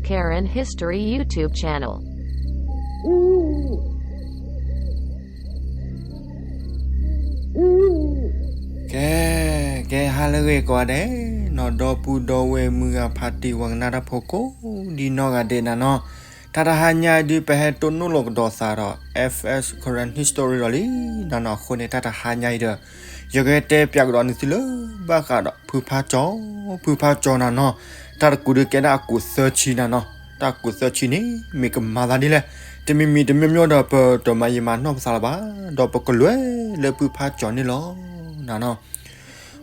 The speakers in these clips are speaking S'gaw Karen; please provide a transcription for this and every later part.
Karen History YouTube channel. ကဲ, ကဲ ဟါလၢအဂ့ၤကိးဂၤဒဲး, နီၢ်ဒီပုၢ်ဒီဝဲၢ်မုၢ်ဂၤဖးတံၢ် ပှၤကနၣ်တၢ်ဖိကိးဒံနီၢ်ဂၤဒဲးနၤနီၤ, တၢ်တဟါညါအံၤဒုး ပဟဲတိၢ်နီၣ်လိာ်ကဒီးသးဒီး F S Karen History ဒီးလံနၤနီၤ, အဃိန့ၣ် တၢ်တဟါညါအံၤဒီး ယကတဲပၠးကဒီးန့ၢ်သုလၢ ဘၣ်ဃးဒီးဖုဖါကၠီၤ, ဖုဖါကၠီၤနၤနီၤ, တၢ်တကူးဒုးကဲဒၣ်အကူးသၢဆံနၤနီၤ, တၢ်ကူးသၢဆံန့ၣ် မ့ၢ်ကမၤသးဒ်လဲၣ်, တမံၤမံၤတမံၤမံၤဒီး ပတမၤယံာ်မၤနီၢ်ပသးလၢၤဘၣ်, ဒီးပကလဲၤလၢဖုဖါကၠီၤန့ၣ်လီၤနၤနီၤ.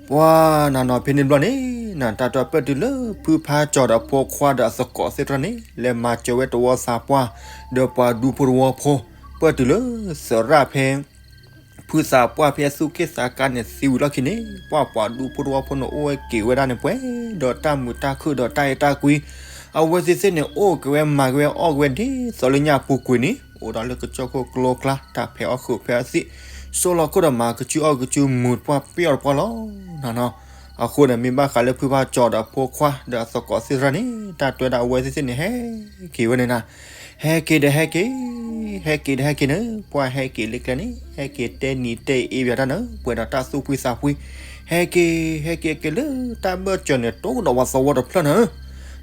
ပှၤနၤနီၤ ဖဲန့ၣ်ဘျီန့ၣ် နတၢ်တပၢၢ်တုၤလၢဖုဖါကၠီၤဒီးအဖိခွါဒီးအသကိးသ့ၣ်တဖၣ်န့ၣ် လဲၤမၤစၢၤဝဲတဝီသးပှၢ် ဒီးပှၤဒူဖိတဝီဖိ, ပၢၢ်တုၤလၢသရၣ်ဖဲ ဖုသးပှၢ်ဖဲအသူၣ်က့ၣ်သးကါန့ၣ်သံဝံၤလီၢ်ခံန့ၣ် ပှၤပှၤဒူဖိတဝီဖိန့ၣ် အိၣ်ဝဲက့ၤဝဲဒၣ်န့ၣ် ပှဲၤဒီးတၢ်မုာ်တၢ်ခုၣ်ဒီးတၢ်အဲၣ်တၢ်ကွံ, အဝဲသ့ၣ်သ့ၣ်န့ၣ် အိၣ်က့ၤဝဲမၤက့ၤဝဲအီၣ်က့ၤဝဲဒ်သိးလၢညါအပူၤကွံာ်န့ၣ် အိၣ်ဒီးလၢကစၢၢ်ခိၣ်ကျိကျါ တၢ်ဖဲးအီၣ်ဃုာ်ဖဲးအီၣ်သံး, ဆိလီၤခိၣ်ဒီးမၤကစုအီၣ်ကစုမုာ်ပှၢ်ပ့ၢ်အီၣ်တပှၢ်လီၤနၤနီၤ. အဃိန့ၣ် မ့ၢ်ဘၣ်ဃးလၢဖုဖါကၠီၤဒီးအဖိခွါဒီးအသကိးသ့ၣ်တဖၣ်န့ၣ် တၢ်တဲဝဲဒၣ်အဝဲသ့ၣ်သ့ၣ်န့ၣ် ဟဲက့ၤဝဲန့ၣ်နၤ, ဟဲက့ၤဒီးဟဲက့ၤ, ဟဲက့ၤဒီးဟဲက့ၤန့ၣ် ပှၤဟဲက့ၤလၢကျဲန့ၣ် ဟဲက့ၤတဲနံၤတဲအ့ဘၣ်တၢ်န့ၣ် ပှဲၤဒီးတၢ်သူၣ်ဖှံသးဖှံ, ဟဲက့ၤ ဟဲက့ၤက့ၤလၢတၢ်ဘၢၣ်စၢၤန့ၣ် တိၢ်ကဒီးပှၤသဝီတဖျၢၣ်န့ၣ်,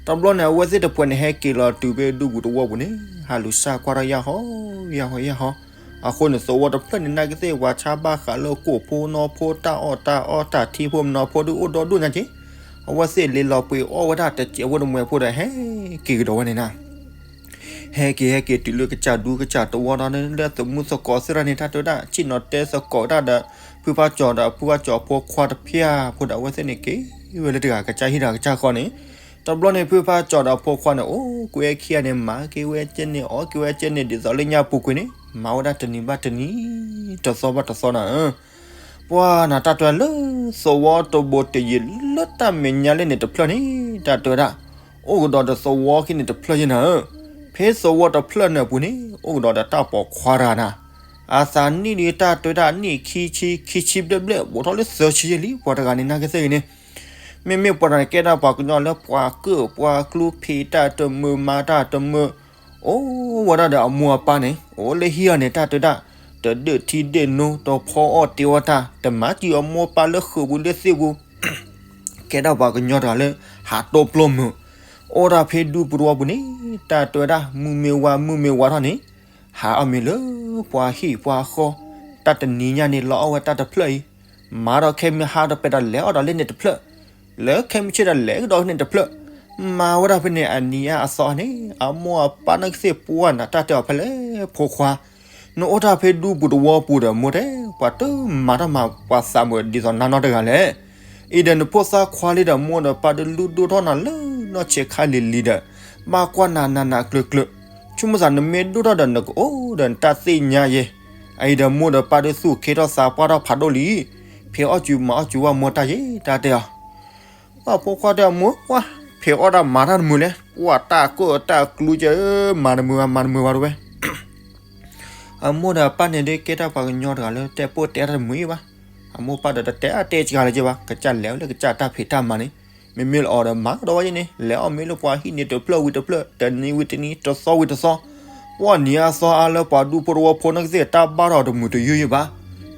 တဘျီန့ၣ် အဝဲသ့ၣ်တဖုန့ၣ် ဟဲက့ၤလီၤတုၤဖဲဒူပူၤတဝီပူၤန့ၣ် ဟးလူၤစၢ်ကွၢ်ထီၣ်ယၢ်ဟီယၢ်ဟီယၢ်ဟီ, အဃိန့ၣ် သဝီတဖျၢၣ်န့ၣ် နာ်က့သ့ၣ်ပှၤဆါဘၣ်ဃးလၢကိၣ်ဖိနီဖိ တၢ်အီၣ်တၢ်အီ တၢ်ထံဖိမနီဖိဒုးအိၣ်ဒီဒူၣ်ညါက့, အဝဲသ့ၣ်လ့ၤလီၤပှ့ၤအီၣ်ဝဲဒၣ်တစဲးဖိတမှဲၤဖိဒီး ဟဲက့ၤကဒီးဝဲန့ၣ်နၤ ဟဲက့ၤဟဲက့ၤတုၤလၢကစၢ်ဒူကစၢ်တဝီဒီး လၢသမူသကိးသ့ၣ်တဖၣ်န့ၣ် တၢ်တဲဝဲဒၣ် ဆ့ၣ်နီၤတဲသကိးဝဲဒၣ်ဒီး ဖုဖါကၠီၤဒီးဖုဖါကၠီၤအဖိခွါတဖၣ်ဖိဒီး အဝဲသ့ၣ်န့ၣ်က့ၤဝဲလၢတဂၤကစၢ်ဟံၣ်ဒီးကစၢ်ဃီန့ၣ်, တဘျီန့ၣ် ဖုဖါကၠီၤဒီးအဖိခွါန့ၣ် အိၣ်ကွဲခံဂၤန့ၣ် မၤက့ၤဝဲကဲန့ၣ် အီၣ်က့ၤဝဲကဲန့ၣ် ဒ်သိးလၢညါပူၤကွံာ်န့ၣ် မၤဝဲဒၣ်တနံၤဘၣ်တနံၤ တသီဘၣ်တသီနၤဧၢ ပှၤနၤ တၢ်တဲဝဲဒၣ်လၢသဝီတဘိတယံၤလၢတၢ်မဲာ်ညါလၢန့ၣ်တဖျၢၣ်န့ၣ် တၢ်တဲဝဲဒၣ် အိၣ်ကဒီးဒီးသဝီခံန့ၣ်တဖျၢၣ်ယဲနၤဧၢ, ဖဲသဝီတဖျၢၣ်န့ၣ်အပူၤန့ၣ် အိၣ်ကဒီးဒီးတၢ်ပိာ်ခွါတဂၤနၤ, အသးနံၣ်ဒုး တၢ်တဲဝဲဒၣ်အနံၣ်ခံဆံ ခံဆံဘျဲၣ်ဘျဲၣ် ဘူးထီၣ်လၢသၢဆံယဲလံ ပှၤတဂၤန့ၣ် နာ်က့သ့ၣ်ဂ့ၤန့ၣ် မ့မ့ၢ်ပှၤတဂၤန့ၣ်ကဲဒၣ်ပှၤကညီလၢပှၤကလုၢ်ဖံးတၢ်တမုာ်မၤတၢ်တမုာ်, အိၣ်ဝဲဒၣ်ဒီးအမိၢ်အပၢ်န့ၣ် အိၣ်လၢဟံၣ်အီၤန့ၣ် တၢ်တဲဝဲဒၣ် တဒၢၣ်ထံဒၢၣ်နိ တဖီအီၣ်တ့အီၣ်တၢ် တမၤစၢၤအမိၢ်အပၢ်လၢဃုာ်ပူၤလၢသ့ၣ်ပူၤ ကဲဒၣ်ပှၤကညီတဂၤလၢ ဟးတိပျိမုာ်, အိၣ်ဒၣ်ဖဲဒူပူၤတဝီပူၤန့ၣ် တၢ်တဲဝဲဒၣ် မုၢ်မ့ၢ်ဝါမုၢ်မ့ၢ်ဝါထီၣ်န့ၣ် ဟးအီၣ်မ့ၤလၢပှၤဟံၣ်ပှၤဃီ, တၢ်တနံၤညါန့ၣ် လီၤအီၣ်ဝဲတၢ်တဖျၢၣ်အံၤ, မၤဒီးခဲမုၢ်ဟါဒီးပဲာ်ဒီးလဲၤအီၣ်ဒီးလၢန့ၣ်တဖျၢၣ်, လၢခဲမုၢ်ဆ့ၣ်ဒီးလဲၤကဒီးန့ၣ်တဖျၢၣ်, မၤဝဲဒၣ်ဖဲန့ၣ် အနံၤအါအသီန့ၣ် အမိၢ်အပၢ်နာ်က့သ့ၣ်ပှၢ်နၤ တၢ်တဲအီၤဖဲလဲၣ် ဖိခွါ နအိၣ်တၢ်ဖဲဒူပူၤတဝီပူၤဒီး မိၢ်တဲ ပှၤတမၤတၢ်မၤပှၤသးမုာ်ဒ်သိးနၤနီတဂၤလဲၣ်. အံၤဒီးနဖိသၣ်ခွါလံဒီး မိၢ်ဒီးပၢ်ဒုးလုၢ်ဒိၣ်ထီၣ်နၤလၢနီၢ်ဆဲးခါလံၤလံၤဒီး ဘၣ်ကွၢ်နၤနးနးကျၢၤကျၢၤ, ဆိကမိၣ်သးနမ့ၢ်ဒိၣ်ထီၣ်ဒီးနကအိၣ်ဒီးနတၢ်သ့ၣ်ညါယဲ, အအံၤဒီးမိၢ်ဒီးပၢ်ဒုးသူၣ်က့ၤထီၣ်သးပှၢ်ထီၣ်ဖးဒိၣ်လံ, ဖဲးအီၣ်စူၤမၤအီၣ်စူၤဝဲမိၢ်တၢ်ယဲ တၢ်တဲအီၤ ပှၤဖိခွါတဲအမိၢ် ပှၤ ဖဲးအီၣ်တၢ်မၤတၢ်တမုာ်လဲၣ်, ပှၤတၢ်ကိၢ်တၢ်ကျူကဲ မၤတမုာ်ဘၣ် မၤတမုာ်ဘၣ်တဝဲ. အမိၢ်ဒီးအပၢ်န့ၣ်ဒုးကဲတၢ်ပှၤကညီတဂၤလၢ တဲပိၢ်တဲတၢ်တမုာ်အံၤဘၣ်. အမိၢ်ပၢ်ဒီးတတဲအါတဲစှၤလၢၤကဲဘၣ်, ကစၢ်လဲၤဝဲလၢကစၢ်တၢ်ဖံးတၢ်မၤန့ၣ်, မ့မ့ၢ်လၢအီၤဒီးမၤကဒီးဝဲယဲန့ၣ်, လဲၤအီၣ်မ့ၤလၢပှၤဟံၣ်န့ၣ် တဖျၢၣ်ဝံၤတဖျၢၣ်, တနံၤဝံၤတနံၤ, တသီဝံၤတသီ, ပှၤနံၤအါသီအါလၢပှၤဒူဖိတဝီဖိနာ်က့သ့ၣ် တၢ်ဘၣ်ထီၣ်တမုာ်တယုၢ်ယဲဘၣ်.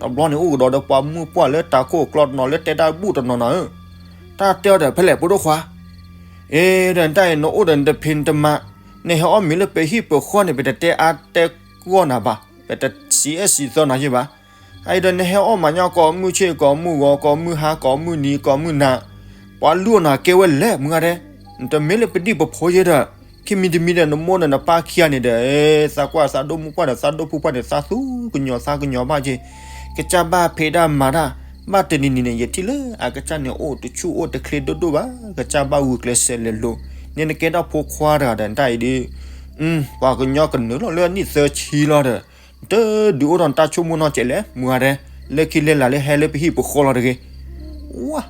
တဘျီန့ၣ်အိၣ်ကဒီးဒီးပှၤမုၣ်ပှၢ်လၢတၢ်ခိၣ်ကျီတနီၤလၢတဲတၢ်ဘူၣ်တနီၤနၤဧၢ တၢ်တဲအီၤဒီးဖဲလဲၣ် ဖိဒိၣ်ခွါ, အ့ ဒီးနတၢ်အံၤ နအိၣ်ဒီးနတဖံးနတမၤ, နဟဲအီၣ်မ့ၤလၢပဟံၣ်ပဃီန့ၣ် ပတတဲအါတဲဂီၢ်နၤဘၣ်, ပတစံးအဲၣ်စံးသီနၤယဲဘၣ်. အအံၤဒီးနဟဲအီၣ်မၤညီ ကိးမုၢ်ဆ့ၣ် ကိးမုၢ်ဂီၤ ကိးမုၢ်ဟါ ကိးမုၢ်နံၤ ကိးမုၢ်နၤ, ပှၤလုၢ်အီၣ်နၤကဲဝဲလဲၣ် မုၢ်ဂၤဒဲး, နတမ့ၢ်လၢပဒံၣ်ပဖိယဲဒီး, ခံမံၤတမံၤဒီး နမိၢ်ဒီးနပၢ်ခံဂၤန့ၣ်ဒီး သးကွၢ်သးဒိၣ်မုၣ်ပှၢ်ဒီး သးဒိၣ်ဖိပှၢ်န့ၣ် သးသူကညီၤသးကညီၤဘၣ်က့ၤ, ကစၢ်ဘၣ်ဖံးတၢ်မၤတၢ်, ဘၣ်တနံၤနံၤန့ၣ် ယထံၣ်လၢအကစၢ်န့ၣ်အိၣ်တဆူၣ်အိၣ်တချ့ဒိၣ်ဒိၣ်ဘၣ်, ကစၢ်ဘၣ်ဂုာ်ကျဲးစၢးလဲၤလိၤ, န့ၣ်နကဲထီၣ်ဖိခွါတဂၤဒီး နတၢ်အံၤဒုး, ပှၤကညီကနုာ်လီၤလၢအနံၣ်သၢဆံလီၤဒီး, တဒုးအိၣ်ထီၣ်နတၢ်ဆိကမိၣ်နီတစဲးလဲၣ် မုၢ်ဂၤဒဲး, လၢခံလဲၤလၢ်လၢဟဲလၢပဟံၣ်ပဃီလီၤတဂ့ၤ. ဝါ,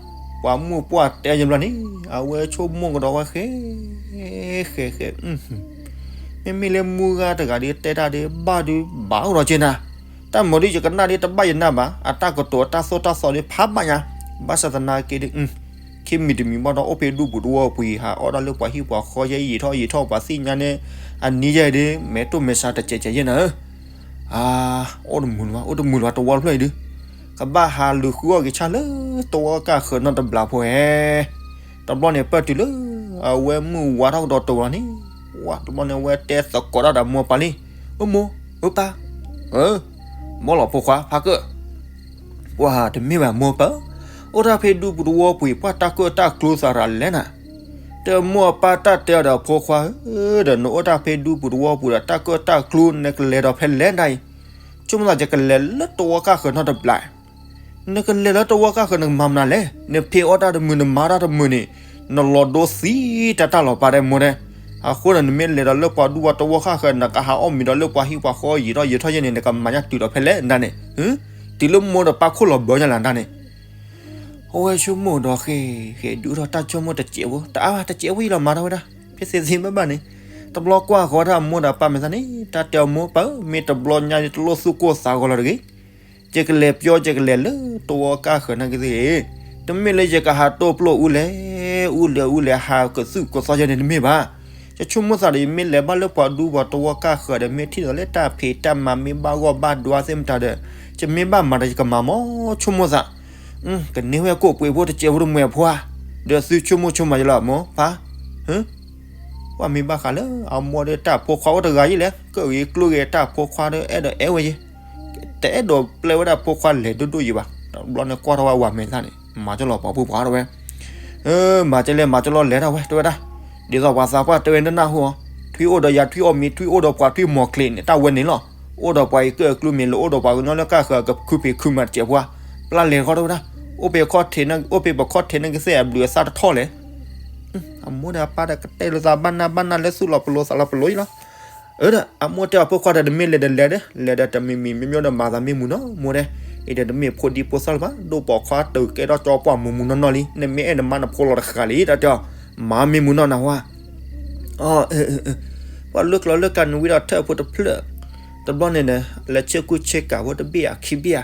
ပှၤမုၣ်ပှၢ်တဲယဲဘျီန့ၣ် အဝဲဆိကမိၣ်ကဒီးဝဲဃဲ, ဃဲဃဲ, မ့မ့ၢ်လၢမုၢ်ဂၤတဂၤဒီး တဲတၢ်ဒီးဘၣ်ဒုးဘၣ်အိၣ်ဒီးက့နၤ, တၢ်မၤဒုးယကနၣ်ဒီးတဘၣ်ယနၢ်ဘၣ်, အတၢ်ကတိၤအတၢ်သိၣ်တၢ်သီဒီးဖးဘၣ်ညါ, ဘၣ်ဆၣ်သနာ်က့ဒီး, ခံ ခံမံၤတမံၤဘၣ်ဒီး အိၣ်ဖဲဒူပူၤတဝီပူၤအံၤ ဟးအီၣ်တၢ်လၢပှၤဟံၣ်ပှၤဃီယဲအံၤထီၣ်အံၤထီၣ် ပှၤသ့ၣ်ညါန့ၣ် အနံၤယဲအံၤဒ် မဲာ်တိၢ်မဲာ်ဆါတစဲးစဲးယဲနၤဧၢ. အါ, အိၣ်တမုာ်လၢၤဘၣ် အိၣ်တမုာ်လၢၤဘၣ် တဝီတဖျၢၣ်အံၤဒုး ကဘၣ်ဟးလူၤဃုအီၣ်က့ၤဆၣ်လၢတဝီကၢ်ဃၢၤနီတဘျီဖိဧါ. တဘျီန့ၣ် ပၢၢ်တုၤလၢ အဝဲမုၢ်ဝါထီၣ်ကဒီးတဝီန့ၣ်, ဝါ တဘျီန့ၣ် အဝဲတဲသကိးတၢ်ဒီးမိၢ်ပၢ်လံ, အိၣ်မိၢ်, အိၣ်ပၢ်, မိၢ်လီၤဖိခွါ ဖးကၢၣ် ပှၢ်တမ့ၢ်ဘၣ်မိၢ်ပၢ်, အိၣ်တၢ်ဖဲဒူပူၤတဝီပူၤအံၤ ပှၢ်တၢ်ကၢၣ်တၢ်ကျူသးရၤလဲၣ်နၤ, တမိၢ်အပၢ်တၢ်တဲအီၤဒီးဖိခွါဧၢ, ဒီးနအိၣ်တၢ်ဖဲဒူပူၤတဝီပူၤဒီး တၢ်ကၢၣ်တၢ်ကျူ နကလဲၤဒီးဖဲလဲၣ်နၤအံၤ, ဆိကမိၣ်သး ယကလဲၤလၢတဝီကၢ်ဃၢၤနီတဘျီ နကလဲၤလၢတဝီကၢ်ဃၢၤ နကမၤမနုၤလဲၣ်, နဖံးအီၣ်တၢ်တမုာ် နမၤတၢ်တမုာ်န့ၣ်, နလီၤဒိသံတၢ်တၢ်လီၤပာ်ဒဲးမိၢ်ဒဲး, အဃိန့ၣ် နမ့ၢ်လဲၤဒီးလၢပှၤဒူပှၤတဝီကၢ်ဃၢၤ နကဟးအီၣ်မ့ၤဒီးလၢပှၤဟံၣ်ပှၤဃီယံာ်ထီၣ်ယံာ်ထီၣ်ယဲန့ၣ် နကမၤညါတုၤဒီးဖဲလဲၣ်နၤန့ၣ်, တုၤလၢမိၢ်ဒီးပၢ်ခိၣ်လီၤဘၢညါလၢနၤန့ၣ် အဝဲဆိကမိၣ်ဒီး ဃဲ ဃဲဒုးထီၣ်တၢ်ဆိကမိၣ်တစဲးဖိ တအါဘၣ် တစဲးဖိအံၤလီၤ မၤထီၣ်ဝဲဒၣ် ဖဲသ့သ့ဘၣ်ဘၣ်န့ၣ်, တဘျီကွၢ်ဃီၤဝဲဒၣ်အမိၢ်ဒီးပၢ်မဲာ်သၣ်န့ၣ် တၢ်တဲအီၤမိၢ်ပၢ် မ့ၢ်တဘျီညါ တလိၣ်သူၣ်ကိၢ်သးဂီၤလီၤတဂ့ၤ, ယကလဲၤပျီ ယကလဲၤလၢတဝီကၢ်ဃၢၤနာ်က့သ့ၣ်, တမ့ၢ်လၢယကဟးတိၢ်ပျိၢ်အူလဲၣ်, အူလဲၣ်အူလဲၣ် ဟးကသူၣ်ကသီယဲန့ၣ်တမ့ၢ်ဘၣ်. ယဆိကမိၣ်သးဒီး ယမ့ၢ်လဲၤဘၣ်လၢပှၤဒူပှၤတဝီကၢ်ဃၢၤဒီး မ့ၢ်ထံၣ်ဒီးလၢတၢ်ဖံးတၢ်မၤ မ့ၢ်ဘၣ်ဂီၢ်ဘၣ်ဒွါသ့ၣ်မတၤဒီး ယမ့ၢ်ဘၣ်မၤဒီးယကမၤမၢ် ဆိကမိၣ်သး ကန့ၢ်ဝဲကိၣ်ပှ့ၤဖိတစဲးဖိတမှဲၤဖိဧါ, ဒီးသုဆိကမိၣ်ဆိကမးယလီၤမိၢ်ပၢ်, ပှၢ်မ့ၢ်ဘၣ်ဃးလၢအမိၢ်ဒီးတၢ်ဖိခွါအိၣ်တဂၤယဲလဲၣ်, ကၢၣ်ဂ့ၤကျိၣ်ဂ့ၤတၢ်ဖိခွါဒီး အဲၣ်ဒိးအဲၣ်ဝဲယဲ, တအဲၣ်ဒိးပျဲဝဲဒၣ်ဖိခွါလဲၤဒိၣ်ဒိၣ်ယံၤဘၣ်. တဘျီန့ၣ်ကွၢ်ထီၣ်ဝဲဝၤမဲာ်သၣ်န့ၣ် မၤကၠီလီၤပှၤပုၢ်ပှၤတဲဝဲ, မၤကၠီလဲၤမၤကၠီလီၤလဲၤထီၣ်ဝဲ တဲဝဲဒၣ်, ဒ်သိးပှၤသးပှၢ်တဲဝဲတနၢ်ဟူဧါ, ထွံၣ်အိၣ်ဒီးယၤထွံၣ်အီၣ်မ့ၤ ထွံၣ်အိၣ်ဒီးပှၤထွံၣ်မီၤချ့န့ၣ် တၢ်ဝဲန့ၣ်လီၤ. အိၣ်ဒီးပှၤအံၤကၢၣ်အကျူမ့ၢ်လၢအိၣ်ဒီးပှၤကညီလၢကၢ်ဃၢၤကခုဖံးခုမၤတစဲးဖိဧါ, ပျၢ်လဲၤထီၣ်တဲဝဲဒၣ်, အိၣ်ဖဲခီၣ်ထံး အိၣ်ဖဲပခီၣ်ထံးနာ်က့သ့ၣ်အဘျုးအသၣ်တထီၣ်လဲၣ်. အမိၢ်ဒီးအပၢ်ဒီးကတဲလိာ်သးဘၣ်နၢ်ဘၣ်နၢ်လၢသူၣ်လီၤပလိာ်သးလီၤပလိာ်အံၤလီၤ. အၢဒီး အမိၢ်တဲအီၤဖိခွါဒီး တမ့ၢ်လဲၤဒီးလဲၤဒီး လဲၤဒီးတမံၤမံၤမ့ၢ်မ့ၢ်ဒီးမၤသးမ့ၢ်မုာ်နီၢ်မိၢ်ဒဲး, အံၤဒီးတမ့ၢ်ဖိဒံဖိသၣ်လၢၤဘၣ်, ဒိၣ်ပိာ်ခွါတၢၢ်ကဲထီၣ်ကၠီပှၢ်မုာ်မုာ်နီၢ်နီၢ်လံ, နမ့ၢ်အဲၣ်နမါနဖိလီၤတဃာ်လံ တၢ်တဲအီၤ, မၤမ့ၢ်မုာ်နီၢ်နၢ်ဟူဧါ. ပှၢ်လၢကျီလၢကၤနဝံဒီးထၢၣ်ဖိတဖျၢၣ်, တဘျီန့ၣ်ဒီး လဲၤဆ့ကူဆ့ကၤဖိတဘ့ၣ်ဧါခံဘ့ၣ်ဧါ,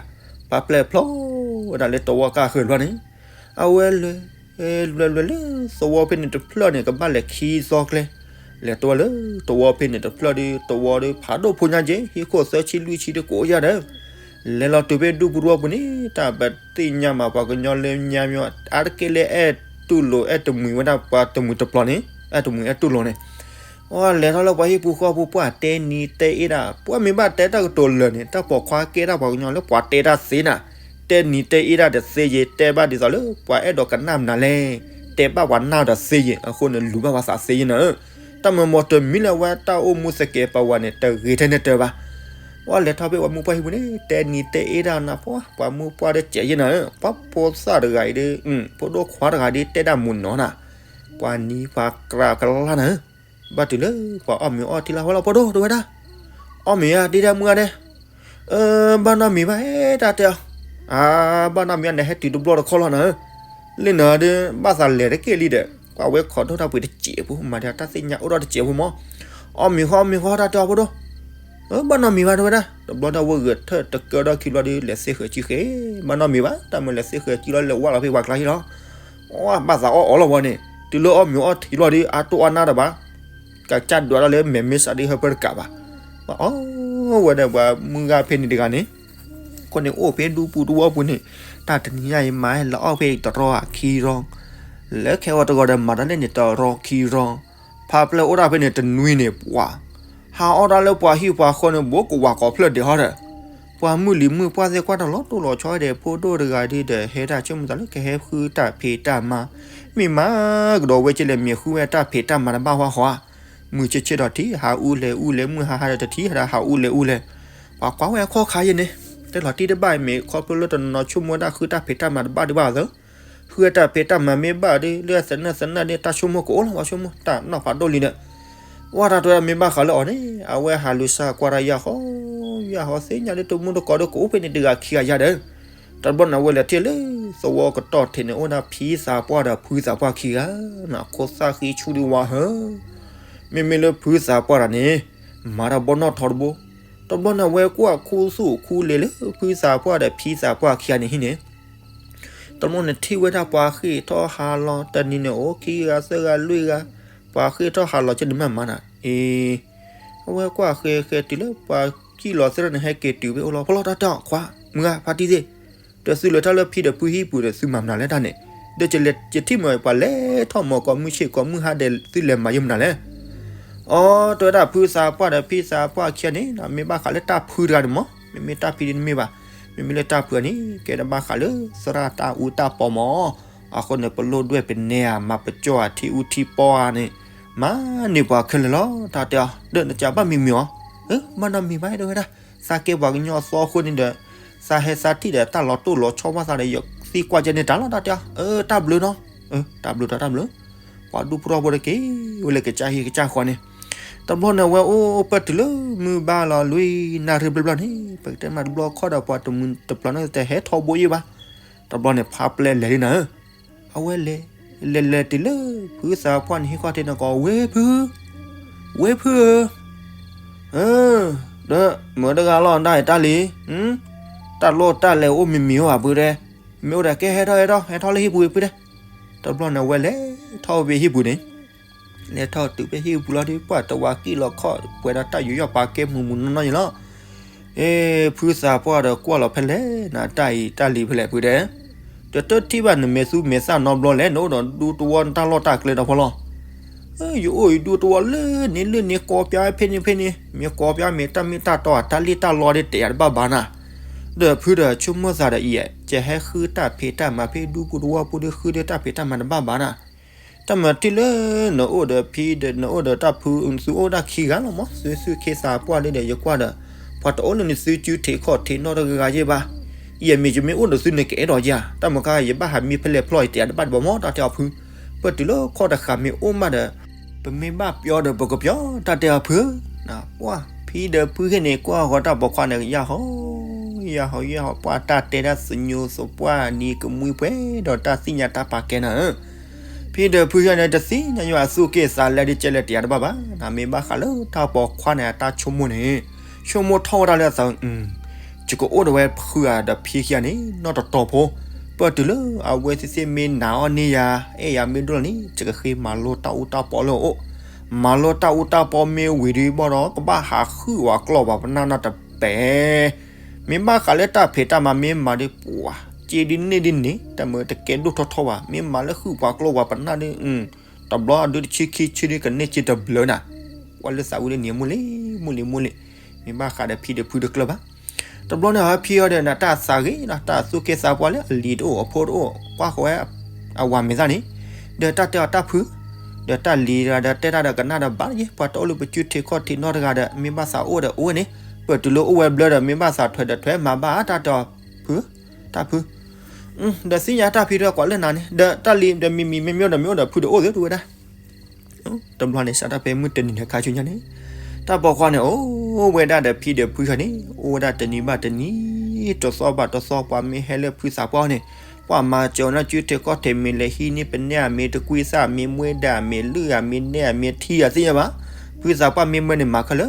ပာ်ပျဲၢ်ဖျိဝဲဒၣ်လၢတဝီကၢ်ဃၢၤတဘျီန့ၣ်, အဝဲလဲၤ လဲၤလဲၤလၢသဝီဖဲန့ၣ်တဖျၢၣ်န့ၣ် ကဘၣ်လဲၤခံသီကျဲ, လဲၤတဝီလၢသဝီဖဲန့ၣ်တဖျၢၣ်ဒီး သဝီဒီးဖးဒိၣ်ဖိညါက့ၤ ဟံၣ်ခိၣ်သၢဆံလွံၢ်ဆံဒီးကအိၣ်ယၤဒီး, လဲၤလီၤတုၤဖဲဒူပူၤတဝီပူၤန့ၣ် တၢ်ပသ့ၣ်ညါမး ပှၤကညီလၢညါမ့ၢ် အါတက့ၢ်လၢအဲၣ်တူၢ်လိာ် အဲၣ်တမှံၤဝဲဒၣ်ပှၤတမှံၤတပျီန့ၣ် အဲၣ်တမှံၤအဲၣ်တူၢ်လိာ်န့ၣ် အဝဲလဲၤထီၣ်လၢပှၤဟံၣ်ပူၤဃီပူၤ ပှၢ်တဲနံၤတဲအ့ဒၣ် ပှၢ်မ့ၢ်ဘၣ်တဲတၢ်ကတိၤလၢာ်န့ၣ် တၢ်ပိာ်ခွါကဲတၢ်ပှၤကညီလၢပှၤတဲတၢ်သ့နၤ, တဲနံၤတဲအ့ဒၣ်တသ့ယဲ တဲဘၣ်ဒ်သိးလၢပှၤအဲၣ်ဒိးကနၣ်မနုၤလဲၣ်, တဲဘၣ်ပှၤနၢ်တသ့ယဲ အဃိန့ၣ် လူၤဘၣ်ပှၤသးသ့ယဲနၤဧၢ, တၢ်မၤမီၤတမံၤလၢအဝဲတၢ်အိၣ်မူသကဲးပဝးန့ၣ် တဂ့ၤထဲန့ၣ်တၢ်ဘၣ် ပှၢ်လဲၤထီၣ်ဖဲပှၤမုၢ်ပှၢ်ဟံၣ်ပူၤန့ၣ် တဲနံၤတဲအ့ဒၣ်နၤ ပှၢ်ပှၤမုၢ်ပှၢ်ဒီးစဲးယဲနၤဧၢ, ပှၢ်ဖိသၣ်တဂၤအံၤဒီး ဖိဒိၣ်ခွါတဂၤဒီး တဲဒၣ်မုာ်နီၢ်နၤ, ပှၤနံၤပှၤကြၤကလါနၤဧၢ, ဘၣ်တုၤလၢပှၤအီၣ်မ့ၤအီထံလၢဝဲလီၤ ဖိဒိၣ်တဲဝဲဒၣ်, အီၣ်မ့ၤဧါ ဒ့ဒၣ်မုၢ်ဂၤဒဲး, အၢ ဘၣ်နီတမံၤဘၣ် တၢ်တဲအီၤ, အါ ဘၣ်နီတမံၤဧါ နဟဲတုၤတဘျီတခီလီၤနၤဧၢ, လၢနၤဒီး ဘၣ်သးလဲၤတက့ၢ်လံဒီး ပှၢ်ဝဲခိးဒိၣ်တၢ်ပှ့ၤတစဲးဖိ မၤဒီးတၢ်သ့ၣ်ညါအိၣ်ဒီးတစဲးဖိမး, အီၣ်မ့ၤဃီအီၣ်မ့ၤဃီ တၢ်တဲအီၤ ဖိဒိၣ် အၢ ဘၣ်နီတမံၤဘၣ် တဲဝဲဒၣ်, တဘျီဒီးဝဲဂဲၤထၢၣ်တကၢဒီးခံဘျီဒီး လဲၤသ့ဃဲၤကံဃဲၤ, ဘၣ်နီတမံၤဘၣ် တၢ်မၤလဲၤသ့ဃဲၤကံလီၤ လဲၤဝဲလီၤဖဲပှၤကျါဟံၣ်လီၤ, အီၣ် ဘၣ်သးအီၣ်အီၤလီၤဝဲန့ၣ် တုၤလၢအီၣ်မ့ၤအီထံလီၤဒီး အါတိၢ်အါနါတဘၣ်, ကစၢ်ဒွးတၢ်လၢမဲာ်မ့ၢ်စးဒ်ဟၢဖၢတကးဘၣ်, အီၣ်ဝဲဒီးပှၤမုၢ်ဂၤဖဲန့ၣ်တဂၤန့ၣ်, အဃိန့ၣ်အိၣ်ဖဲဒူပူၤတဝီပူၤန့ၣ်, တၢ်တနံၤညါအံၤမၤလၢအီၣ်ဖဲအံၤတရီအခံရီ, လၢခဲအံၤတဂီၤဒီးမၤတၢ်န့ၣ်န့ၣ်တရီခံရီ, ဖးပျဲၢ်အိၣ်ဒၣ်ဖဲန့ၣ်တနွံန့ၣ် ပှၤ ဟးအီၣ်တၢ်လၢပှၤဟံၣ်ပှၤဃီန့ၣ် ဘူးကဝၤကိးဖျၢၣ်ဒဲးဟီဒီး, ပှၤမုၢ်လံၤမုၢ်ပှၢ်သ့ၣ်ကွၢ်တၢ်လီၤတိၢ်လီၤဆီဒီး ဖိဒိၣ်တဂၤဒုဒီး ဟဲတၢ်ဆိကမိၣ်သးလၢကဟဲဃုတၢ်ဖံးတၢ်မၤ, မ့ၢ်မၤကဒီးဝဲကလဲၣ် မ့ၢ်ဃုဝဲတၢ်ဖံးတၢ်မၤတဘၣ်ဝဲဟီဧါ, မုၢ်ဆ့ၣ်ဆ့ၣ်ဒီးထံၣ် ဟးအူလဲၤအူလဲၤ မုၢ်ဟါဟါဒီးတထံၣ်ဟဲဒၣ်ဟးအူလဲၤအူလဲၤ, ပှၤကွၢ်ဝဲအခီၣ်ခါယဲန့ၣ်, တဲလီၤတံၢ်တဘၣ်အံၤ မ့ၢ်ခီဖျိလၢတနီၤနီၤဆိကမိၣ်ဝဲဒၣ်ဃုတၢ်ဖံးတၢ်မၤတဘၣ်ဒံးဘၣ်သၢ ဃုတၢ်ဖံးတၢ်မၤမ့ၢ်ဘၣ်ဒီး လၢသနၢၣ်သနၢၣ်ဒီး တၢ်ဆိကမိၣ်ကအိၣ်လီၤ ပှၤဆိကမိၣ်တၢ်နီၢ်ဖးဒိၣ်လံဒီး, ဝဲတၢ်တဲမ့ၢ်ဘၣ်ဃးလၢအီၤန့ၣ် အဝဲဟးလူၤစၢ်ကွၢ်တၢ်ယၢ်ဃီ, ယၢ်ဃီသ့ၣ်ညါဒီး တမူတကိးဒီးကအိၣ်ဖဲန့ၣ်တဂၤခံဂၤယါဒီး, တဘျီန့ၣ် အဝဲလဲၤထံၣ်လၢသဝီကတီၢ်ထံးန့ၣ် အိၣ်ဒၣ်ဖံသးပှၢ်ဒီးဖုသးပှၢ်ခံဂၤ, နခိၣ်သၣ်ဃံဆူၣ်ဒံးဝါဟၢ, မ့မ့ၢ်လၢဖုသးပှၢ်တဂၤန့ၣ် မၤတၢ်ဘီနီၣ်ထီတဘိ, တဘျီန့ၣ် အဝဲကွၢ်ခူသူၣ်ခူလ့ၤလၢဖုသးပှၢ်ဒီးဖံသးပှၢ်ခံဂၤန့ၣ်ဟံၣ်န့ၣ် တဘျီန့ၣ်ထံၣ်ဝဲဒၣ်ပှၤဃ့ၢ်ထီၣ်ဟးလီၤ တနံၤန့ၣ်အိၣ်ခံဂၤသၢဂၤလွံၢ်ဂၤ, ပှၤဃ့ၢ်ထီၣ်ဟးလီၤကဲန့ၣ်မးမးနၤ, အ့ အဝဲကွၢ်ဃဲဃဲတုၤလၢပှၤကံၢ်လီၤသ့ၣ်တဖၣ်န့ၣ် ဟဲက့ၤတုၤဖဲအိၣ်လီၤ ဖီလီၤတၢ်တဲအီၤ ခွါ မုၢ်ဂၤဖါတံၢ်သ့ၣ်, ဒီးသုလဲၤထီၣ်လၢဖံဒီးဖုဟံၣ်ပူၤဒီး သုမၤမနုၤလဲၣ်တၢ်န့ၣ်, ဒီးယထံၣ်မ့ၢ်ပှၤလဲၤထီၣ်မၤကိးမုၢ်ဆ့ၣ်ကိးမုၢ်ဟါဒီး သုလဲၤမၤယဲမနုၤလဲၣ်. အိ တဲဝဲဒၣ်ဖုသးပှၢ်ဒီးဖံသးပှၢ်ခံဂၤန့ၣ် မ့ၢ်ဘၣ်ဃးလၢတၢ်ဖုတဂၤန့ၣ်မး, မ့မ့ၢ်တၢ်ဖံဒ်န့ၣ်မ့ၢ်ဘၣ်, မ့မ့ၢ်လၢတၢ်ဖုန့ၣ် ကဲဒၣ်ဘၣ်ဃးလၢသရၣ်တၢ်အူတၢ်ပီမး, အဃိန့ၣ် ပလိၣ်ဒွဲၣ်ပနဲဧါ မၤပကၠီၣ်ဧါ ထံအူထံပီဧါန့ၣ် မၤန့ၢ်ပှၤခဲလၢာ်လီၤ တၢ်တဲအီၤ, ဒီးနကဘၣ်မံမံၤအီၤ, မၤနီတမံၤဘၣ်တဲဝဲဒၣ်, သးကဲပှၤကညီအသီအဃိန့ၣ်ဒီး သးဟဲသးထံၣ်ဒီးတၢ်လီၤတိၢ်လီၤဆီဘၣ်သးဒီး ယသံကွၢ်ကဲန့ၣ်တၢ်လီၤ တၢ်တဲအီၤ, တၢ်ဘျုးနီၤ, တၢ်ဘျုးတၢ်ဘျုး, ပှၤဒူဖိထီဘိတက့ၢ်ဝဲလၢကစၢ်ဟံၣ်ကစၢ်ဃီန့ၣ်, တဘျီန့ၣ် အဝဲအိၣ်ပၢၢ်တုၤလၢမုၢ်ဘၣ်လီၤ လွံၢ်နၣ်ရံၣ်ဘျီဘျီန့ၣ် ပကတဲမးတဘျီခီၣ်ဒီးပှၤတမုၢ်တပျီၤန့ၣ်တဟဲထီဘိယဲၢ်ဘၣ်, တဘျီန့ၣ် ဖါပျဲၢ်လဲၤလံနၤဧၢ, အဝဲလဲၤ, လဲၤလဲၤတုၤလၢ ဖုသးပှၢ်န့ၣ်ဟံၣ်ခီၣ်ထံးန့ၣ်ကီး ဝ့ၢ်ဖု, ဝ့ၢ်ဖုဧၢ, ဒီးမုာ်တဂၤလီၤ ဒၣ်အံၤတၢ်လံၤ, တၢ်လိၣ်တၢ်လဲၤအိၣ်မံၤမံၤအိၣ်ဘၣ်ဖုတဲ, မ့ၢ်အိၣ်ဒီးကဲဟဲထီၣ်ဟဲထီၣ် ဟဲထီၣ်လၢဟံၣ်ပူၤဖုတဲ, တဘျီန့ၣ် အဝဲလဲၤထီၣ်ဝဲဟံၣ်ပူၤန့ၣ် လဲၤထီၣ်တုၤဖဲဟံၣ်ပူၤလီၤဒီး ပှၤတဝၤကံၢ်လီၤခီၣ်ပှဲၤဒီးတၢ်ယူးယီၣ်ပာ်ကဲမူးမူးနီၢ်နီၢ်ယဲလီၤ, အ့ ဖုသးပှၢ်ဒီးကွၢ်လီၤဖဲလဲၣ်နၤ တၢ်အံၤတၢ်လံၤဖဲလဲၣ်ဖုတဲ, တတထံၣ်ဘၣ်နမဲာ်သူမဲာ်သၣ်နီတဘျီလဲၣ် နအိၣ်ဒီးဒူတဝီတၢ်လီၢ်တၢ်ကျဲဒီးဖီလီၤ ယအိၣ်အံၤဒူတဝီလၢန့ၣ်လၢန့ၣ် ကိးပၠီဖဲန့ၣ်ဖဲန့ၣ် မ့ၢ်ကိးပၠီမ့ၢ်တၢ်မ့ၢ်တၢ်တီဧါ တၢ်လံၣ်တၢ်လီဒ်တဲယၤတဘၣ်ဘၣ်နၤ, ဒီးဖုဒီးဆိကမိၣ်သးဒီးအံၤ ကဟဲဃုတၢ်ဖံးတၢ်မၤဖဲဒူပူၤတဝီပူၤဒီး ဃုဒီးတၢ်ဖံးတၢ်မၤတဘၣ်ဘၣ်နၤ, တၢ်မၤတံၢ်လၢနအိၣ်ဒီးဖံဒီးနအိၣ်ဒီးတၢ်ဖု သုအိၣ်ဒၣ်ခံဂၤလီၤမး သုသူၣ်က့သးပှၢ်လံဒီး ယကွၢ်ဒီး ပှၤတအိၣ်လၢနသုစုထဲးခီၣ်ထဲးနီတဂၤဂၤယဲၢ်ဘၣ်, ယမ့ၢ်ယမ့ၢ်အိၣ်ဒီးသုန့ၣ်ကအဲၣ်ဒိးယၤ တၢ်မၤခါ ယဘၣ်ဟးမံဖဲလဲၣ်ဖျီၣ် ယတဲယၤတဘၣ်တဘၣ်မး တၢ်တဲအီၤဖု, ပၢၢ်တုၤလၢခီၣ်တဃာ်မ့ၢ်အိၣ်မးဒီး ပမ့ၢ်ဘၣ်ပၠီဒီးပကပၠီ တၢ်တဲအီၤဖု, ပှၢ်ဖံဒီးဖုဟ့ၣ်န့ၣ် ကွၢ်ဃီတၢ်ပိာ်ခွါန့ၣ် ယၢ်ဟီ ယၢ်ဟီ ယၢ်ဟီ ပှၢ်တၢ်တဲတၢ်သညိသပှၢ်နံၤကမှံပှဲၤဒီးတၢ်သ့ၣ်ညါတၢ်ပာ်ကဲနၤဧၢ, ဖံဒီးဖုယဲန့ၣ် တသ့ၣ်ညါယွၤ အသူၣ်က့ၣ်သးလဲဒ်ကဲလဲၣ်တယၤတဘၣ်ဘၣ်, နမ့ၢ်ဘၣ်ဃးလၢတၢ်ပိာ်ခွါန့ၣ် အတၢ်ဆိကမိၣ်န့ၣ် ဆိကမိၣ်ထီၣ်ဝဲဒၣ်လၢအသး ယကအိၣ်ဒီးဝဲဖုဧါဒီးဖံခံဂၤန့ၣ် နီၢ်တတီၤဖိ, ပၢၢ်တုၤလၢအဝဲသ့ၣ်သ့ၣ်မ့ၢ်နာ်အီၤန့ၢ်ယၤ အဲၣ်ယၤမ့ၢ်ဒိၣ်လီၤန့ၣ် ယကဃ့မၤလိတၢ်အူတၢ်ပီလၢအအိၣ်, မၤလိတၢ်အူတၢ်ပီမ့ၢ်ဝံၤဒီးဘၣ်ဒီး ကဘၣ်ဟးဃုာ်ဝဲကျီၢ်ပှၤပနၢ်နီတပဲာ် မ့ၢ်ဘၣ်ဃးလၢတၢ်ဖံးတၢ်မၤမ့ၢ်မၤဒီး ပှၤစ့ဒ်န့ၣ်ဒ်န့ၣ် တၢ်မၤတကဲဒိၣ်ထီၣ်ထီၣ်ဘၣ် မ့ၢ်မၤလၢဃုာ်ပှၤကျီၢ်ပှၤပနၢ်ဒီး တဘျီအဒုတဆံခံဆံဒီးကန့ၢ်စ့တဘျုးနၤ, ကွၢ်လၢသးဝံၤလၢန့ၣ် မိၢ်လံ မိၢ်လံ မိၢ်လံ, မ့ၢ်ဘၣ်ဃးဒီးဖံဒီးဖုတကျၢၢ်ဘၣ်, တဘျီန့ၣ်ဟီဖံအီၤဒီးနတၢ်သးဂ့ၤနီၤ တၢ်သူၣ်က့သးပှၢ်လၢအလံၤတအိၣ်အဖိတအိၣ် ကွၢ်ဃီဝဲ အဝၤမဲာ်သၣ်န့ၣ်, ဒီးတၢ်တဲအီၤတၢ်ဖု, ဒီးတၢ်လံၤတဂၤဒီးတဲတၢ်ဒီးကနၣ်ဒီးဘၣ်ယဲ ပှၤတအိၣ်လၢပစုထံးခီၣ်ထံးနီတဂၤဒီး မ့ၢ်ဘၣ်သးအိၣ်ဒီးအိၣ်ဝဲန့ၣ်, ပၢၢ်တုၤလၢအိၣ်ဝဲဘျၢဒီး မ့ၢ်ဘၣ်သးထွဲဒီးထွဲမၤဘၣ်တၢ်တဲအီၤဖု, တၢ်ဖု, ဒီးသ့ၣ်ညါတၢ်ဖံဒီးကွၢ်လၢနၤန့ၣ် ဒီးတၢ်လံၤဒီးမံၤမံၤမ့ၢ်မ့ၢ်ဒီးမ့ၢ်အိၣ်ဒီးဖုတအိၣ်သ့ၣ်တဝဲဒၣ် တဘျီန့ၣ် စးထီၣ်ဖဲမုၢ်တနံၤန့ၣ်ခါဆူညါန့ၣ်, တၢ်ပိာ်ခွါန့ၣ် အိၣ်ဝဲဒၣ်ဒီးဖံဒီးဖုဃီန့ၣ် အိၣ်ဝဲဒၣ်တနံၤဘၣ်တနံၤ, တသီဘၣ်တသီ ပှၤမ့ၢ်ဟဲလၢဖုသးပှၢ်န့ၣ်, ပှၤမၤစၢၤနီၢ်စုထံးခီၣ်ထံး မ့ၢ်လဲၤဟံးန့ၢ်ပနဲၣ် မ့ၢ်တကွံသၣ် မ့ၢ်မွဲဒၣ် မ့ၢ်လုၢ်ဧါ မ့ၢ်နဲၣ် မ့ၢ်ထံဧါ သ့ၣ်ညါဘၣ်, ဖုသးပှၢ်မ့ၢ်မၢန့ၣ် မၤခဲလၢ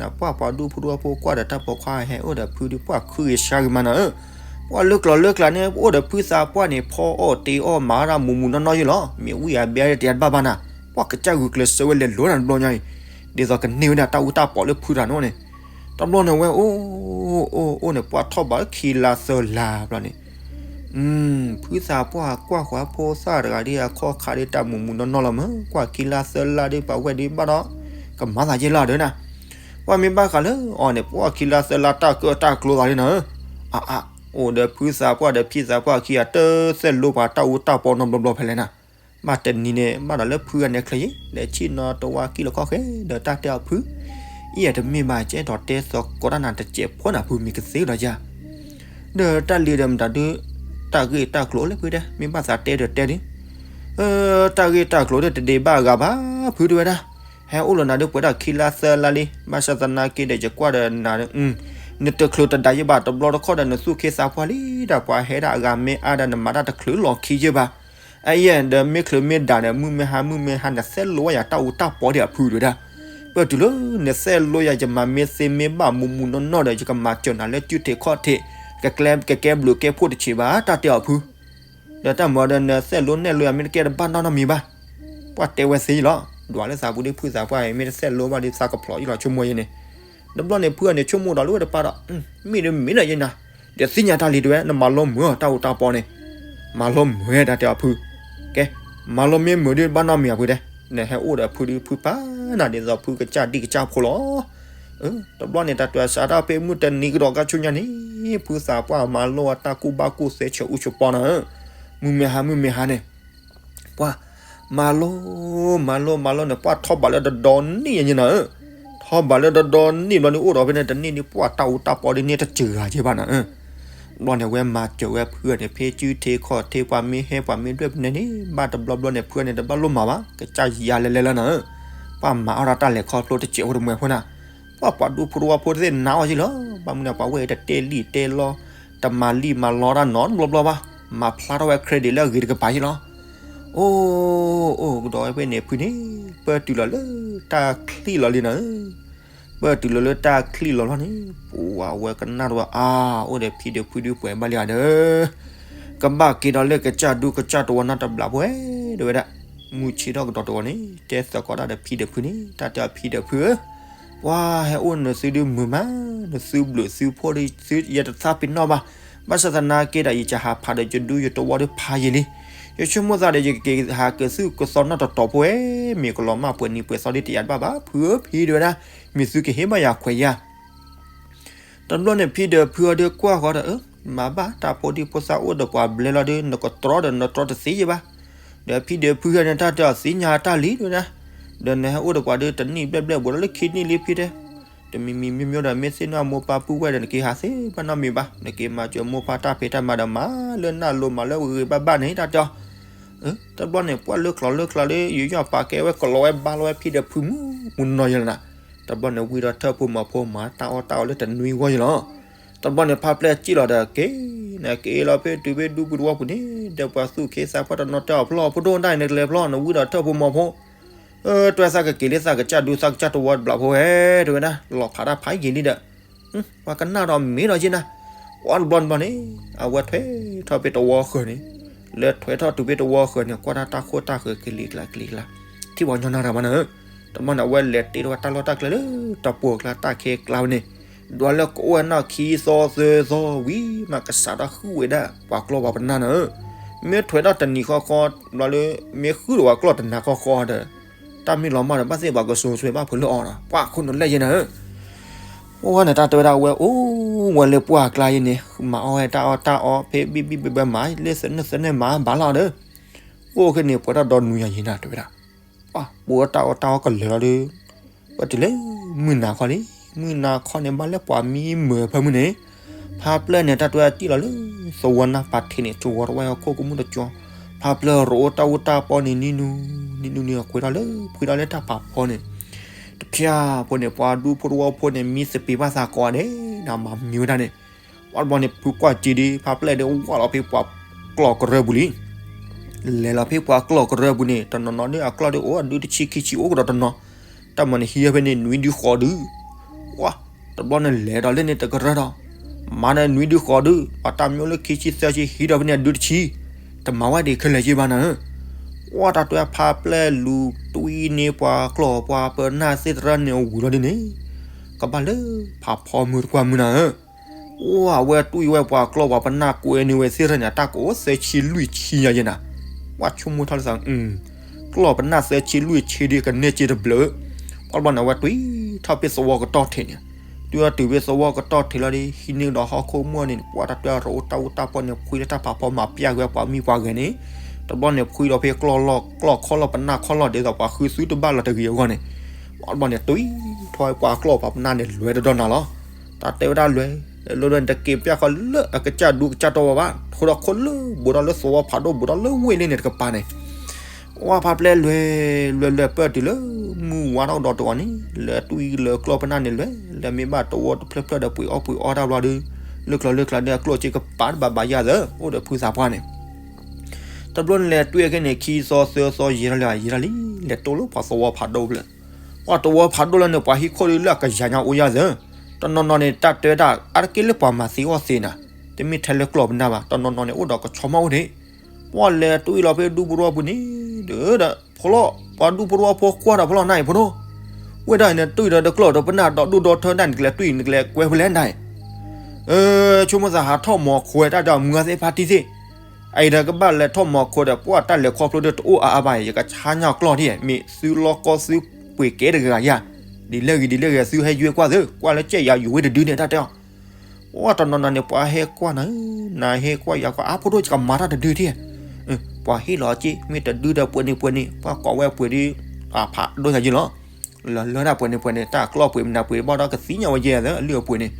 ာ်, ပှၤပှၤဒူဖိတဝီဖိကွၢ်ဒီးတၢ်ပိာ်ခွါဟဲအိၣ်ဒီးဖုဒီး ပှၤခုဂ့ၤဆါဂ့ၤမးနီၤဧၢ ပှၤလၢကျိၤလၢကျါန့ၣ် ပအိၣ်ဒီးဖုသးပှၢ်န့ၣ် ဖီအီၣ်တ့အီၣ်မၤတၢ်မူးမူးနီၢ်နီၢ်ယဲလီၤ, မ့ၢ်ဝံၣ်အဘဲတယၤတဘၣ်ဘၣ်နၤ, ပှၤကစၢ်ဂုာ်ကျဲးစၢးဝဲလဲၤလိၤတၢ်တဘျီညါအံၤ, ဒ်သိးကန့ၢ်ဝဲဒၣ်တၢ်အူတၢ်ပီးလၢဖုတဂၤန့ၣ်န့ၣ်, တဘျီန့ၣ်ဝဲအိၣ်, အိၣ်အိၣ်န့ၣ် ပှၢ်ထီၣ်ဘးလၢခံလါသၢလါဘျီန့ၣ် ဖုသးပှၢ်ကွၢ်ဃီဖိသၣ်တဂၤဒ်အခီၣ်ခါဒ်တၢ်မူးမူးနီၢ်နီၢ်လီၤမး, ကွၢ်ခံလါသၢလါဒ်ပှၤဝဲၢ်ဒ်ဘၣ်ဒီး ကမၤသးယဲလီၤဒီးနၤ, ပှၤမ့ၢ်ဘၣ်ဃးလၢအီၤန့ၣ် ပှၢ်ခံလါသၢလါတၢ်ကၢၣ်တၢ်ကျိသးဒ်နၤဧၢ, အအ, အိၣ်ဒီးဖုသးပှၢ်ဒီးဖံသးပှၢ်ခံဂၤတသဲလိပှၤတၢ်အူတၢ်ပီနီတဘျီဘျီဖဲလဲၣ်နၤ, ဘၣ်တနံၤန့ၣ် ဘၣ်ဒီးလၢဖုဂၤန့ၣ်ချ့ယဲ လဲၤဆ့ၣ်နီၤတဝါကံၢ်လီၤခီၣ်ဃဲ ဒီးတၢ်တဲအီၤဖု, အံၤတမ့ၢ်ဘၣ် ကဲထီၣ်တဲသကိးတၢ်နၤတစဲးဖိနၤဖုမ့ၢ်ကသ့ဒီးယၤ ဒီးတၢ်လံၤဒီးမတၤဒုး တၢ်ဂ့ၢ်တၢ်ကျိၤလၢဖုတဲ မ့ၢ်ဘၣ်သးတဲဒီးတဲဒုး, တၢ်ဂ့ၢ်တၢ်ကျိၤဒီးတဒ့ဘၣ်အဂၤဘၣ်ဖုတဲဝဲဒၣ်, ဟဲအိၣ်လီၤနၤဒုးပှဲၤဒၣ်ခံလါသၢလါလံ, ဘၣ်ဆၣ်သနာ်က့ဒီးယကွၢ်ဒီးနၤ, နတချုးတဒၣ်ယဲဘၣ်တဘျီတခီၣ်ဒီးနသူၣ်ခ့သးပှၢ်လံဒီးပှၤဟဲဒၣ်အဂၤမ့ၢ်အါဒီးနမၤတၢ်တချုးလီၤခံယဲဘၣ် အယဲၢ်ဒီးမ့ၢ်ချုးမ့ၢ်ဒၣ်ဒီး မုၢ်မ့ၢ်ဟါ မုၢ်မ့ၢ်ဟါ နသဲလိယၤတၢ်အူတၢ်ပီဒံးအဖုတဲဝဲဒၣ်, ပၢၢ်တုၤလၢနသဲလိယၤ ယမၤမ့ၢ်သ့မ့ၢ်ဘၣ်မူးမူးနီၢ်နီၢ်ဒီး ယကမၤစၢၤနၤလၢစုထံးခီၣ်ထံး, ကကဲဘျုးကဲဖှိၣ်တဆံးဘၣ် တၢ်တဲအီၤဖု ဒီးတၢ်မၤဒီးနသဲၣ်လိနဲၣ်လိယၤ မ့ၢ်တကဲတဘၣ်နီတမံၤဘၣ်. ပှၢ်တဲဝဲသ့လီၤ. ဒွးလၢသးပူၤဒီး ဖုသးပှၢ်အံၤ မ့ၢ်တသဲၣ်လိဘၣ်ဒီး သးကဖျိးယလီၤ ဆိကမိၣ်ယဲန့ၣ်. တဘျီန့ၣ် ဖုအန့ၣ် ဆိကမိၣ်ဒီးလၢဝဲတပၤဒီး မ့ၢ်တမ့ၢ်ဒီးယဲနၤ, ဒီးသ့ၣ်ညါတၢ်လံတဲဝဲ နမၤလိမုာ်တၢ်အူတၢ်ပီန့ၣ်, မၤလိမုာ်ဝဲတၢ်တဲအီၤဖု, ကဲ, မၤလိမ့ၢ်မုာ်ဒီးဘၣ်နီတမံၤအဖုတဲ, နဟဲအိၣ်ဒီးဖုဒီးဖုပာ်နၤဒ်သိးဖုကစၢ်ဒံၣ်ကစၢ်ဖိလီၤ. တဘျီန့ၣ် တၢ်တွဲစးထီၣ်ဖဲမုၢ်တနံၤကဒီးကါဆူညါန့ၣ်, ဖုသးပှၢ်မၤလိအတၢ်ကူၣ်ဘၣ်ကူၣ်သ့ဆၢအူဆၢပီနၤဧၢ, မုၢ်မ့ၢ်ဟါမုၢ်မ့ၢ်ဟါန့ၣ် ပှၢ်, မၤလိ, မၤလိ, မၤလိန့ၣ် ပှၢ်ထီၣ်ဘးလၢတဒီနံၣ်ယဲန့ၣ်နၤဧၢ, ထီၣ်ဘးလၢတဒီနံၣ်ဘျီန့ၣ် အိၣ်ဒီးဖဲန့ၣ်တနံၣ်န့ၣ် ပှၢ်တၢ်အူတၢ်ပီဒ်န့ၣ်တစှၤက့ဘၣ်နၤဧၢ. ဘျီန့ၣ် ဝဲမၤစၢၤဝဲဖုန့ၣ် ဖဲစုထ့ခီၣ်ထ့ ပှၤမ့ၢ်ဟဲပှၤမ့ၢ်ဒွဲၣ်ဖဲန့ၣ်န့ၣ် ဘၣ်တဘျီဘျီန့ၣ် ဖုန့ၣ် တဘၣ်လိၣ်မၤဘၣ် ကစၢ်ယၤလဲၤလဲၤလၢနၤဧၢ, ပှၢ်မၤအီၣ်ဒၣ်တၢ်လဲၤခီဖျိတစဲးအိၣ်တမှဲၤဖိနၤ, ပှၢ်ပှၤဒူဖိတဝီဖိတသ့ၣ်နါအီၤက့လီၤ, ဘၣ်မနုၤန့ၣ် ပှၤဝဲအံၤတတဲလံာ်တဲလီ, တမၤလံာ်မၤလီတၢ်နီတဘျီဘျီဘၣ်, မၤဖျါထီၣ်ဝဲ credit လၢအဂ့ၤတကပၤက့လီၤ. အိၣ်, အိၣ်ကဒီးဝဲဖဲန့ၣ်ဖုန့ၣ် ပၢၢ်တုၤလီၤလၢတၢ်ချံၣ်လီၤလံနၤဧၢ, ပၢၢ်တုၤလီၤလၢတၢ်ချံၣ်လီၤလီၤန့ၣ်, ပှၢ်ဝဲကနၣ်တဝဲအါ, အိၣ်ဒီးဖံဒီးဖုဒုးပှဲၤဘၣ်လံဧါဒီး ကဘၣ်က့ၤဒီးလၢကစၢ်ဒူကစၢ်တဝီနီတဘျီဖိဝဲ, တဲဝဲဒၣ်, မုၢ်ဆ့ၣ်ထီၣ်ကဒီးတဝီန့ၣ် တဲသကိးတၢ်ဒီးဖံဒီးဖုန့ၣ် တၢ်တဲအီၤဖံဒီးဖုဧၢ, ပှၢ်ဟဲအိၣ်နသုဒုးမုာ်မး, နသုဘျုးသုဖှိၣ်ဒီးသုယဲတသးပ့ၤနီၣ်ဘၣ်, ဘၣ်ဆၣ်သနာ်က့ဒီး ယကဟးဖးဒီးယဒူယတဝီဒီးဖးယံာ်လံ, ယဆိကမိၣ်သးဒီး ယကက့ၤဟးက့ၤသုကသီနီၣ်တတီၤဖိဝဲ, မ့ၢ်ကလီၤမၢ်ပှဲၤနံၤပှဲၤသီဒ်တယၤတဘၣ်ဘၣ်, ဖုဧၢဖံတဲဝဲဒၣ်, မ့ၢ်သုကဟ့ၣ်ဘၣ်ယၤခွဲးယၤ တဘျီန့ၣ် ဖံဒီးဖုအီၤဒီးကွၢ်ဃီဒီး မၤဘၣ်တၢ်ဖိဒံဖိသၣ်အိၣ်ဒီးပှၤဘျဲလီၤဒီး နကတြီဒီးနတြီတသ့ယဲဘၣ်, ဒီးဖံဒီးဖုန့ၣ် တၢ်တဲအီၤသ့ၣ်ညါတၢ်လံတဲဝဲဒၣ်, ဒီးနဟဲအိၣ်ဒီးပှၤဒီးတနံၣ်ဘျဲၣ်ဘျဲၣ်ဘူးဒီးလၢခံနံၣ်လံဖံတဲ, တမံၤမံၤမ့ၢ်မ့ၢ်ဒီး မ့ၢ်သ့ၣ်နီၣ်မိၢ်ပၢ်ပုၢ်ဝဲၢ်ဒီး နက့ၤဟးသ့ဘၣ်နီတမံၤဘၣ်, နက့ၤမၤစၢၤမိၢ်ပၢ်တၢ်ဖံးတၢ်မၤဒီးမၤလၢနဂ့ၤဘၣ်ဘၣ်န့ၣ် တၢ်တဲအီၤ တဘျီန့ၣ် ပှၢ်လၢချီလၢချီဒီး ယူးယီၣ်ပာ်ကဲဝဲကလီဝဲဘါလီၤဝဲဖံဒီးဖုမုၢ်မုၢ်နီၢ်ယဲလီၤနၤ, တဘျီန့ၣ် ဝံၤဒီးထၢၣ်ဖိမီၤဖိ မၤတၢ်အီၣ်တၢ်အီလၢတနွံဂီၢ်ယဲလီၤ. တဘျီန့ၣ် ဖါပျဲၢ်စံၣ်လီၤဒီးက့ၤ, နက့ၤလီၤဖဲတုၤဖဲဒူပူၤတဝီပူၤန့ၣ် ဒီးပှၤသူၣ်က့သးပှၢ်တနီၤတဲအီၤဖျီၣ်ဖိဒိၣ်ဒၣ်အံၤ နကလဲၤဖျီၣ် နဝံဒီးထၢၣ်ဖိမီၤဖိ တွဲသးကက့ၤလၢသးကစၢ်ဒူသးကစၢ်တဝီတဘျီဖိဝဲ တဲဝဲဒၣ်, လီၤဖးတၢ်ဖးယံာ်လံဒီး ပှၤကနၣ်ဒီးမ့ၢ်ဒီးယဲနၤ, ပှၢ်တဘျီတဘျီန့ၣ် အဝဲထွဲထီၣ်ဖဲတဝီဃၢၤန့ၣ်, လၢထွဲထီၣ်တုၤဖဲတဝီဃၢၤန့ၣ် ကွၢ်တၢ်တၢ်ခိၣ်တၢ်ဃၢၤကလံၤကျါကလံၤကျါ, ထံၣ်ပှၤညီနုၢ်တၢ်မးနၤဧၢ, တဘျီန့ၣ် အဝဲလဲၤတ့ထီၣ်ဝဲတၢ်လီၢ်တၢ်ကျဲလၢတပှိၤကျါတၢ်ခဲကျါဝဲန့ၣ်, ဒွးလၢကအိၣ်ဝဲနီၢ်ခံသီသၢသီဝံၤမး ကစးထီၣ်ဃုဝဲဒၣ်ပှၤကျီၢ်ပှၤပနၢ်နၤဧၢ, မ့ၢ်ထွဲထီၣ်တနံၤဃီဃီ ဘျီလၢ မ့ၢ်ဃုဒီးပှၤကျီၢ်တနၤဃီဃီဒီး တၢ်မ့ၢ်လီၤမၢ်ဒီး ဘၣ်သ့ၣ်ပှၤကစိၤဆွဲဘၣ်ဖုးလၢအီၤဒီး ပှၢ်ခိၣ်နူာ်လဲၣ်ယဲနၤဧၢ, အိၣ်ဝဲန့ၣ် တၢ်တဲဝဲဒၣ်ဝဲအိၣ်ဝဲလၢပှၢ်ကျါယဲန့ၣ် မၤအီၣ်ဝဲတၢ်အီၣ်တၢ်အီ ဖဲဘံၣ်ဘံၣ်ဘၢဘၢမၤလၢသၢနၢ်သၢနၢ်မၤဘၣ်လီၤဒီး အိၣ်ခဲန့ၣ် ပှဲၤထီၣ်ဒီနွံယၤယဲနၤတဲဝဲဒၣ်, ပှၢ်ပှဲၤတၢ်အီၣ်တၢ်အီကလဲၤလီၤဒီး ပတုၤလၢမုၢ်နၤခီလံ, မုၢ်နၤခီန့ၣ် ဘၣ်လၢပှၤမံမုာ်ဖၢမုၢ်န့ၣ်, ဖါပျဲၢ်န့ၣ် တၢ်တဲဝဲစံၣ်လီၤလၢ သဝီနၢ်ပၤထံးန့ၣ် ကဝီၤတဝဲအခိၣ်ကမူၣ်တကၠီ, ဖါပျဲၢ်ရိအိၣ်တၢ်အူတၢ်ပီန့ၣ် နံၤနူၤ, နံၤနူၤန့ၣ် အကွဲးထီၣ်လၢ ဖှံထီၣ်လၢတၢ်ဖးဖီန့ၣ် တဖၠၣ်ဖိန့ၣ် ပှၤဒူဖိတဝီဖိန့ၣ် မံသပ့ၤဘၣ်သးကိးဂၤဒဲး နမၤမံဝဲဒၣ်န့ၣ်, ပှၢ်တဘျီန့ၣ် ဖုကွၢ်စ့ဒီး ဖါပျဲၢ်ဒီးဝၢ်လီၤဖဲပှၤကျီၢ်ကရၢပူၤလံ, လဲၤလီၤဖဲပှၤကျီၢ်ကရၢပူၤန့ၣ် တနီၤနီၤဒီးအကျီၢ်ဒီးအိၣ်အဒုတဆံခံဆံအိၣ်ကဒီးတနီၤ, တၢ်မၤန့ၣ်ဟံးဝဲဖဲန့ၣ် နွံဒုဃိးဒု, ပှၢ်တဘျီန့ၣ် လဲၤဒီးလၢန့ၣ်တကရၢဒီး မၤန့ၣ်နွံဒုဃိးဒု, ပှၤတၢ်မံအိၣ်လၢခံဆံသၢဆံ ဟံးဒီးဖဲန့ၣ်အဒုတဆံ, တမၤဝဲဒ်ခဲလၢာ်က့ဘၣ်နၤဧၢ, ပှၢ်တၢ်တဲဖါပျဲၢ်လူၤတွံၢ်န့ၢ်ပှၤကျီၢ်ပှၤပနၢ်သ့ၣ်တဖၣ်န့ၣ် အဝံၤလီၤဒ်န့ၣ်, ကဘၣ်လၢဖးဖီမုၢ်တကွၢ်မုၢ်နၤဧၢ ပှၢ်အဝဲတွံၢ်ဝဲပှၤကျီၢ်ပှၤပနၢ်ကွဲးန့ၢ်ဝဲသ့ၣ်တဖၣ်န့ၣ် အတၢ်ကအိၣ်သၢဆံလွံၢ်ဆံညါယဲနၤ, ပှၢ်ဆိကမိၣ်ထီၣ်လၢသး ကျီၢ်ပနၢ်သၢဆံလွံၢ်ဆံဒီးကနဲၣ်စ့တဘျုး, ပှၢ်တဘျီန့ၣ် အဝဲတွံၢ်ထီၣ်ဖဲသဝီကတီၢ်ထံးန့ၣ်, တုၤအတုၤဖဲသဝီကတီၢ်ထံးလီၤဒီး ဟံးန့ၢ်ကဒီးဟီၣ်ခိၣ်မူၢ်န့ၣ် ပှၢ်တၢ်တဲရိအိၣ်တၢ်အူတၢ်ပီန့ၣ် ဖှံလၢတၢ်ဖးဖီမၤပျၢ်ကွံာ်ပှၤမံပှၤဂဲၤန့ၣ်, တဘျီန့ၣ် ဖှံဒီးဖဲကျီၢ်လီၢ်ကျီၢ်ခီၣ်လီၢ်ပနၢ်ခီၣ်လီၢ် ဒ်သိးပှၤဃုသုတဘၣ်လီၤတဂ့ၤအဂီၢ်န့ၣ်, ပှၢ်တဘျီန့ၣ် တွံၢ်ထီၣ်ပှၤကျီၢ်ပှၤပနၢ်န့ၣ် လဲၤတဒီနၤလီၤ. တၢ်တဲဝဲဒၣ်လဲၤ, လဲၤလီၤဒီး တက့ၤပျၢ်ဃီလၢအကစၢ်ဒူကစၢ်တီၢ်ဝဲဘၣ်, ထိဒီးခိၣ်လၢဘူးဒီးလၢသဝီဖးဒိၣ်ဘူးဒီးလၢဝ့ၢ်လ့န့ၣ်တကပၤန့ၣ် ပှၢ်ဖါပျဲၢ်လဲၤ, လဲၤလဲၤပၢၢ်တုၤလၢ မုၢ်ဝါထီၣ်ကဒီးတဂီၤန့ၣ် လဲၤတွံၢ်လၢကျီၢ်ပနၢ်န့ၣ်လဲၤ, လဲၤမ့ၢ်ဘၣ်တဝီတဖျၢၣ်ဖျၢၣ်ဒီးပှ့ၤအီၣ်ပှ့ၤအီတၢ်ဘျီဒီး လၢကျီၢ်လၢကျါဒီးအကျိၣ်စ့ကပၤတဘၣ်ဘၣ်ယၤသၢ, အိၣ်ဒီးဖုသးပှၢ်န့ၣ် တဘျီန့ၣ်လဲၤတွံၢ်ခဲန့ၣ် ခံသီသၢသီယံာ်ထီၣ်လံ ယံာ်ထီၣ်လံ, လဲၤတိၢ်လၢပှၤသဝီဖးဒိၣ်ဖျၢၣ်, ပှၤသဝီဖးဒိၣ်လၢန့ၣ် ပှၤဟံးခိၣ်ဒုးလၢအကယၤညါအိၣ်ယၤသၢ, တနီၤနီၤန့ၣ် တၢ်တဲတၢ်အါတက့ၢ်လၢပှၤမၤသံအီၣ်သ့နၤ, တမ့ၢ်ထဲလၢကျီၢ်ပနၢ်ဘၣ်, တနီၤနီၤန့ၣ် အိၣ်ဒီးကဆီမီၢ်အိၣ်န့ၣ်, ပှၤလဲၤတွံၢ်လီၤဖဲဒူဖိတဝီဖိန့ၣ်, ဒီး ဖီလီၢ် ပှၤဒူဖိတဝီဖိကွၢ်ဒီးဖီလီၢ်နၤအံၤဖိဒိၣ်, ဝဲဒၣ်အံၤန့ၣ်တွံၢ်ဒီးတကျီၢ်ဒီးပနၢ်ဒီးဒိၣ်ဒီထၢဒၣ် နကလဲၤတွံၢ် နကလဲၤကွဲးဖဲလဲၣ်နၤအံၤ, ဆိကမိၣ်သးဟးထီၣ်မီၤခွဲးတၢ်ဒီးမုၢ်ဂၤသ့ၣ်ဖါတံၢ်သ့ၣ်, အအံၤဒီးကဘၣ်လဲၤထီၣ်မီၤခွဲးဒီး ပှၤတၢ်လဲၤခီဖျိဒီးတအိၣ်အါအါဘၣ် ယကဆါညါကျီၢ်ဒ် မ့ၢ်သုလီၢ်ကီၢ်သုပှ့ၤကဲတဂၤဂၤယၤ, ဒ်လဲၣ်ဂ့ၤဒ်လဲၣ်ဂ့ၤ သုဟဲယွဲကွၢ်သု ကွၢ်လၢကဲယၤယိၤဝဲတဒုန့ၣ်တၢ်တဲအီၤ ဝဲတနီၤနီၤန့ၣ် ပှၤဟဲကွၢ်နၤ, နဟဲကွၢ်ယၤကွၢ် အါဖိဒိၣ် ယကမၤတၢ်တဒုထံၣ်, ပှၤဟ့ၣ်လီၤက့ မ့ၢ်တဒုဒီးပှဲၤန့ၣ်ပှဲၤန့ၣ် ပှၤကိးဝဲအပှ့ၤဒီး အဖးဒိၣ်ညါယ့လီၤ, လၢလၢဒၣ်ပှဲၤန့ၣ်ပှဲၤန့ၣ် တၢ်ကျီၢ်ပှ့ၤမနုၤပှ့ၤ ဘၣ်ဒီးကသ့ၣ်ညါဝဲယဲၢ်သၢ အလုၢ်အပှ့ၤန့ၣ်,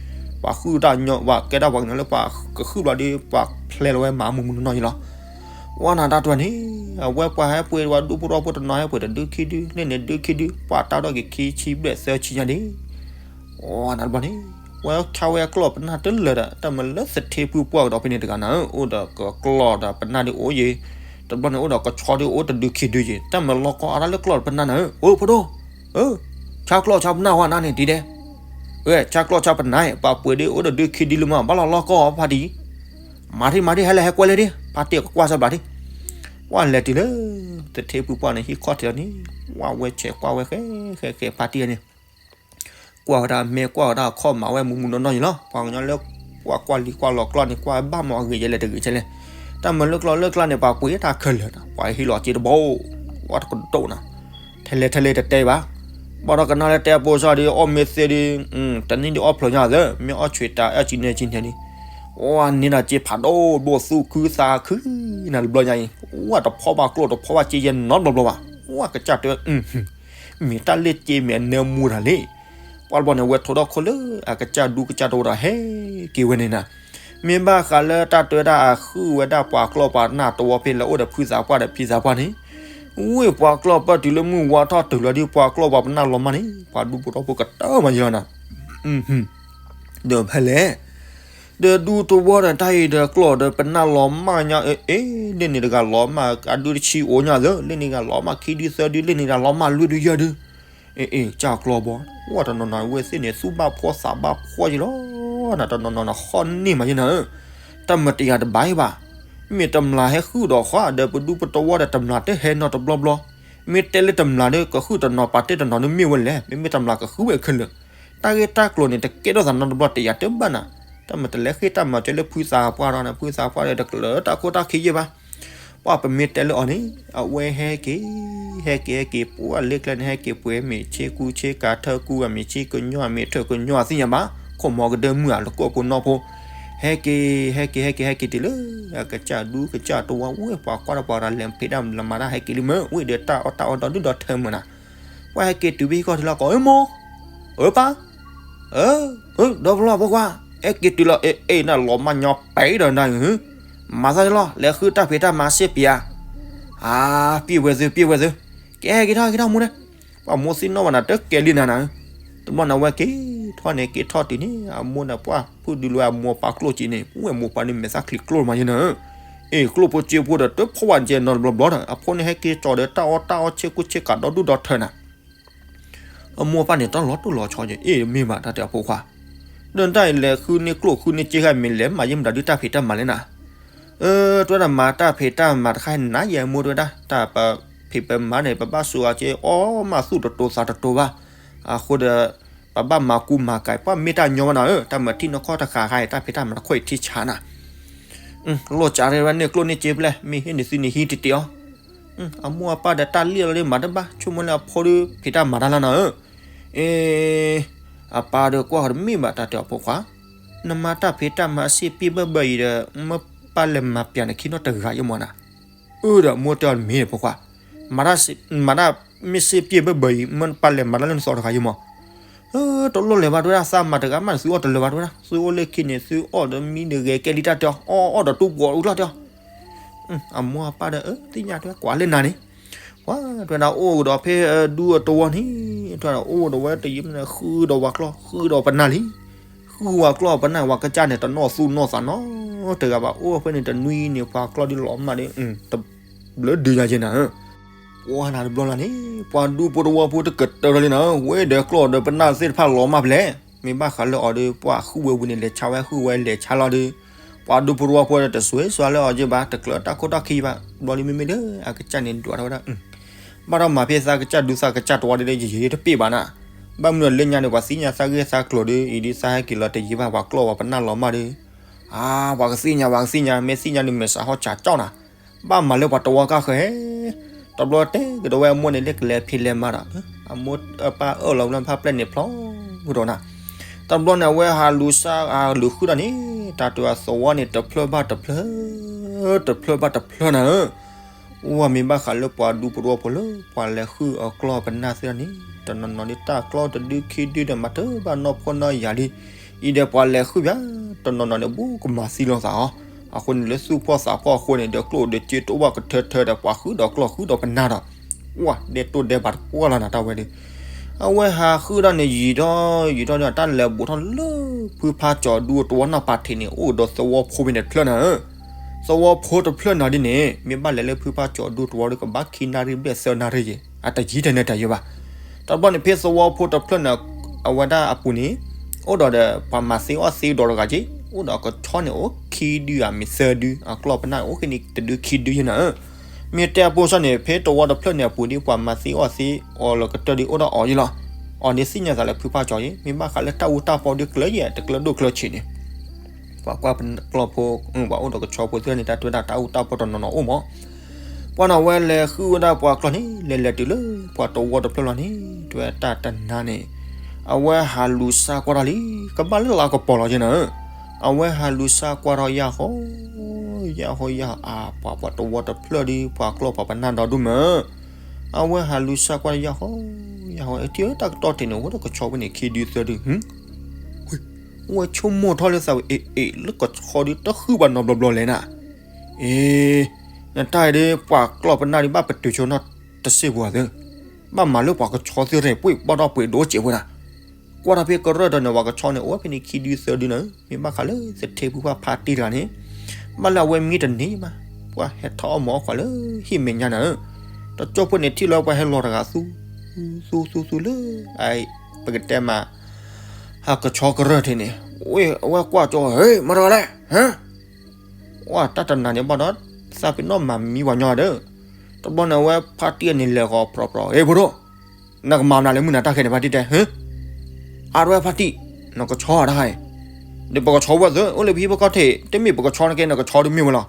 ပှၤဃုတၢ်ညီ ပှၤကဲဒၣ်ပှၤကညီလၢပှၤကဃုဘျီဒီး ပှၤဖျဲလီၤဝဲမၤမူမူနီၢ်နီၢ်ယ့လီၤ ဝဲနၤတၢ်တဝဲန့ၣ်, အဝဲပှၤဟဲပှ့ၤဝဲဒူဖိတဝီဖိတနီၤ ဟဲပှ့ၤတဒုခံဒု လၢန့ၣ်ဒုခံဒု ပှၤတၢ်ဒီးက့ၤခံဆံဘျဲၣ်သၢဆံညါဒံး, ဝဲနၤတဘျီန့ၣ်, ဝဲခါဝဲအကျီၢ်ပနၢ်တလၢာ်ဒီး တၢ်မၤလၢသထ့ဖုပှၢ်ကဒီးဖဲန့ၣ်တဂၤနၤဧၢ, အိၣ်ဒီးကကျီၢ်ဒီးပနၢ်ဒ်အိၣ်ယံၤ, တဘျီန့ၣ်အိၣ်ဒီးကဆီဒ်အိၣ်တဒုခံဒုယံၤ တၢ်မၤလီၤကီအါတၢ်လၢကျီၢ်ဒီးပနၢ်နၤဧၢ, အိၣ်ဖိဒိၣ်, ဆါကျီၢ်ဆါပနၢ်ဝဲနၤန့ၣ်တံၤဒဲး ဝဲ ဆါကျီၢ်ဆါပနၢ် ပှၤပှ့ၤဒ်အိၣ်တဒုခံဒုလၢမး ဘၣ်လီၤလီၤကီအီၤဖါတံၢ်, မၤထံမၤထံ ဟဲလဲၤဟဲကွဲလဲၣ်ဒ် ဖါတံၢ်ကကွၢ်စၢဘျးဒ်, ဝဲလဲၤတုၤလၢ သထ့ဖုပှၢ်န့ၣ် ဟံၣ်ခီၣ်ထံးလီၤန့ၣ်, ဝဲဝဲဆဲးကွၢ်ဝဲဃဲဃဲဃဲဖါတံၢ်န့ၣ် ကွၢ်ဝဲဒၣ်မဲာ်ကွၢ်ဝဲဒၣ်အခီၣ်မၤဝဲမူမူနီၢ်နီၢ်ယံၤလီၤ, ပှၤကညီလၢ ပှၤကွၢ်လံၤကွၢ်လီၤကျီၢ်န့ၣ် ကွၢ်ဘၣ်မးအဂ့ၤယဲလဲၣ်တဂ့ၤဆဲလဲၣ်, တၢ်မၤလၢကျီၢ်လၢကျါန့ၣ် ပှၤပှ့ၤတၢ်ခဲလၢာ်နီၤ ပှၤဟ့ၣ်လီၤစ့တဘိ, ဝဲတကဒိၣ်နီၤ, ထဲလဲၣ်ထဲလဲၣ်တတဲဘၣ်, ဘၣ်ဒီးကနၣ်လၢတဲအပိစၢ်ဒီး အီၣ်မ့ၢ်သ့ဒီး, တနံၣ်ဒ်အီၣ်ဖျိးညါသၢ, မ့ၢ်အီၣ်ဆွံးတၢ်အစံးနဲစံးနဲဒ်, ဝဲန့ၣ်ဒီးစ့ဖးဒိၣ်ဘိသူၣ်ခုသးခု, နၤတဘျီညါအံၤ, ဝဲတဖီၣ်ဘၣ်ကျိၣ်တဖီၣ်ဘၣ်စ့ယဲနီတဘျီဘျီဘၣ်, ဝဲကစၢ်တဲ မ့ၢ်တၢ်လၢစ့မ့ၢ်အနၢမူတၢ်လံ, ပှၤတဘျီန့ၣ် ဝဲထိးထီၣ်ခိၣ်လၢအကစၢ်ဒူကစၢ်တဝီဒီးဟဲက့ၤဝဲန့ၣ်နၤ, မ့ၢ်ဘၣ်ဃးလၢတၢ်တဲဒၣ်အဃုဝဲဒၣ်ပှၤကျီၢ်ပှၤပနၢ်တဝီဖဲလဲၣ်အိၣ်ဒီးဖုသးပှၢ်ဒီးဖံသးပှၢ်န့ၣ်, ဝ့ၢ်ပှၤကျီၢ်ပၢၢ်တုၤလၢမုၢ်ဝါထီၣ်တုၤလီၤဒ်ပှၤကျီၢ်ပှၤပနၢ်လီၤမၢ်န့ၣ် ပှၤဒူဖိထီဖိကတၢၢ်မးယံၤလီၤနၤ ဒီးဖဲလဲၣ်, ဒီးဒူသဝီဒီးတၢ်အံၤဒီးကျီၢ်ဒီးပနၢ်လီၤမၢ်ညါအ့, လ့ၣ်န့ၣ်တဂၤလီၤမၢ်အဒုတဆံအိၣ်ညါသၢ, လ့ၣ်န့ၣ်တဂၤလီၤမၢ်ခံဒုသၢဒု, လ့ၣ်န့ၣ်တဂၤလီၤမၢ်လွံၢ်ဒုယဲၢ်ဒု, အ့ၣ် ကၢ်ကျီၢ်ဘီ, ဝဲတနီၤနီၤဝဲသ့ၣ်န့ၣ် သူၣ်ဘၣ်ဖှီၣ်သးဘၣ်ဖှီၣ်ယံၤလီၤ, နတနီၤနီၤနဟီၣ်န့ၢ်မးယဲၢ်နၤဧၢ, တၢ်မၤတယာ်တဘၣ်အံၤဘၣ်, မ့ၢ်တမျၢ်ဟဲဃုာ်ဒီးဃီဒီးပဒူပတဝီဒီးတမျၢ်တဟဲနီတဘျီဘျီ, မ့ၢ်တဲလၢတမျၢ်ဒီးကဃုာ်တနီၤပာ်တဲတနီၤန့ၣ်မ့ၢ်ဝဲလဲၣ်, မ့မ့ၢ်တမျၢ်ကဃုာ်ဝဲခဲလၢာ်, တၢ်ဂ့ၢ်တၢ်ကျိၤန့ၣ် တကဲထီၣ်သးနီတဘျီတယာ်တဘၣ်နၤ, တၢ်မၤတလဲၤဃ့ၢ်တၢ်မၤစၢၤလၢဖုသးပှၢ်ဒီးန့ၣ် ဖုသးပှၢ်ဒီးတကျၢၤတၢ်ခိၣ်တၢ်ခံယဲၢ်ဘၣ်, ပှၤပမ့ၢ်တဲလၢအီၤန့ၣ် အဝဲဟဲက့ၤ, ဟဲက့ၤဟဲက့ၤ ပှၤလၢကျဲန့ၣ် ဟဲက့ၤပှ့ၤမ့ၢ်ဆ့ကူဆ့ကၤထၢကူ အမ့ၢ်ဆ့ကညီ အမ့ၢ်ထၢၣ်ကညီ အသ့ၣ်ညါဘၣ်, ခိၣ်မီၤကဒၢမုၢ်အလၢကိၣ်ဖိနီၢ်ဖိ, ဟဲက့ၤ ဟဲက့ၤ ဟဲက့ၤ ဟဲက့ၤတုၤလၢ အကစၢ်ဒူကစၢ်တဝီ ဝ့ၢ်ပှၤကွၢ်ဒီးပှၤဒီးလဲၤဖံးတၢ်လဲၤမၤတၢ်ဟဲက့ၤလံမ့ၢ် ဝ့ၢ်ဒီးတၢ်အီၣ်တၢ်အီဒီဒူၣ်ဒီထၢမုၢ်နၤ, ပှၤဟဲက့ၤတုၤဖဲဟံၣ်ခီၣ်ထံးလီၤကိး အၢမိၢ်, အၢပၢ် အၢ, ဒီဖျီဖိခွါ, အဲၣ်က့ၤတုၤလီၤ အဲၣ် အဲၣ် နလီၤမၢ်ညီပဲဒီးနၤဧၢ, မၤသးလီၤ လဲၤဃုတၢ်ဖံးတၢ်မၤစ့ၢ်ပျံၤဧါ, အါ, ပျံၤဝဲသု ပျံၤဝဲသု, ကဲ ဟဲက့ၤထီၣ် ဟဲက့ၤထီၣ်မူန့ၣ်, ပှၤမိၢ်သ့ၣ်နီၣ်ဘၣ်နၤ တကဲလံနၤနၤဧၢ, တဘျီန့ၣ် အဝဲက့ၤထီၣ်န့ၣ် က့ၤထီၣ်တုၤန့ၣ် အမိၢ်န့ၣ် ပှၤဖုဒုလၢအမိၢ်ပှၤကျိၣ်စ့န့ၣ် ဝဲမိၢ်ပှၤန့ၣ်မဲာ်သၣ်ချံကျိၣ်မးယဲၢ်နၤဧၢ, အ့ၣ် ကျိၣ်ဖိစ့ဖိဒီး တဖီၣ်ဝဲကဲနီတဘျီဘျီဒီး အဖိန့ၣ်ဟဲက့ၤကၠီဒီးတၢ်အီၣ်တၢ်အီဆ့ကူဆ့ကၤဒီဒူၣ်ဒီထၢနၤ အမိၢ်ပၢ်န့ၣ် တၢ်လီၤတိၢ်လီၤဆီက့ၤ အ့ၣ် မ့ၢ်ဘၣ်တၢ်တဲအဖိခွါ, ဒီးတၢ်အံၤလဲၤဃုန့ၢ်ကျိၣ်ဃုန့ၢ်စ့ဃာ်မ့ၢ်လဲၤမၤယဲၢ်မတၤဒုတၢ်ဖံးတၢ်မၤလဲၣ်နၤ, အၢ တဝဲဒၣ်မၤတၢ်ဖံးတၢ်မၤတခါနၤယဲၢ်မိၢ်တဝဲဒၣ် တၢ်ပဖံးပမၤန့ၣ် ပဘၣ်စူးအီၤက့ၤ အီၣ်မးသူၣ်တတိၤသးတတိၤဘၣ်, အဃိဒီး ပဘၣ်မၤကူမၤကၤ ပှၤမ့ၢ်တၢ်ညီဝဲနၤဧၢ, တၢ်မၤထံၣ်နီၢ်ခီၣ်တဃာ်ဃာ်အံၤ တၢ်ဖံးတၢ်မၤတခီအံၤထံဆါနၤ လိၣ်စးရဲဝဲန့ၢ်ကျိၣ်န့ၢ်စ့ဖျဲၣ် မ့ၢ်ဟ့ၣ်န့ၢ်သုန့ၣ်ဟံးတတ့ၢ်အီၤ, အမိၢ်အပၢ်ဒီးတၢ်လံၣ်လီၤလံမၤတဘၣ် ဆိကမိၣ်လၢအဖိဒီးဖံးတၢ်မၤတၢ်လၢနၤဧၢ, အ့ အပၢ်ဒီးကွၢ်ဃီတမ့ၢ်ဘၣ်တၢ်တဲအီၤဖိခွါ, နမၤတၢ်ဖံးတၢ်မၤစ့ပံၢ်ဘၢဘၢအံၤဒီး မ့ၢ်ပၢ်လဲၤမၤပျးနခံနီတဂၤယမီၤနၤ, အၢဒီးမိၢ်တဲအီၤတမ့ၢ်ဖိခွါ, မၤတၢ် မၤတၢ်မ့ၢ်စ့ပံၢ်ဘၢဘၢအံၤ မ့ၢ်ပၢ်လဲၤမၤတၢ်လၢနသိးတဂၤယမီၤ တလိၣ်လဲၤဘၣ်တဝဲဒၣ် သးမၤတဂၤမးန့ၣ် သုအီၣ်တလၢာ်ဘၣ်တဝဲဒၣ် သုအိၣ်လၢခံန့ၣ် သုအီၣ်ဒီးမံဒီးဂဲၤကဲလံတၢ်တဲအီၤ အီၣ်အီၣ်ဒီးတူၢ်ဘှီးအူလီၤတဲအီၤ, အမိၢ်အပၢ်ဒီး အၢ သ့ၣ်ညါတဝဲကွၢ်လၢနၤန့ၣ်, ပှၤတဝဲဒၣ်အိၣ်ကဒီးဖဲဒူအတဝီန့ၣ် တဝဲဒၣ်အိၣ်ဒီးဝဲတယံာ်မနုၤ ဃုဒီးဝၤကျီၢ် ဃုဒီးပနၢ်လံ, ဃုဝၤကျီၢ်ပနၢ် ဝၤကစၢ်န့ၣ် တနီၢ်သူၣ်နီၢ်သးနီတဂၤဘၣ် အိၣ်ဖဲန့ၣ်တနွံန့ၣ် ပှၤကျီၢ်ဒုးလီၤမၢ်ဒီး တဘျုးဒုးညါက့ၤနၤဧၢ ပှၤနၤတဘျီလၢ်န့ၣ် ပှၤဒူဖိတဝီဖိတကတၢၢ်ထီၣ်လံနၤဧၢ, ဝဲဒီးကျီၢ်ဒီးပနၢ်သ့ၣ်တဖၣ်လီၤမၢ်ဖဲလဲၣ်, မ့ၢ်ဘၣ်ဃးလၢအီၤဒီး ပှၤဃုဝဲဝံၤန့ၣ် လဲၤဆါဝဲဃုဝဲလဲၤဆါလီၤဒီး, ပှၤဒူဖိတဝီဖိဒီးတစွဲစွါလၢအီၤက့ဘၣ်, တကျၢၤတၢ်ခိၣ်တၢ်ခံဘၣ်, ဘျီဒ်မ့မ့ၢ်လၢအကစၢ်န့ၣ်ဒွးထီၣ်ဝဲဒၣ်, ဘၣ်ထီၣ်မၤဖဲသးကစၢ်ဒူသးကစၢ်တဝီဒ်လဲၣ်ယယတပ့ၢ်ဘၣ်နၤ, ဘၣ်မနုၤလၢညါန့ၣ် ပှၤသ့ၣ်ညါသးဂ့ၢ်သးကျိၤဒီး အံၤဒ်သးဟဲက့ၤလီၤတယံာ်ဘၣ် ပှၤကျီၢ်ပှၤပနၢ်လီၤမၢ်ဒီး, အါ ပှၤကသ့ၣ်ညါ ပှၤကသ့ၣ်ညါ မ့ၢ်သ့ၣ်ညါဒုးမဲာ်ဆှးဟီၣ်စးကၠီၣ်နၤ, ဘၣ်မၤလၢပှၤတဝီကါဃၢၤဟဲ တဘျီတဲကဒီးဝဲအမိၢ်န့ၣ် လၢကလဲၤဖံးလဲၤမၤဒီး, အမိၢ်အပၢ်အၢၣ်လီၤဝဲဖးပျဲၢ်န့ၣ်ဖျီကဒီးနၤ, တဘျီန့ၣ် အဝဲဟးလူၤစၢ်ဟးလူၤဃုာ်ဒီးန့ၣ်, တၢ်တဝီသဝီန့ၣ် တဖျၢၣ်ဘၣ်တဖျၢၣ်, တဖျၢၣ်ဘၣ်တဖျၢၣ်နၤဧၢ, အိၣ်မ့ၢ်ဘၣ်ဃးလၢပှၤဒူပဒဝီဖိလၢ ပှၤလဲၤဃုအကျီၢ်ပနၢ်သ့ၣ်န့ၣ်, တနီၤနီၤဒ်တၢ်ကျီၢ်တဒုခံဒုဒီး မၤတဘၣ်နီၢ်ဖှီၣ်နီၢ်ယာ်လံ, အံၤဒီးပှၤလဲၤဃုာ်ဘၣ်, တနီၤနီၤန့ၣ် ဘူးကမၤသံလိာ်သးအီၤ, အဃိန့ၣ်လၢသူၣ်ဖှီၣ်သးဖှီၣ်အဃိန့ၣ် ဒီးကျိၣ်ဒီးစ့တအိၣ်ဘၣ်ကထၢထၢဒီး ပှၤဃုဒီးကျီၢ်ဃုဒီးပနၢ်ဒီး, ဝဲဒဲတိၢ်ဒဲးဘၣ်တပှၢ်လီၤနၤတၢ်ဝဲဒီး, အဝဲဟးဃုာ်ဒၣ်န့ၣ်ယံာ်ထီၣ်ယံာ်ထီၣ်ဒီး တၢ်လဲၤဘူးထီၣ်လၢဖုဖါကၠီၤဒူတဝီနီၢ်ပၤထံးန့ၣ် အိၣ်ဒီးသဝီဖိဖဲန့ၣ်တဖျၢၣ်နၤဧၢ, သဝီဖိတဖျၢၣ်နၤဒ်န့ၣ် မ့ၢ်ဘၣ်လဲၤလၢဖုဖါကၠီၤဒူတဝီဒီး ကဘၣ်ခံနၣ်ရံၣ်ဘျဲၣ်သၢနၣ်ရံၣ်ယဲၢ် အတယံၤတန့ၢ်တယံၤဘၣ်, တဘျီန့ၣ်ဖဲသဝီဖိတဖျၢၣ်နၤ အဝဲဒၣ်အပူၤန့ၣ်, အိၣ်ဒီးဒီးပှၤမၤသ့အီၣ်သ့ဒီးတဂၤက့, အိၣ်ဒီးကဆီန့ၣ်အိၣ်ခံဒုဧါ မ့ၢ်သၢဒု, အကျီၢ်ပနၢ်အိၣ်ဃ့န့ၣ်တဒုခံဒုယဲၢ်နၤဧၢ, မ့ၢ်တဲအပိစၢ်န့ၣ် ဖဲသဝီတဖျၢၣ်န့ၣ်အပူၤဒီး ပှၤမၤသ့အီၣ်သ့အီၤလၢကတၢၢ်ဒီးအိၣ်ဒီးအီၤယဲၢ်လီၤ, အီၤန့ၣ်သ့ၣ်ညါသးလၢဖုဖါကၠီၤယဲၢ် မ့ၢ်ဘၣ်ဃးလၢတၢ်အူတၢ်ပီဒီးကျၢၤယဲၢ် တကျၢၤဒိၣ်ကျၢၤဆံးန့ၣ် ပှၤကွၢ်ပကျီၢ်ဖိ, ပှၤအိၣ်ဒီးကဆီဖိသ့ၣ်န့ၣ် တၢ်တဲဝဲဒၣ်တၢ်အူတၢ်ပီတနီၤနီၤအိၣ်မး, ပှၤန့ၣ်ဝဲလဲၤဃုဝဲဒၣ်ပှၤကျီၢ်န့ၣ် လဲၤလဲၤတုၤလၢပှၤတဝီတဖျၢၣ်လီၤန့ၣ် တဲဝဲတၢ်တနၤန့ၣ်, အဝဲဟးလူၤစၢ်ကွၢ်ထီၣ်လံ, ကဘၣ်လၢလါကပီၤလီၤက့နၤဧၢ, အဝဲဟးလူၤစၢ်ကွၢ်ထီၣ်ယၢ်ဃီ, ယၢ်ဃီယၢ်အါ ပှၤပှၤတဝီတဖျၢၣ်ဒီး ပှၤကျီၢ်ပှၤပနၢ်ဒီဒူၣ်မး အဝဲဟးလူၤစၢ်ကွၢ်ယၢ်ဃီ, ယၢ်ဃီ ထံၣ်တၢ်ကတီၢ်ထံးန့ၣ် အိၣ်ဒီးကဆီဖိန့ၣ် ခံဒုသၢဒု, ဝဲဆိကမိၣ်ထီၣ်လၢသးဝဲ အ့ၣ် အ့ၣ် လၢကဆီဒုတဃုဘၣ်နီတဘျီဘျီလဲၣ်နၤ, အ့ၣ် နတၢ်အံၤဒီး ပှၤကျီၢ်ပနၢ်ဒုးဘၣ်ပတုာ်ဆိနီၣ်တစ့ၢ်ပှၤသ့, ဘၣ်မၤလၢပှၤကဆီသ့ၣ် ပှ့ၢ်ဘီၣ်ထီၣ်ပှ့ၤဒိၣ်စဲးဝဲနၤ, ကွၢ်ထီၣ်ဖဲကရၢၢ်ဒီးန့ၣ် ပှၤကဆီန့ၣ် အိၣ်ဖဲန့ၣ်ခံဒုသၢဒုနၤဧၢ, မ့ၢ်ဘၣ်ဃးလၢသထ့ဖုဖၣ်ဖါတံၢ်တဂၤန့ၣ်, ဘၣ်လၢအဝဲမံတန့ၢ်မး, ပှၤဟဲထီၣ်အီၣ်မၤအီၣ်ကွၢ်လၢဟံၣ်မဲာ်ညါနၤဧၢ, တကၠိဖိန့ၣ်ထံၣ်လီၤပှၤဟဲလီၤတဂၤသူ, သူသူသူလၢ, ပကတဲမး ဟးကဆီကရၢၢ်ထံးန့ၣ်, ဝဲကွၢ်ကၠီ ဟ့ မတၤလဲၣ်, ဟ့, ဝဲတၢ်တနၤန့ၣ်ဘၣ်ဒီး, သးပ့ၤနီၣ်မၤမံပှၤညီဒီး, တဘျီန့ၣ်အဝဲဖါတံၢ်န့ၣ်လဲၤဃီၤပြီပြီ, ဟ့ ဖိဒိၣ်, နကမၤမနုၤလဲၣ်မုၢ်နၤတၢ်ခဲန့ၣ်ဖါတံၢ်တဲ, ဟ့, အါတဝဲဖါတံၢ်, နကဆီတခါအံၤ, ဒီးပကဆီဝဲသ့ အိၣ်လၢပဟံၣ်ဖိဃီဖိထံး တမ့ၢ်ပကဆီနကဲ နကဆီဒုးမ့ၢ်ဝဲလီၤ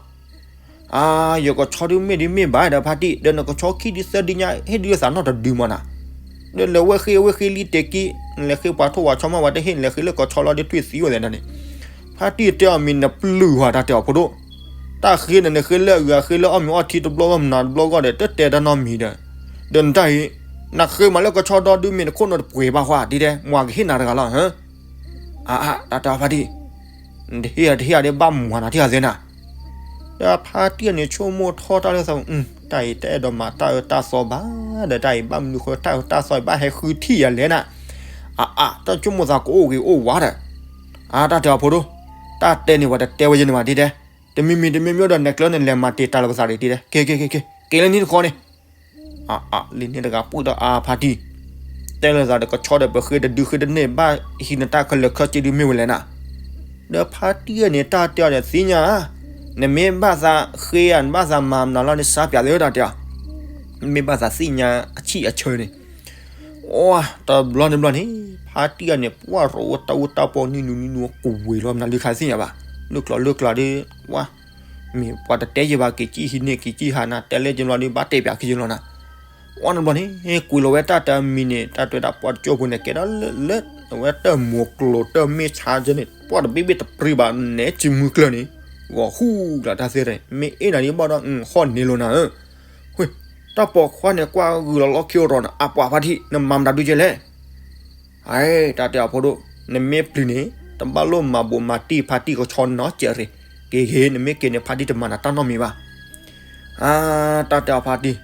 အါ ယကဆီဒုးမ့ၢ်ဒုးမ့ၢ်ဘၣ်ဒီးဖါတံၢ် ဒီးနကဆီခံဒုးသၢဒုးညါ ဟ့ၣ်ဒုးသးနီၣ်တဒုးမးနၤ, ဒီးလဲၤဝဲဃ့ဝဲဃ့လံတဲာ်က့ၤ, နလဲၤဃ့ပှၤထိၣ်ဝၤဆီမးဝဲတဟ့ၣ် နလဲၤဃ့လၢကဆီလီၤဒီးထွံၣ်သံဝဲသ့ၣ်န့ၣ်, ဖါတံၢ်တဲအီၤမံၤနပျုၢ်ဟးတၢ်တဲအီၤဖိဒိၣ်, တၢ်ဃ့န့ၣ် နဃ့လၢအဂၤဃ့လၢအီၣ်မ့ၤအီထံတဘျီဂီၢ်မနၤတဘျီဂီၢ်ဒီး တတဲတၢ်နီတမံၤဒီး, ဒီးနတၢ်အံၤ, နဃ့မးလၢကဆီဒီဒုးမ့ၢ်နခိၣ်နတပှဲၤဘၣ်ဃီ ဒ်တဲ မွၤကဟ့ၣ်နၤတဂၤလီၤ အါအါ တၢ်တဲအီၤဖါတံၢ်, နတဟ့ၣ်တဟ့ၣ်ဒီးဘၣ်မွၤနၤထံၣ်အသ့နၤ, ဒီးဖါတံၢ်န့ၣ်ဆိကမိၣ်ထီၣ်တၢ်လၢသး, တၢ်အံၤတအဲၣ်ဒိးမၤတၢ်အၢတၢ်သီဘၣ်, ဒီးတၢ်အံၤဘၣ်မနုၤဃိတၢ်အၢတၢ်သီအံၤဘၣ်ဟဲဃုထံၣ်ယၤလဲၣ်နၤ, အါအါ တၢ်ဆိကမိၣ်သးကအိၣ်ဂ့ၤအိၣ်ဝါဒီး, အါတၢ်တဲအီၤဖိဒိၣ်, တၢ်တဲန့ၣ်ပှၤတတဲဝဲယဲန့ၣ်ဘၣ်ဒ်တဲ, တမံၤမံၤတမံၤမံၤဒီး နကျၢၤန့ၣ် လဲၤမၤတ့ၢ်တၢ်လၢပသးဒ်တဲ, က့ၤက့ၤက့ၤက့ၤ က့ၤလၢနံၤတခီန့ၣ် အါအါ လံန့ၣ်တဂၤပှၢ်ဒီးအါဖါတံၢ်, တဲလိာ်သးဒီးကဆီဒီးပဃ့တဒုဃ့တန့ၢ်ဘၣ်ဟံးနတၢ်ခဲလၢာ်ခဲဆ့ဒုးမ့ၢ်ဝဲလဲၣ်နၤ, ဒီးဖါတံၢ်န့ၣ်တၢ်တဲအီၤဒီးသ့ၣ်ညါ, နမ့ၢ်ဘၣ်သးဃ့ဧါ နဘၣ်သးမၤမနုၤလီၤန့ၣ် စါပၠးသ့တၢ်တဲအီၤ, မ့ၢ်ဘၣ်သးသ့ၣ်ညါအဆံၣ်အဆၢန့ၣ် အိ တဘျီန့ၣ်ဘျီန့ၣ်, ဖါတံၢ်အန့ၣ် ပှၢ်ရိးတၢ်အူတၢ်ပီနံၤနူနံၤနူ ကဝ့ၤလီၤမနုၤလံခါသ့ၣ်ညါဘၣ်, လုၢ်ကျိၤလုၢ်ကျိၤဒီး, ဝါ, မ့ၢ်ပှၤတတဲယံၤဘၣ် က့ၤကံၣ်ဟံးန့ၢ် က့ၤကံၣ်ဟးနၤ တဲလဲၣ်က့ၤဘျီဒီး ဘၣ်တဲပၠးက့ၤယံၤလီၤနၤ, အိ န့ၣ်ဘျီန့ၣ် ကွံာ်လီၤဝဲတၢ်တမံၤန့ၣ် တၢ်တဲဝဲဒၣ်ပှၤတကၠိဖိန့ၣ် ကဲဒၣ်လၢ အဝဲတၢ်မိၤကျိၤတၢ်မ့ၢ်ဆါကဲန့ၣ် ပှၢ်တဘ့ၣ်ဘ့ၣ်တပြံဘၣ် နဲကံမုၢ်ကျၢၢ်န့ၣ်, ဂီၤဟူလၢတၢ်သ့ၣ်တဖၣ် မ့ၢ်အ့ၣ်နၤဒ်ဘၣ်ဒီး ဟီၣ်န့ၢ်လိာ်နၤဧၢ, ဝ့ၢ်, တၢ်ပိာ်ခွါန့ၣ် ကွၢ်ဂုာ်လီၤလီၢ်ခံအီၤဒီး အပှၤဖါတံၢ် နမၤမတၤဒုကဲလဲၣ် အ့ တၢ်တဲအီၤဖိဒိၣ်, နမ့ၢ်ပျံၤန့ၣ် တဘၣ်လိၣ်မၤဘူးမၤတံၢ်ဖါတံၢ်ကဆီနီတစဲးရ့ၣ်, က့ၤက့ၤ နမ့ၢ်က့ၤန့ၣ် ဖါတံၢ်တမၤနၤတၢ်နီတမံၤဘၣ်. အါ တၢ်တဲအီၤဖါတံၢ်,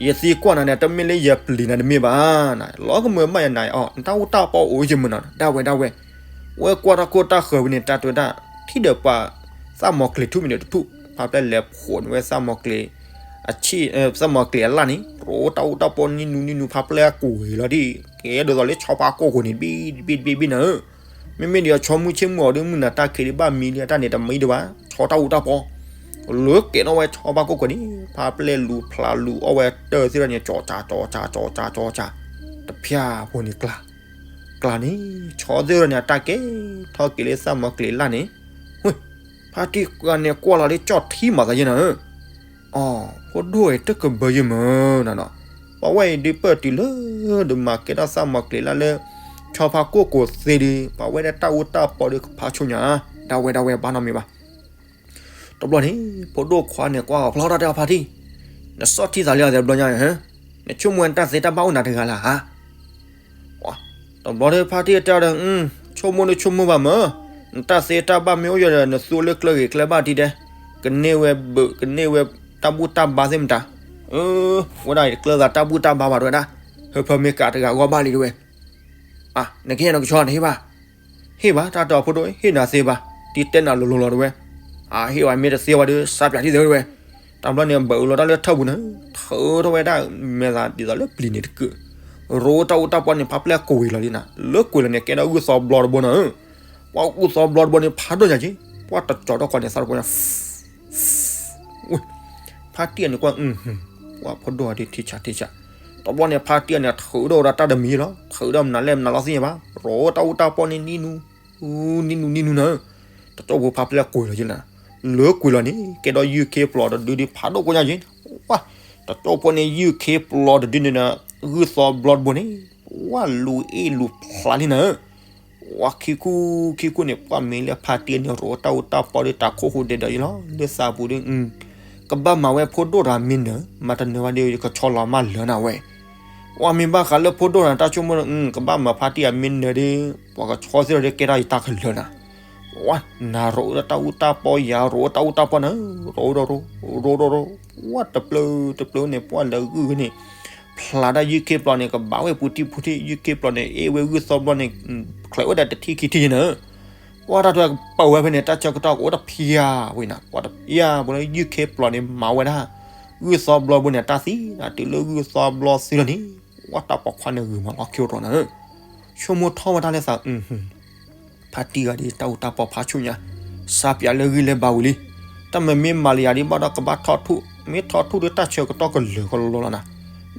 ယသံကွၢ်နၤန့ၣ် တမ့ၢ်လၢယပျံၤနၤတမ့ၢ်ဘၣ်, လီၤကမၢဘၣ်ယၤနၤအီၤ နတၢ်အူတၢ်ပီအိၣ်ယမုၢ်နီၤ ဒၣ်ဝဲဒၣ်ဝဲ, ဝဲကွၢ်တၢ်ခိၣ်တၢ်ဃၢၤဝဲန့ၣ် တၢ်တဲဝဲဒၣ်, ထံၣ်ဒီးပှၤ သၣ်မီၤကျ့ၤထူၣ်မံၤဒီးတထူၣ်, ဖါပျဲၢ်လဲၤဖှိးန့ၢ်ဝဲသၣ်မီၤကျ့ၤ အဆံၣ် သၣ်မီၤကျ့ၤအလၣ်န့ၣ် ရိးတၢ်အူတၢ်ပီနံၤနူနံၤနူ ဖါပျဲၢ်အကွံာ်လီၤဒ်, ကဲဒ်သိးလၢဆီဖါကိၢ်ဃိန့ၣ် တဘ့ၣ်တဘ့ၣ်တဘ့ၣ်တဘ့ၣ်နၤဧၢ, မ့မ့ၢ်ဒီးဆီမုၢ်ဆ့ၣ်မုၢ်အီၤဒီး မုၢ်နၤတၢ်ခံးဒံးဘၣ်မံလံအတၢ်န့ၣ် တမံဒံးဘၣ်, ဆီ ဆီတၢ်အူတၢ်ပီ, လၢကဲထီၣ်ဝဲဆီဖါကိၣ်ကိၤန့ၣ် ဖါပျဲၢ်လူၤဖျးလူၤအီၣ်ဝဲတၢ်သ့ၣ်တဖၣ်န့ၣ် ကၠီကၠီကၠီကၠီကၠီကၠီကၠီ, တဖၠၣ်ဖိန့ၣ်ကျါ, ကျါန့ၣ် ဆီသ့ၣ်တဖၣ်န့ၣ် အတၢ်ကဲထီၣ်က့ၤလၢသၣ်မီၤကျ့ၤလၢ်န့ၣ်, ဝ့ၢ်, ဖါတံၢ်န့ၣ်ကွၢ်လီၤလၢကၠီၣ်ထံမၤသးယဲၢ်နၤဧၢ, အိ ဖိဒိၣ်အံၤတကဘၢယဲၢ်မၢနၤနီၤ, ပှၤဝဲအံၤဒုးပၢၢ်တုၤလၢ ဒုးမၤကဲထီၣ်သၣ်မီၤကျ့ၤလၢ်လၢ ဆီဖါကိၣ်ကိၤသ့ဒီး ပှၤဝဲဒၣ်တၢ်အူတၢ်ပီဒီးကဖးဆိညါ, ဒၣ်ဝဲဒၣ်ဝဲဘၣ်နီတမံၤဘၣ်. တဘျီန့ၣ် ဖိဒိၣ်ခွါန့ၣ်ကွၢ်အီၤဖျီတၢ်တဲအီၤဖါတံၢ်, နဆီၣ်ထံသးလံအီၤသ့ဘျီညါ, နဆိကမိၣ်နတၢ်သ့တၢ်ဘၣ်အိၣ်နၤတဂၤလၢၤဧါ. တဘျီဒီးဖါတံၢ်တဲဒီး, ဆိကမိၣ်ဒုးဆိကမိၣ်ဘၣ်မၢ, နတၢ်သ့တၢ်ဘၣ်မ့ၢ်အိၣ်ယဲဒီး နသူလၢကျဲဂ့ၤကျဲဘၣ်တံၢ်ဒဲး, ကန့ၢ်ဝဲဘုး ကန့ၢ်ဝဲတၢ်ဘူၣ်တၢ်ဘါသ့ၣ်မတၤ, ဝဲဒၣ်ကျဲသးတၢ်ဘူၣ်တၢ်ဘါဘၣ်တဝဲဒၣ်, ဟၢဖၢမ့ၢ်ကးတဂၤဂီၢ်ဘၣ်လံတဝဲ, နကဟ့ၣ်နကဆီနဟ့ၣ်ဘၣ်, ဟ့ၣ်ဘၣ် တၢ်တဲအီၤဖိဒိၣ် ဟ့ၣ်နၤသ့ဘၣ်, တံၢ်တဲနၤလိၤလိၤလီၤတဝဲ, အဟ့ၣ်ဝဲမ့ၢ်တသ့ဝဲဒီး စးပၠးထံၣ်သ့ဝဲတဝဲ, တဘျီန့ၣ် ဘၢအၢၣ်လီၤတၢ်လၢထၢၣ်ပူၤန့ၣ်, ထုးထီၣ်ဝဲဒၣ်မဲာ်သးဒ်သိးလၢပျံၤန့ၣ်တကုာ်, ရိတၢ်အူတၢ်ပီန့ၣ် ဖါပျဲၢ်ကွံာ်လီၤလံနၤ, လၢကွံာ်လီၤန့ၣ် ကဲထီၣ်ဂုၢ်သီဘျီတဘိနၤဧၢ, ပှၤဂုၢ်သီဘျီတဘိန့ၣ် ဖးဒိၣ်ညါက့ၤ, ပှၤတကၠီၤထီၣ်ဃီန့ၣ် သးတဘိညါ ဝ့ၢ်, ဖါတံၢ်အန့ၣ်ကွၢ်, ပှၤဖိဒိၣ်အဒုးထံဆးထံဆး, တဘျီန့ၣ် ဖါတံၢ်အန့ၣ် ထုးထီၣ်ဝဲဒၣ်တၢ်တမံၤလီၤ, ထုးထီၣ်မနုၤလဲၣ်မနုၤလီၤသ့ၣ်ညါဘၣ်, ရိတၢ်အူတၢ်ပီန့ၣ် နံၤနူ, နံၤနူနံၤနူနၤဧၢ, တကၠိဖိဖါပျဲၢ်ကွံာ်လီၤက့ၤနၤ, လၢကွံာ်လီၤန့ၣ် ကဲထီၣ်ယုၢ်ခ့ပျီတဒုဒုးဖးဒိၣ်ကိညါက့ၤ, ဝါ, တကၠိဖိန့ၣ် ယုၢ်ခ့ပျီတဒုန့ၣ်ဒီး ဂုၢ်သီဘျီတဘိန့ၣ်, ဝါလူၤအ့ၣ်လူၤဖျးလံနၤဧၢ ဝါခံခူခံခူန့ၣ် ပှၤမ့ၢ်လၢဖါတံၢ်န့ၣ် ရိတၢ်အူတၢ်ပီဒီးတၢ်ခိၣ်ဟူးဒဲးဒီးယလီၤ လၢသးပူၤဒီး, ကဘၣ်မၤဝဲဖိဒိၣ်တဂၤမ့ၢ်နၢၤ, မၤတနၢၤဘၣ်ဒီးယကဆီလီၤမၢ်လၢနၤဝဲ, ဝါမ့ၢ်ဘၣ်ဃးလၢဖိဒိၣ်တဂၤတၢ်ဆိကမိၣ်ဒီး, ကဘၣ်မၤဖါတံၢ်အမ့ၢ်နၢၤဒီး, ပှၤကဆီသ့ၣ်ဒီးကဲထီၣ်ယတၢ်ကလၢၤနၤ, ဝါ, နၤရိတၢ်အူတၢ်ပီယၤရိတၢ်အူတၢ်ပီနၤ, ရိဒီးရိ, ရိဒီးရိ, ဝါတပျၢၤတပျၢၤန့ၣ် ပှၤလၢဂုၢ်ဂ့ၤန့ၣ် ဖျးဒၣ်ယုၢ်ခ့ပျီန့ၣ် ကဘၣ်ဝဲပူၤတံၢ်ပူၤတံၢ် ယုၢ်ခ့ပျီန့ၣ် အ့ၣ်ဝဲဂုၢ်သီဘျီန့ၣ်, ချဲးဝဲဒၣ်တထံၣ်ခံထံၣ်နၤ, ပှၤတၢ်တပာ်ဝဲဖဲန့ၣ် တၢ်ဆၢကတီၢ်ကအိၣ်တဖျါဝဲနၤ, ပှၤတဖျါဖိလၢယုၢ်ခ့ပျီန့ၣ် မၤဝဲဒၣ်, ဂုၢ်သီဘျီဘိန့ၣ် တၢ်သံနၤ တုၤလၢဂုၢ်သီဘျီသံလီၤန့ၣ်, ဝါတၢ်ပိာ်ခွါန့ၣ်ဂ့ၤမးလီၤခံရိနၤဧၢ, ဆိကမိၣ်ထီၣ်ဝဲဒၣ်လၢသး ဖါတံၢ်ဂၤဒီးတၢ်အူတၢ်ပီဖးဆူၣ်ညါ, စးပၠးလၢဂံၢ်လၢဘါဝံၤလံ, တၢ်မၤမ့ၢ်မၤလၢယၤဒ်ဘၣ်ဒီးကဘၣ်ထီၣ်ထူၣ်, မ့ၢ်ထီၣ်ထူၣ်ဒီးတၢ်ဆၢကတီၢ်ကလၢာ်ကလီလီၤနၤ,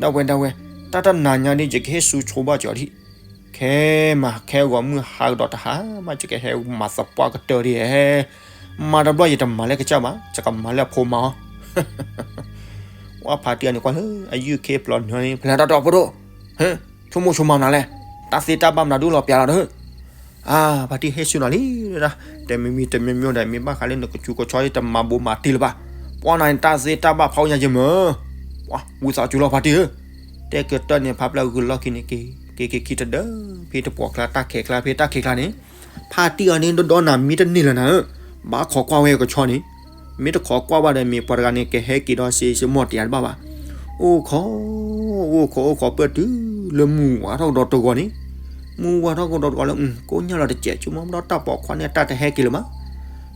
ဒၣ်ဝဲဒၣ်ဝဲ, တၢ်တနၤညါဒ်ယကဟ့ၣ်ဆူဆိဘၣ်ကၠီၤဒံး, ခဲမၤခဲဂီၤမုၢ်ဟါကဒီးတဟါမး ယကဟဲမၤသပှၢ်ကတၢၢ်ဒံးဧဲ, မၤတဘျီယတမၤလၢကစၢ်ဘၣ် ယကမၤလၢအဖိမၤအီၤ ဝဲဖါတံၢ်အန့ၣ်ကွၢ်လၢအယုၢ်ခ့ပျီနၤန့ၣ် ဖဲလဲၣ်တၢ်တီဖိဒိၣ်, ဟ့, ဆိကမိၣ်ဆိကမးမနုၤလဲၣ်, တၢ်သ့တၢ်ဘၣ်မနုၤဒုးလီၤပျးလီၤဒီး, အါ, ဖါတံၢ်ဟ့ၣ်ဆူၣ်နၤလံ, တမံၤမံၤတမံၤမံၤဒီး မ့ၢ်ဘၣ်ဃးလၢနကစူၤကဆီဒီး တမၤဘိးမၤတ့ၢ်လၢၤဘၣ်, ပှၤနၤန့ၣ် တၢ်သ့တၢ်ဘၣ်ဖးအိၣ်ညါယဲၢ်မၢ, ဝံသးစူၤလီၤဖါတံၢ်ဧၢ, တဲကတၢၢ်န့ၣ် ဖါပျဲၢ်ဂုာ်လီၢ်ခံန့ၣ်က့ၤ, က့ၤက့ၤခံတဒၢ, ဖဲတပှီၤကျါတၢ်ခဲးကျါ ဖဲတၢ်ခဲးကျါန့ၣ်, ဖါတံၢ်အန့ၣ် ဒိၣ်ဒီးနၤမ့ၢ်တန့ၢ်လၢၤနၤဧၢ, ဘၣ်ခိးကွၢ်ဝဲကဆီန့ၣ်, မ့ၢ်တခိးကွၢ်ဘၣ်ဒီး မ့ၢ်ပှၤတဂၤန့ၣ် ကဟဲက့ၤဒီးစ့စ့မီၢ်တယၤတဘၣ်ဘၣ်, အိၣ်ခိး, အိၣ်ခိးအိၣ်ခိးပၢၢ်တုၤလၢမုၢ်ဝါထီၣ်ကဒီးတဂီၤန့ၣ်, မုၢ်ဝါထီၣ်ကဒီးတဂီၤလၢ ကိညၢ်လီၤတစဲး ဆိကမိၣ်ဒီးတၢ်ပိာ်ခွါန့ၣ် တၢ်တဟဲက့ၤလၢၤမး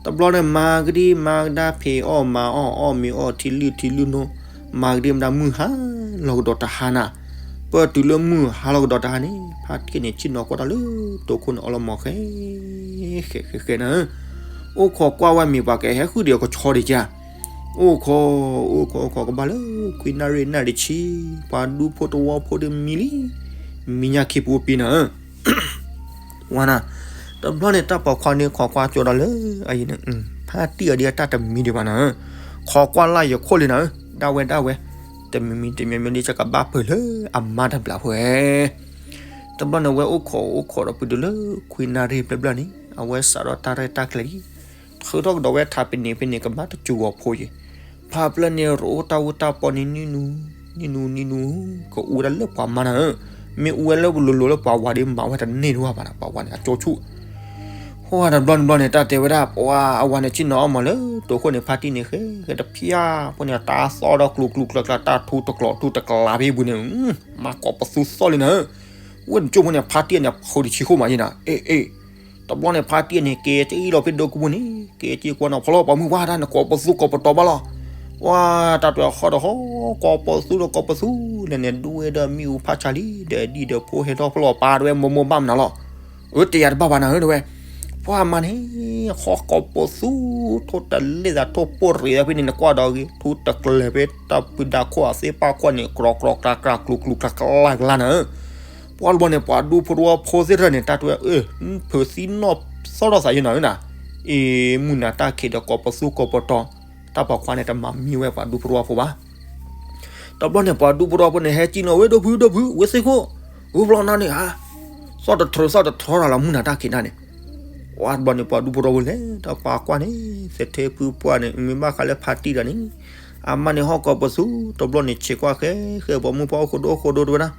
တဘျီန့ၣ် မၤကဒံမၤကဒါ ဖံးအီၣ်မၤအီၣ် အီၣ်မ့ၤအီၣ်ထံလုၢ်ထံလုၢ်နိ, မၤကဒံမၤဒါ မုၢ်ဟါလီၤကဒီးတဟါနၤ, ပၢၢ်တုၤလၢမုၢ်ဟါလီၤကဒီးတဟါန့ၣ် ဖါတံၢ်န့ၣ် ဆ့ၣ်နီၤကွၢ်တၢ်လၢတိခိၣ်န့ၣ် အီလီၤမီၤဃဲ ဃဲဃဲဃဲနၤ, အိၣ်ခိးကွၢ်ဝဲမ့ၢ်ပှၤကဟဲဃုာ်ဒီးကဆီဒံးက, အိၣ်ခိး, အိၣ်ခိးအိၣ်ခိးကဘၣ်လၢ ခွံနၣ်ရံၣ်နၣ်ရံၣ်ဆံ, ပှၤဒူဖိတဝီဖိဒီးမံလံ, မံညၣ်ခံပူၤပံနၤဧၢ ဝဲနၤ, တဘျီန့ၣ် တၢ်ပိာ်ခွါန့ၣ် ခိးကွၢ်ကၠီဒီးလၢအံၤန့ၣ်, ဖါတံၢ်အဒံးအတၢ်တမံၤဒံးဘၣ်နၤဧၢ, ခိးကွၢ်လၢယခိၣ်လံနၤဧၢ, ဒၣ်ဝဲဒၣ်ဝဲ, တမံၤမံၤတမံၤမံၤဒ်ကဘၣ်ဖုးလၢအမါတဘျီဖိဧဲ, တဘျီန့ၣ် ဝဲအိၣ်ခိးအိၣ်ခိးဒီးပတုၤလၢ ခွံနၣ်ရံၣ်ဘျဲၣ်ဘျဲၣ်န့ၣ် အဝဲစးထီၣ်တၢ်ရဲၣ်တၢ်ကျဲၤလံ, ထုးထီၣ်ကဒီးဝဲထးပနံာ်ဖဲန့ၣ် ကဘၣ်တစူၤဂီၤဖိယံၤ, ဖါပျဲၢ်န့ၣ် ရိတၢ်အူတၢ်ပီန့ၣ် နံၤနူၤ, နံၤနူၤ နံၤနူၤ, ကအူဝဲဒၣ်လၢပှၤမါနၤဧၢ, မ့ၢ်အူဝဲလၢလိၤလိၤလၢပှၤဝၤဒီး မၤဝဲတန့ၢ်တဝၢ်ဘၣ်နၤ, ပှၤဝၤန့ၣ် အကၠိဆူၣ် ဟိတဘျီတဘျီန့ၣ် တၢ်တဲဝဲဒၣ် ပှၤအဝၤန့ၣ် ဆ့ၣ်နီၤအီၣ်မးလၢတိခိၣ်န့ၣ် ဖါတံၢ်န့ၣ် ဃဲဃဲတဖျါဖိန့ၣ် တၢ်သီၣ်ဒီးကျူၤကျူၤကျါကျါ တၢ်ထူတကျီၤထူတကျါဖဲအံၤပူၤန့ၣ်, မၤကိးပသူသီၣ်လံနၤဧၢ, ဝဲနကၠိဖိန့ၣ် ဖါတံၢ်န့ၣ်ဖိတဆံဃိၣ်မးယဲနၤ, အ့ အ့ တဘျီန့ၣ် ဖါတံၢ်န့ၣ် က့ၤတအံၣ်လီၤဖဲဒိကပူၤန့ၣ် က့ၤက့ၤကွၢ်နီၤ ဖီလီၤပှၤမုၢ်ဝါတၢ် နကိးပသူကိးပတီၤဘၣ်လီၤ, ဝါ တၢ်တွဲၤဟီၣ်ဒီးဟီၣ် ကိးပသူဒီးကိးပသူ, လဲၤန့ၣ်ဒူဝဲဒီးမ့ၣ်အူဖးဆါလံ ဒီးဒံၣ်ဒီးဖိဟဲထီၣ်ဖီလီၤပာ်တဝဲမိၢ်မိၢ်ဘၣ်မနုၤလီၤ, အၢ တယၤတဘၣ်ဘၣ်နၤဧၢ တဝဲ, ပှၤမၤန့ၣ် ဟီၣ်ကိးပသူ ထိၣ်တလဲသး ထိၣ်ပိၢ်ရ့ၣ်သးဖဲန့ၣ် နကွၢ်ဒီးဂ့ၤ ထူတကျဲၤဖဲတၢ်ဖုဒါခိၣ်အသ့ၣ်ပၢ်ခိၣ်န့ၣ် ကြီကြီကျါကျါကျူၤကျူၤကျါကျါနၤဧၢ. ပှၤတဘျီန့ၣ် ပှၤဒူဖိတဝီဖိသ့ၣ်တဖၣ်န့ၣ် တၢ်တဲဝဲ အၢ ဖုးသံနီၢ်သီၣ်ထီၣ်သးယဲနၤဧၢနၤ, အ့ မုၢ်နၤတၢ်ခံးဒီးကိးပသူကိးပတီၤ တၢ်ပိာ်ခွါန့ၣ်တမၤမံဝဲပှၤဒူဖိတဝီဖိဘၣ်. တဘျီန့ၣ် ပှၤဒူဖိတဝီဖိန့ၣ် ဟဲကံၣ်နီၣ်ဝဲ ဒိၣ်ဖု ဒိၣ်ဖု ဝ့ၢ်စ့ၢ်ခိၣ် ဂုၢ်ဖျီနၤန့ၣ်ဧါ, သီၣ်တထြၢသီၣ်တထြီတၢ်လီၤ မုၢ်နၤတၢ်ခံးနၤန့ၣ်. ပှၤတဘျီန့ၣ် ပှၤဒူဖိတဝီဖိလဲၤဒီးပှၤကွၢ်န့ၣ် သထဲဖုပှၢ်န့ၣ် မ့ၢ်ဘၣ်ဃးလၢဖါတံၢ်တဂၤန့ၣ် အမါန့ၣ်ဟီၣ်ကိးပသူ တဘျီန့ၣ် ဆဲးကွၢ်ဃဲဃဲ ပှၤမုၣ်ဖိအိၣ်ဃိဒိၣ်အိၣ်ဃိဒိၣ်တဝဲဒၣ်.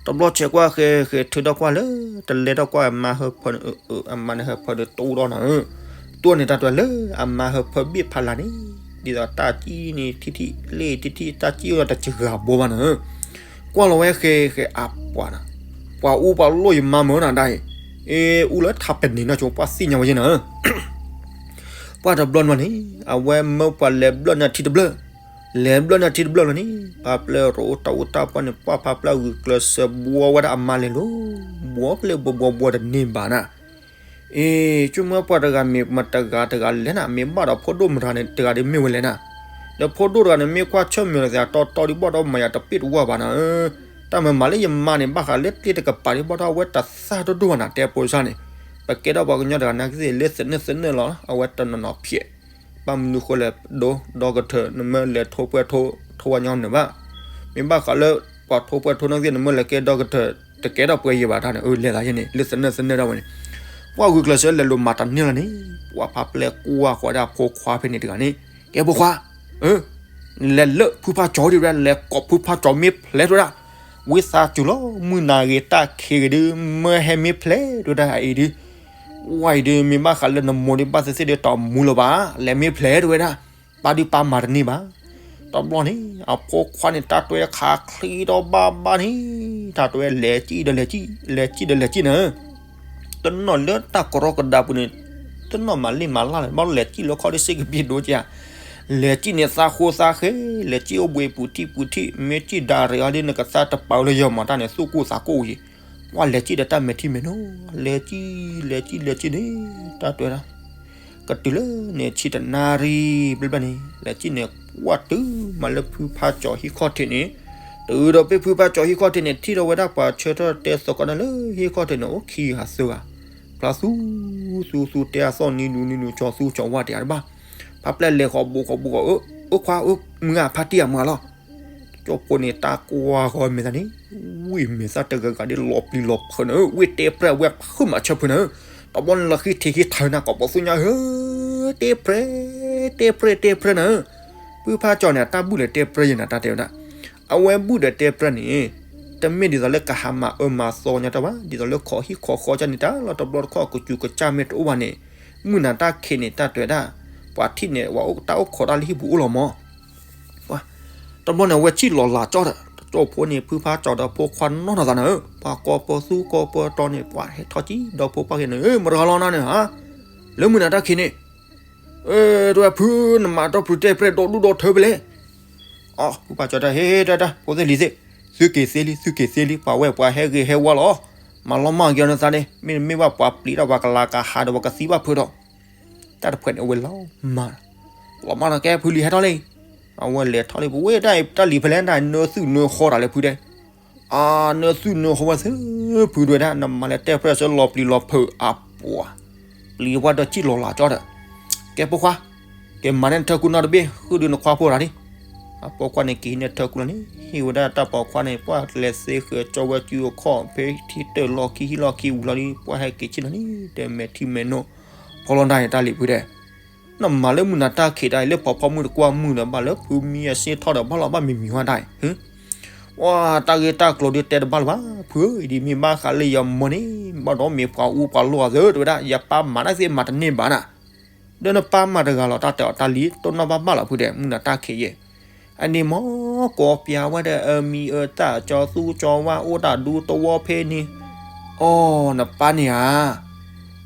တဘျီဆဲးကွၢ်ဃဲဃဲ ထုးထီၣ်ကွၢ်လၢ တလဲထီၣ်ကွၢ်အမါဟၢဖၢန့ၣ် အမါန့ၣ်ဟၢဖၢန့ၣ် တအိၣ်ဒီးနၤဧၢ. တိၢ်န့ၣ်တၢ်တဲလၢအမါဟၢဖၢဘ့ၣ်ဖးလၢ်န့ၣ် ဒ်သိးတၢ်စံၣ်န့ၣ်ထံၣ်ထံၣ် လ့ၣ်ထံၣ်ထံၣ် တၢ်စံၣ်အိၣ်ဒီးတစှၤဘိဘၣ်နၤဧၢ. ကွၢ်လီၤဝဲဃဲဃဲ အပှၤနၤ, ပှၤအူပှၤလိၣ်ယမါမုၢ်နၤဒၣ်အံၤ, အ့ အူလၢထးပနံၤနီၢ်ဆိ ပှၢ်သ့ၣ်ညါဝဲယဲနၤဧၢ. ပှၢ်တဘျီန့ၣ် အဝဲမၢပှၤလဲၤဘျၢၣ်န့ၢ်ထံတဘျၢၣ်, လဲၤဘျၢၣ်န့ၢ်ထံတဘျၢၣ်လီၤန့ၣ် ပှၤပျဲၢ်ရိးအိၣ်တၢ်အိၣ်တၢ်ပှၢ်န့ၣ် ပှၢ်ဖးပျၢ်ဂုာ်ကျဲးစၢးဘှီဝဲဒၣ်အမါလဲၤလိၤ, ဘှီဖျဲၣ်ဘှီဘှီဘှီတန့ၢ်ဘၣ်နၤ. အ့ ဆိကမိၣ်ပှၤတဂၤမ့ၢ်မတဂၤတဂၤလဲၣ်နၤ, မ့ၢ်ဘၣ်ဒီးဖိဒိၣ်မတၤန့ၣ် တဂၤဒ်မ့ၢ်ဝဲလဲၣ်နၤ. ဒီးဖိဒိၣ်တဂၤန့ၣ် မ့ၢ်ကွၢ်ဆၢၣ်မဲာ်လီၤသးတီတီဒ်ဘၣ်ဒီးမၤယၤတပ့ၢ်တဝၢ်ဘၣ်နၤဧၢ. တၢ်မၤမၤလၢယမါန့ၣ် ဘၣ်ဃးလၢကျ့တကပၤဒ်ဘၣ်ဒီးအဝဲတသၣ်ဒိၣ်ဒိၣ်ဘၣ်နၤ တဲဖိစၢ်န့ၣ်, ပကဲထီၣ်ပှၤကညီတဂၤနာ်က့သ့ၣ်လၢသနၢၣ်သနၢၣ်လီၤ အဝဲတနီၤနီၤဖျဲး ဘၣ်မနုၤဃိလဲၣ် ဒိ ဒီကထၢၣ် နမ့ၢ်လဲၤထိၣ်ပှဲၤထိၣ် ထိၣ်ဝဲညီနုၢ်ဘၣ်. မ့ၢ်ဘၣ်ဃးလၢ ပှၤထိၣ်ပှဲၤထိၣ်နီၢ်က့သ့ၣ် နမ့ၢ်လဲၤကဲဒီကထၢၣ် တကဲထီၣ်ပှဲၤယံၤဘၣ်တၢ်န့ၣ် အလဲၤသးယဲန့ၣ် လၢသနၢၣ်သနၢၣ်ဒၣ်ဝဲန့ၣ်, ပှၢ်ဂုာ်ကျဲးစၢးလဲၤလိၤမၤတန့ၢ်လီၤန့ၣ် ပှၤဖးပျဲၢ်ကွၢ်ဃီဒၣ်ဖိခွါဖဲန့ၣ်တဂၤန့ၣ် ကဲဖိခွါ လဲၤလၢဖုဖါကၠီၤဒ်ဝဲဒၣ် လဲၤကိးဖုဖါကၠီၤမ့ၢ်ဖျဲးတဝဲဒၣ်, ဝံသးစူၤလီၤ မုၢ်နၤဂ့ၤတၢ်ခံးဂ့ၤဒုး မၢဟဲမ့ၢ်ဖျဲးတဝဲဒၣ်အံၤဒုး ဝဲအံၤဒုး မ့ၢ်ဘၣ်ဃးလၢနမိၢ်ဒုး ဘၣ်သ့ၣ်သ့ၣ်ဒုးတမူလၢၤဘၣ်, လဲၤမ့ၢ်ဖျဲးတဝဲဒၣ်, ပၢ်ဒုးပၢ်မၤတန့ၢ်ဘၣ်. တဘျီန့ၣ် အဖိခွါန့ၣ် တၢ်တွဲခးချံဒီးဘၣ်ဘၣ်န့ၣ် တၢ်တွဲလဲၤကံၣ်ဒီးလဲၤကံၣ် လဲၤကံၣ်ဒီးလဲၤကံၣ်နၤ တနီၣ်လၢတၢ်ကရီကဒါပူၤန့ၣ် တနီၣ်မၤလ့ၣ်မၤလၢ်လၢၤ ဘၣ်လဲၤကံၣ်လၢခီဒ်စ့ကပံၤဒိက့ၤဧါ, လဲၤကံၣ်န့ၣ် သးဃိသးဃဲ, လဲၤကံၣ်အိၣ်ဘှံးပူၤထံၣ်ပူၤထံၣ် မ့ၢ်ကံၣ်ဒၣ်ရ့အီၤဒ် နကသါတပာ်လၢယမၤတၢ်န့ၣ် သူၣ်ကိၢ်သးကိၢ်ယံၤ, ပှၢ်လဲၤကံၣ်ဒီးတၢ်မဲာ်ထံမဲာ်နိ, လဲၤကံၣ် လဲၤကံၣ် လဲၤကံၣ်န့ၣ် တၢ်တွဲဒၣ် ကတုၤလၢန့ၣ်ဆံတနၣ်ရံၣ်ဘျဲၣ်ဘျဲၣ်န့ၣ် လဲၤကံၣ်န့ၣ် ကွၢ်တုၤမးလၢဖုဖါကၠီၤဟံၣ်ခီၣ်ထံးန့ၣ်, တုၤဒီးဖဲဖုဖါကၠီၤဟံၣ်ခီၣ်ထံးန့ၣ် ထံၣ်ထီၣ်ဝဲဒၣ်ပှၤဆၢထၢၣ်တဲသကိးန့ၣ်လၢဟံၣ်ခီၣ်ထံးန့ၣ် အိၣ်ခံဂၤသၢဂၤ, ဖျါသူသူသူတဲအသီၣ်နံၤနူၤနံၤနူၤ ကၠီၤသူကၠီၤဝါတယၤတဘၣ်, ဖးပျဲၢ်လဲၤဃီၤဘူးဃီၤဘူးဃီၤ အၢ အၢခွါ အၢ မုၢ်ဂၤဖါတံၢ်အမုၢ်ဂၤလီၤ. ကၠီဖိန့ၣ် တၢ်ကွၢ်ဃီၤမဲာ်သးန့ၣ် ဝံၢ်မဲာ်သၣ်တဂၤဂၤဒ်လီၤပျံၤလီၤဖုးနၤဧၢ, ဝ့ၢ်တဲပြဲၢ်ဝဲဖုးမးဆၢဖုးနၤဧၢ, တဘျီန့ၣ်လီၤဃံထံးဃံထၢနၤ ကိးပသူညါဧၢ, တဲပြဲၢ် တဲပြဲၢ် တဲပြဲၢ်နၤဧၢ, ဖုဖါကၠီၤန့ၣ် အတၢ်ဘူၣ်လဲၤတဲပြဲၢ်ယဲနၤ တၢ်တဲဝဲဒၣ်, အဝဲဘူၣ်ဒီးတဲပြဲၢ်န့ၣ် တမ့ၢ်ဒ်သိးလၢကဟးမၤအၢမၤသီညါတၢ်ဘၣ်, ဒ်သိးလၢခိးဟံၣ်ခိးဃီကၢ်န့ၣ် တၢ်လီၤတဘျီတခီၣ်ကစူၤကစၢ်မ့ၢ်တအိၣ်ဘၣ်န့ၣ်, မုၢ်နၤတၢ်ခံးန့ၣ် တၢ်တဲဝဲဒၣ်, ပှၤထံၣ်န့ၣ် ပှၤအိၣ်တၢ်အိၣ်ခိးတၢ်လၢဟံၣ်ပူၤအိၣ်လီၤမး တဘျီန့ၣ် အဝဲစံၣ်လီၤလးကၠီဒီး တကၠိဖိန့ၣ် ဖုဖါကၠီၤဒီးဖိခွါနီၢ်နီၢ်သးနၤဧၢ, ပှၤကိးပသူကိးပတီၤန့ၣ် ပှၤဟဲထီၣ်ကံၣ်ဒီးဖိပၢ်ဂ့ၤနၤဧၢ, မတဂၤလီၤနၤန့ၣ်ဧါ, လၢမုၢ်နၤတၢ်ခံးန့ၣ်, တဝဲဖုနမၤတီၢ်ဖုတဲပြဲၢ်ဒီဒူၣ်ဒီထၢဖဲလဲၣ်, အီ ဖုဖါကၠီၤတၢ် ဟ့ၣ် တၢ်တၢ် ဖိသ့ၣ်လံၤသ့ၣ်, သုက့ၤသ့လံ သုက့ၤသ့လံ ပှၤဝဲပှၤဟဲဂ့ၤဟဲဝါလီၤ, မၤလီၤမၢ်က့ၤအီၤနသးန့ၣ် မ့တမ့ၢ်ဘၣ်ပှၤပျံၤတၢ်ပှၤကလၤကဟးဒီးပှၤကသံဘၣ်ဖုးဒီး တၢ်တဖှဲးန့ၣ် အဝဲလီၤမၢ်, လီၤမၢ်ဒီး ကဲဖုလံၤဟဲထီၣ်လံ, အဝဲလဲၤထီၣ်လံ ပဝဲတၢ်အံၤ တၢ်လံၤဖဲလဲၣ် တၢ်နၢသုၣ်နၢဃီတၢ်လၢဖုတဲ, အနၢသုၣ်နၢဃီဝဲသ့ၣ် ဖုတဲဝဲဒၣ် နမၤလၢတဲပြဲၢ်စၢလီၤပျံၤလီၤဖုးအပှၤ, ပျံၤဝဲဒီးစံၣ်လီၤလးကၠီဒီး, ကဲပိာ်ခွါ, က့ၤမၤန့ၢ်နထၢကူနီတဘ့ၣ် ဃုာ်ဒီးနခွါဖိတဂၤလံ, အပိာ်ခွါန့ၣ်က့ၤဟံးန့ၢ်ထၢကူလီၤန့ၣ် ဟ့ၣ်ဝဲဒၣ်တၢ်ပိာ်ခွါန့ၣ် ပှၢ်လဲၤသ့ဃဲၤကၠီဝဲစုအခီၣ် ဖဲထံတၢၢ်လီၢ်ခံဟံၣ်လီၢ်ခံဝံၤလီၤလံ ပှၢ်ဟဲက့ၤဆ့ၣ်နီၤန့ၣ် တဲမဲာ်ထံမဲာ်နိ, ဖီလီၤဒၣ်န့ၣ်တၢ်လံၤဖုတဲ နမၤလၢမုၢ်နၤတၢ်ခံးဒၣ်အံၤ လၢဖီဖီမုၢ်တကွၢ်မုၢ်ဒီး ဘၣ်လၢဖုမံအစ့ထီၣ်ဒီး ဘၣ်လီၤဘၣ်မံၤမံၤဝဲဒၣ်အံၤ, ပှၤတၢ်ဂ့ၢ်တၢ်ကျိၤဒုးတဲတဘၣ်လၢၤဘၣ် ဖုဧၢ, အံၤဒ်မ့ၢ်ဘၣ်ဃးလၢယမိၢ်န့ၣ် ဘၣ်ဒီးမ့ၢ်ပှၤအူပှၤလိၢ်အသး တဲဝဲဒၣ် ယပၢ်မၤတၢ်သ့ၣ်မၤတန့ၢ်ဘၣ်နၤ, ဒီးနပၢ်မၤတဂၤလီၤ တၢ်တဲအီၤတၢ်လံၤ တိၢ်နီၣ်ဘၣ်ဘၣ်လီၤဖုတဲ မုၢ်နၤတၢ်ခံးယဲၢ် အန့ၣ်မ့ၢ်ကိးပျးဝဲဒီးအမံၤအသၣ် ကၠီသူကၠီဝါ အိၣ်တၢ်ဒူသဝီဖဲန့ၣ်, အီ နပၢ်န့ၣ်ဧါ,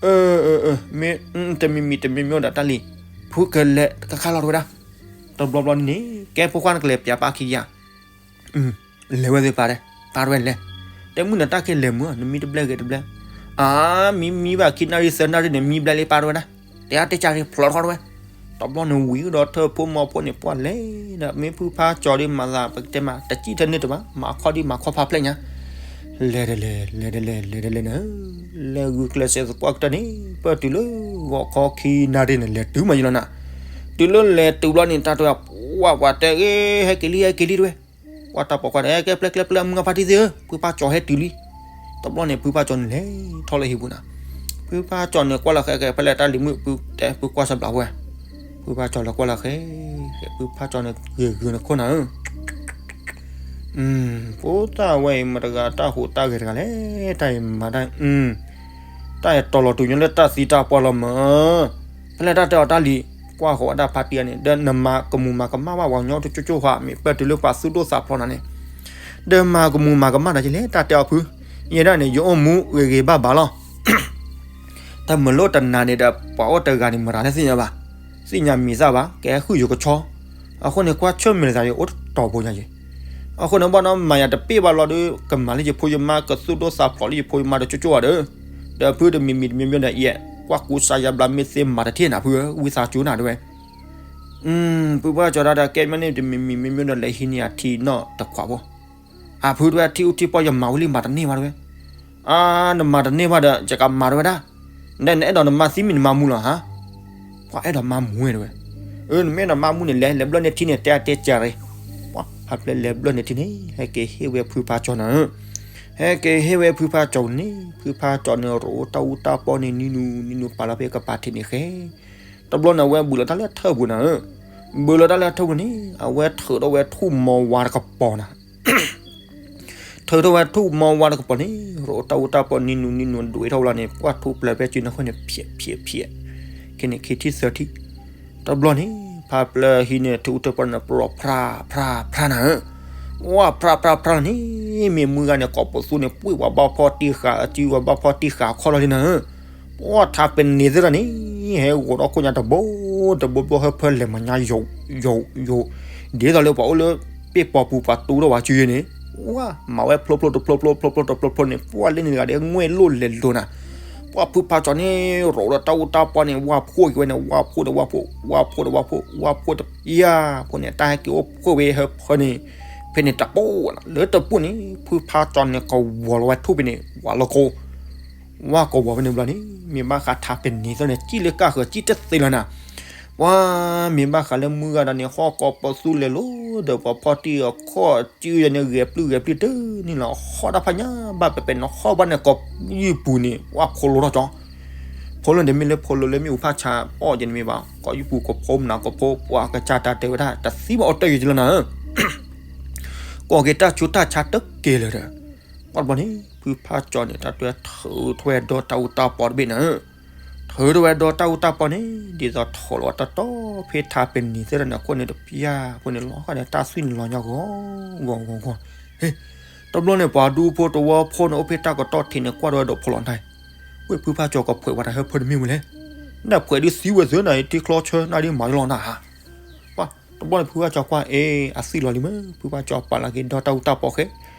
အၢ မ့ၢ်တမံၤမံၤတမံၤမံၤဒီးတၢ်လံၤ, ဖုကလဲၤတခါခါလီၤတဲဝဲဒၣ်, တဘျီဘျီန့ၣ် ကဲဖိခွါနကလဲၤပျးပၢ်ခံယၤ လဲၤဝဲသ့ၣ်ပၢ်တဲ, ပၢ်တဝဲလဲၤ, တဲမုၢ်နၤတၢ်ခံးလဲၤမုာ် နမံတဘျဲၣ်ဂ့ၤတဘျဲၣ်, အါ မံမံဘၣ်ခံနၣ်ရံၣ်သၢနၣ်ရံၣ်န့ၣ် မံဘျဲလံပၢ်တဝဲဒၣ်, တဲအါတဲကၢ်ရ့ဖျိးထီၣ်တဝဲ. တဘျီန့ၣ်ဝံၤဒီးထၢၣ်ဖိမီၤဖိန့ၣ် ပှၢ်လဲၤဒီး မ့ၢ်ဖုဖါကၠီၤဒီးမၤသး ပကတဲမး တစံၣ်ထဲန့ၣ်တဘၣ် မၤခီဒံးမၤခီဖးဖျဲၣ်ညါ လဲၤတလဲၤ လဲၤတလဲၤ လဲၤတလဲၤန့ၣ်, လဲၤဂုာ်ကျဲးစၢးသပှၢ်ကတၢၢ်န့ၣ် ပၢၢ်တုၤလၢဂီၤခီခံနၣ်ရံၣ်န့ၣ် လဲၤတုၤမးယလီၤနၤ. တုၤလၢလဲၤတုၤဘျီန့ၣ် တၢ်တဲဝဲ ပှၢ်ပှၢ်တဲဂ့ၤ ဟဲက့ၤလံ ဟဲက့ၤလံတဝဲ. ပှၢ်တၢ်ပိာ်ခွါဒီး ကဲပျဲကျဲပျဲ မုၢ်ဂၤဖါတံၢ်သ့ၣ်ဧၢ ဖုဖါကၠီၤဟဲတုၤလံ. တဘျီန့ၣ် ဖုဖါကၠီၤန့ၣ်လဲၤထီၣ်လၢဟံၣ်ပူၤနၤ. ဖုဖါကၠီၤန့ၣ်ကွၢ်လီၤဃဲ ဖဲလဲၣ်တၢ်လံၤမုၣ် ဖုတဲ ဖုကွၢ်စၢဘျးဝဲ, ဖုဖါကၠီၤလၢကွၢ်လီၤဃဲ, ဖုဖါကၠီၤန့ၣ်ဂ့ၤဂ့ၤန့ၣ်ခိၣ်နၤဧၢ ဖိသၣ်ဝဲအံၤ မတၤတဂၤတၢ်ဟူးတၢ်ဂဲၤတဂၤလဲၣ်, တၢ်အံၤမၤတၢ်, တၢ်အံၤတီၤလီၤတူာ်ညီလၢတၢ်သံတၢ်ပှၢ်လီၤမး. ဖဲလဲၣ်တၢ်တဲအီၤတၢ်လံၤ, ကွၢ်ဃီၤဝဲဒၣ်ဖါတံၢ်အန့ၣ် ဒီးနမၤကမူၤမၤကမၣ်ဘၣ်ပှၤကညီတကၠိကၠိဧါ, မ့ၢ်ပၢၢ်တုၤလၢပှၤသူၣ်ဒိၣ်သးဖျိးနၤန့ၣ်, ဒီးမၤကမူၤမၤကမၣ်ဒီးကလဲၣ် တၢ်တဲအီၤဖု, ယဲဒၣ်န့ၣ် ယအိၣ်မူဂ့ၤဂ့ၤဘၣ်ဘၣ်လီၤ. တၢ်မလိၣ်တနၤန့ၣ်ဒီး ပှၤအိၣ်တဂၤန့ၣ် မတၤလဲၣ်သ့ၣ်ညါဘၣ်, သ့ၣ်ညါမံၤသၣ်ဘၣ်, ကဟဲဃုယကဆီ, အဃိန့ၣ် ကွၢ်ဆၢၣ်မဲာ်သးန့ၣ် အိၣ်တတီၤဖိညါယဲၢ်. အဃိန့ၣ် ဘၣ်ဒီးမၤယၤတပ့ၢ်ဘၣ်လီၤဒီး ကမၤလၢယဖိယမါ ကသူၣ်ဒိၣ်သးဖျိးလၢယဖိယမါတကၠိကၠိဧါဒီး, ဒီးဖုတမံၤမံၤတမံၤမံၤဒီး ယဲၢ်ကွၢ်ကူစါယါဘျါ မ့ၢ်သ့မၤတထံၣ်နၤဖုဧၢ ဝံသးစူၤနၤတဝဲ. ဖုဖါကၠီၤဒၣ်ဒီး ကဲမ့ၢ်န့ၣ် တမံၤမံၤမံၤမံၤဒီး လဲၤဟံးန့ၢ်ယထံနီၣ်တခွးဖိ, အဖုတဝဲ ထံအူထံပီၢ်ယမၤဝံၤလံ မၤတန့ၢ်ဘၣ်တဝဲ. အါ နမၤတန့ၢ်ဘၣ်ဒီး ယကမၤတဝဲဒၣ်, နအဲၣ်ဒိးနမါသံမံၤနမါမူလီၤဧါ, ပှၤအဲၣ်ဒိးမါမူဝဲတဝဲ. အၢ နမ့ၢ်အဲၣ်ဒိးမါမူန့ၣ် လဲၤလဲၤဘျၢၣ်န့ၢ်ထံန့ၣ် တဲအါတဲကၢ်ရ့, ပှၤဖဲလဲၤဘျၢၣ်န့ၢ်ထံန့ၣ် ဟဲက့ၤဟ့ၣ်ဝဲဖုဖါကၠီၤနၤဧၢ, ဟဲက့ၤဟ့ၣ်ဝဲဖုဖါကၠီၤန့ၣ် ဖုဖါကၠီၤန့ၣ် ရိးတၢ်အူတၢ်ပီၢ်န့ၣ် နံၤနူၤနံၤနူၤ ပာ်လီၤဖဲကပၤထံးန့ၣ်ဃဲ တဘျီန့ၣ် အဝဲဘုးလီၤတၢ်လၢထၢၣ်ပူၤနၤဧၢ, ဘုးလီၤတၢ်လၢထၢၣ်ပူၤန့ၣ် အဝဲထုးထီၣ်ဝဲထူၣ်မီဝါတကပီၤနၤ ထုးထီၣ်ဝဲထူၣ်မီဝါတကပီၤန့ၣ် ရိးတၢ်အူတၢ်ပီၢ်နံၤနူၤနံၤနူၤဒွဲထီၣ်ဝဲလီၤန့ၣ် ကွၢ်ထူပျၢၤဖဲစုန့ၣ်အဃိန့ၣ် ဖျဲးဖျဲးဖျဲး, ခဲန့ၣ်ခံထံၣ်သၢထံၣ်, တဘျီန့ၣ် ဖါပျၢၤဟံးန့ၢ်ထံအူထၢၣ်ပီၢ်န့ၣ် ပလီၤဖြါဖြါဖြါနၤဧၢ, ဝါဖြါဖြါဖြါန့ၣ် မ့ၢ်မုၢ်ဂၤန့ၣ် ကိးပသူန့ၣ် ပှ့ၢ်ဝဲဘၣ်ဖီၣ်တံၢ်ဃာ် အစုဝဲဘၣ်ဖီၣ်တံၢ်ဃာ်ခီၣ်လီၤလံနၤဧၢ ပှၢ်ထါပနံၤသ့ၣ်တဖၣ်န့ၣ် ဟဲဂီၤဒီးခိၣ်ညါတဘိ တဘိဘိဟၢဖၢလဲၤမၤညါယိာ်ယိာ်ယိာ်, ဒ်သိးလၢပှၤအိၣ်လၢပ့ၢ်ပီၤပူၤပှၤတူၢ်ထီၣ်ဝဲစုယဲန့ၣ်, ဝါ မၤဝဲဖျိဖျိတဖျိဖျိ ဖျိဖျိတဖျိဖျိန့ၣ် ပှၢ်လၢန့ၣ်တဂၤဒီး ငွဲၣ်လိၣ်လဲၤလိၤနၤ, ပှၢ်ဖုဖါကၠီၤန့ၣ် ရိးဒီးတၢ်အူတၢ်ပီၢ်န့ၣ် ဝါဖှိၣ်က့ၤဝဲန့ၣ် ဝါဖှိၣ်ဒီးဝါဖှိၣ် ဝါဖှိၣ်ဒီးဝါဖှိၣ် ဝါဖှိၣ်တပျၢ်ဖိန့ၣ် တၢ်ဟဲက့ၤအိၣ်ဖှိၣ်ဝဲဟၢဖၢန့ၣ် ဖဲန့ၣ်တပိၢ်နၤ လၢတပိၢ်န့ၣ် ဖုဖါကၠီၤန့ၣ် ကဝီၤလီၤဝဲထူၣ်ဖဲန့ၣ် ဝးလီၤကိး ဝါကဝီၤဖဲန့ၣ်ဘျီန့ၣ် မ့ၢ်ဘၣ်ဃးထါပနံၤသ့ၣ်န့ၣ် စံၣ်လၢကၢ်ဃၢၤ စံၣ်တသ့လၢၤနၤ, ပှၤမ့ၢ်ဘၣ်ဃးလၢမုၢ်ဂၤဒီးန့ၣ် ဟီၣ်ကိးပသူလဲၤလိၤဒီး ပှၤဖီၣ်တံၢ်အီၤခီၣ်စုယဲန့ၣ် ဂဲၤပျုၢ်ဂဲၤပျုၢ်တန့ၢ်လီၤ ဟီၣ်တၢ်ဖးညါဘၣ် ပပဲၤနီၤဟီၣ်ဘၣ်န့ၣ် ကိးယုၢ်ပူၤန့ၣ် ဝါဖိလိထီၣ်ကၠီ ဖိလၢန့ၣ်မ့ၢ်လၢဖိလၢလၢမ့ၣ်အူဖးဆါအီၣ်ယဲန့ၣ်မ့ၢ်ဘၣ် ကိးယုၢ်ပူၤကိးဖိမနုၤကိးဖိ ပှၤကစၢ်တၢ်တဲဝဲဒၣ် တသံဘၣ်အီၤတၢ်ယံာ်လီၤနၤဧၢ ကိးက့ၤတၢ်ဆူးတၢ်ဆါတက့ၢ်လၢၤဒီး ကွၢ်တဘျီန့ၣ် ဖုဖးကၠီၤန့ၣ် တၢ်တွဲထုးထီၣ်ဝဲဒီတၢ်အူတၢ်ပီၢ်တဘ့ၣ်နၤဧၢ, ထုးထီၣ်ဝဲဒီတၢ်အူတၢ်ပီၢ်န့ၣ် ဒ်သိးထီၣ်လီၤဝဲတတီၤဖဲထါပနံၤသ့ၣ်တဖၣ်န့ၣ် အခိၣ်န့ၣ်တပျၢ်ဖိန့ၣ် လီၤဃာ်န့ၣ် တၢ်သွံၣ်န့ၣ်လီၤညီဂီၤဂီၤဂီၤဂီၤ, ဟ့ၣ်, တဘျီန့ၣ် ပှၤဒူဖိတဝီဖိန့ၣ် အိၣ်ဖဲတၢ်ကတီၢ်ထံးန့ၣ် ကွၢ်ထီၣ်ဝဲဒီးဖိလီၤ နၤ ဝဲၢ်ဖုဖးကၠီၤကဖှဲးဝဲတၢ်ဟၢဖၢတမ့ၢ်ဝဲလဲၣ်, နဖှဲးဒုးသံဝဲသ့ၣ်နၤ ထံချီဆၢနၤဒ်မၤလီၤနၤဧါ ပှၤ တဘျီန့ၣ် ဖုဖးကၠီၤကွၢ် အ့ အသွံၣ်လီၤလံမ့ၢ် ဖုဖးကၠီၤပာ်လီၤက့ၤဒီတၢ်အူတၢ်ပီၢ်ဃဲ,